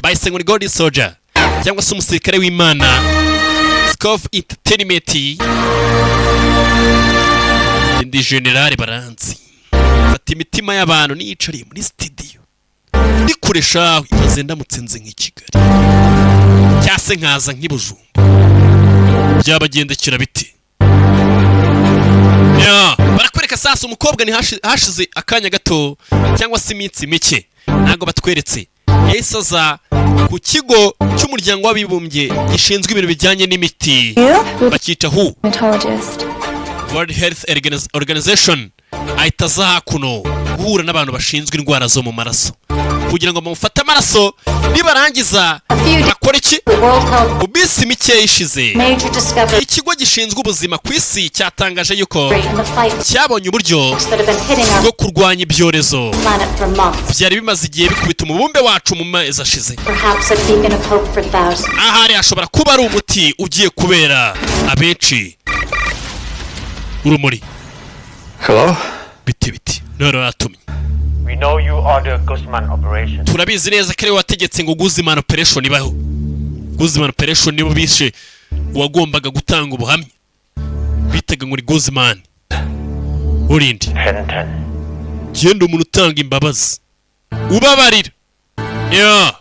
Bahise ngo ni God Soldier cyangwa se umusirikare w'Imana, Scof Entertainment. Ndi generale baranzi, fata imitima y'abantu niyicariye muri studio ndikuresha. Ibaze ndamutse nze nk'i Kigali cyangwa se nkaza nk'i Bujumbura, byabagendekera biti? Ya, barakwereka sasa umukobwa ni hashize akanya gato cyangwa se iminsi mike, ntabwo batweretse, yahise aza ku kigo cy'umuryango w'abibumbye gishinzwe ibintu bijyanye n'imiti, bakica WHO. Hematologist. World Health Organization. Ahita aza hakuno guhura n'abantu bashinzwe indwara zo mu maraso kugira ngo bamufate amaraso, nibarangiza bakore iki? Mu minsi mike ishize, Major discovery ikigo gishinzwe ubuzima ku isi cyatangaje yuko cyabonye uburyo that have been hitting our bwo kurwanya ibyorezo planet for months. byari bimaze igihe bikubita umubumbe wacu mu mezi ashize. Perhaps a beacon of hope for thousands. Ahari hashobora kuba ari umuti ugiye kubera abenshi urumuri. Hello? Biti biti none watumye? We know you order Guzman operation. Turabizi neza ko ariwe wategetse ngo Guzman operation ibaho. Guzman operation nibo bishe uwagombaga gutanga ubuhamya bitaga ngo ni Guzman. Urinde? Henton. Genda, umuntu utanga imbabazi, ubabarira ya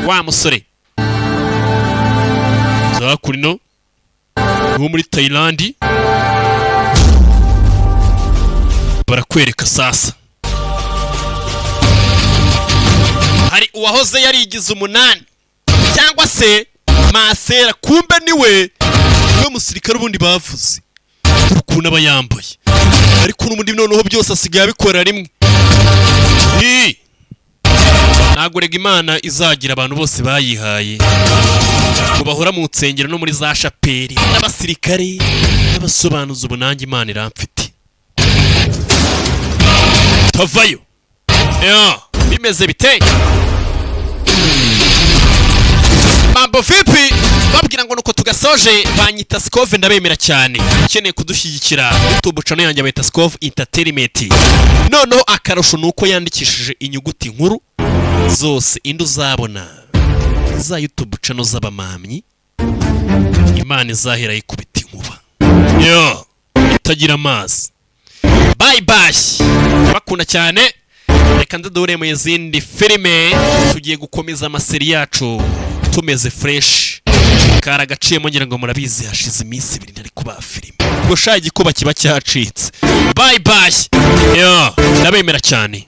wa musore zakurino wo muri Thailand. Barakwereka sasa hari uwahoze yarigize umunani cyangwa se masera, kumbe niwe niwe musirikare ubundi bavuze. Dore ukuntu aba yambaye, ariko n'ubundi noneho byose asigaye abikora rimwe. Ii! Ntabwo rega Imana izagira abantu bose bayihaye ngo bahora mu nsengero no muri za shapeli n'abasirikare n'abasobanuzi. Ubu nanjye Imana iramfite tavayo. Ya, bimeze bite? Mambo vipi? Babwira ngo nuko tugasoje. Banyita Scove, ndabemera cyane. Ukeneye kudushyigikira, YouTube channel yanjye bayita Scove Entertainment. Noneho akarusho ni uko yandikishije inyuguti nkuru zose. Indi uzabona za YouTube channel z'abamamyi, Imana izahera yikubita inkuba yo itagira amazi. Bye bye, ndabakunda cyane. Reka nze mu izindi filime, tugiye gukomeza amaseri yacu tumeze fresh. Kari agaciyemo, ngira ngo murabizi, hashize iminsi 2 ntari kubaha filime ubwo sha igikuba kiba cyacitse. Bye bye yo, ndabemera cyane.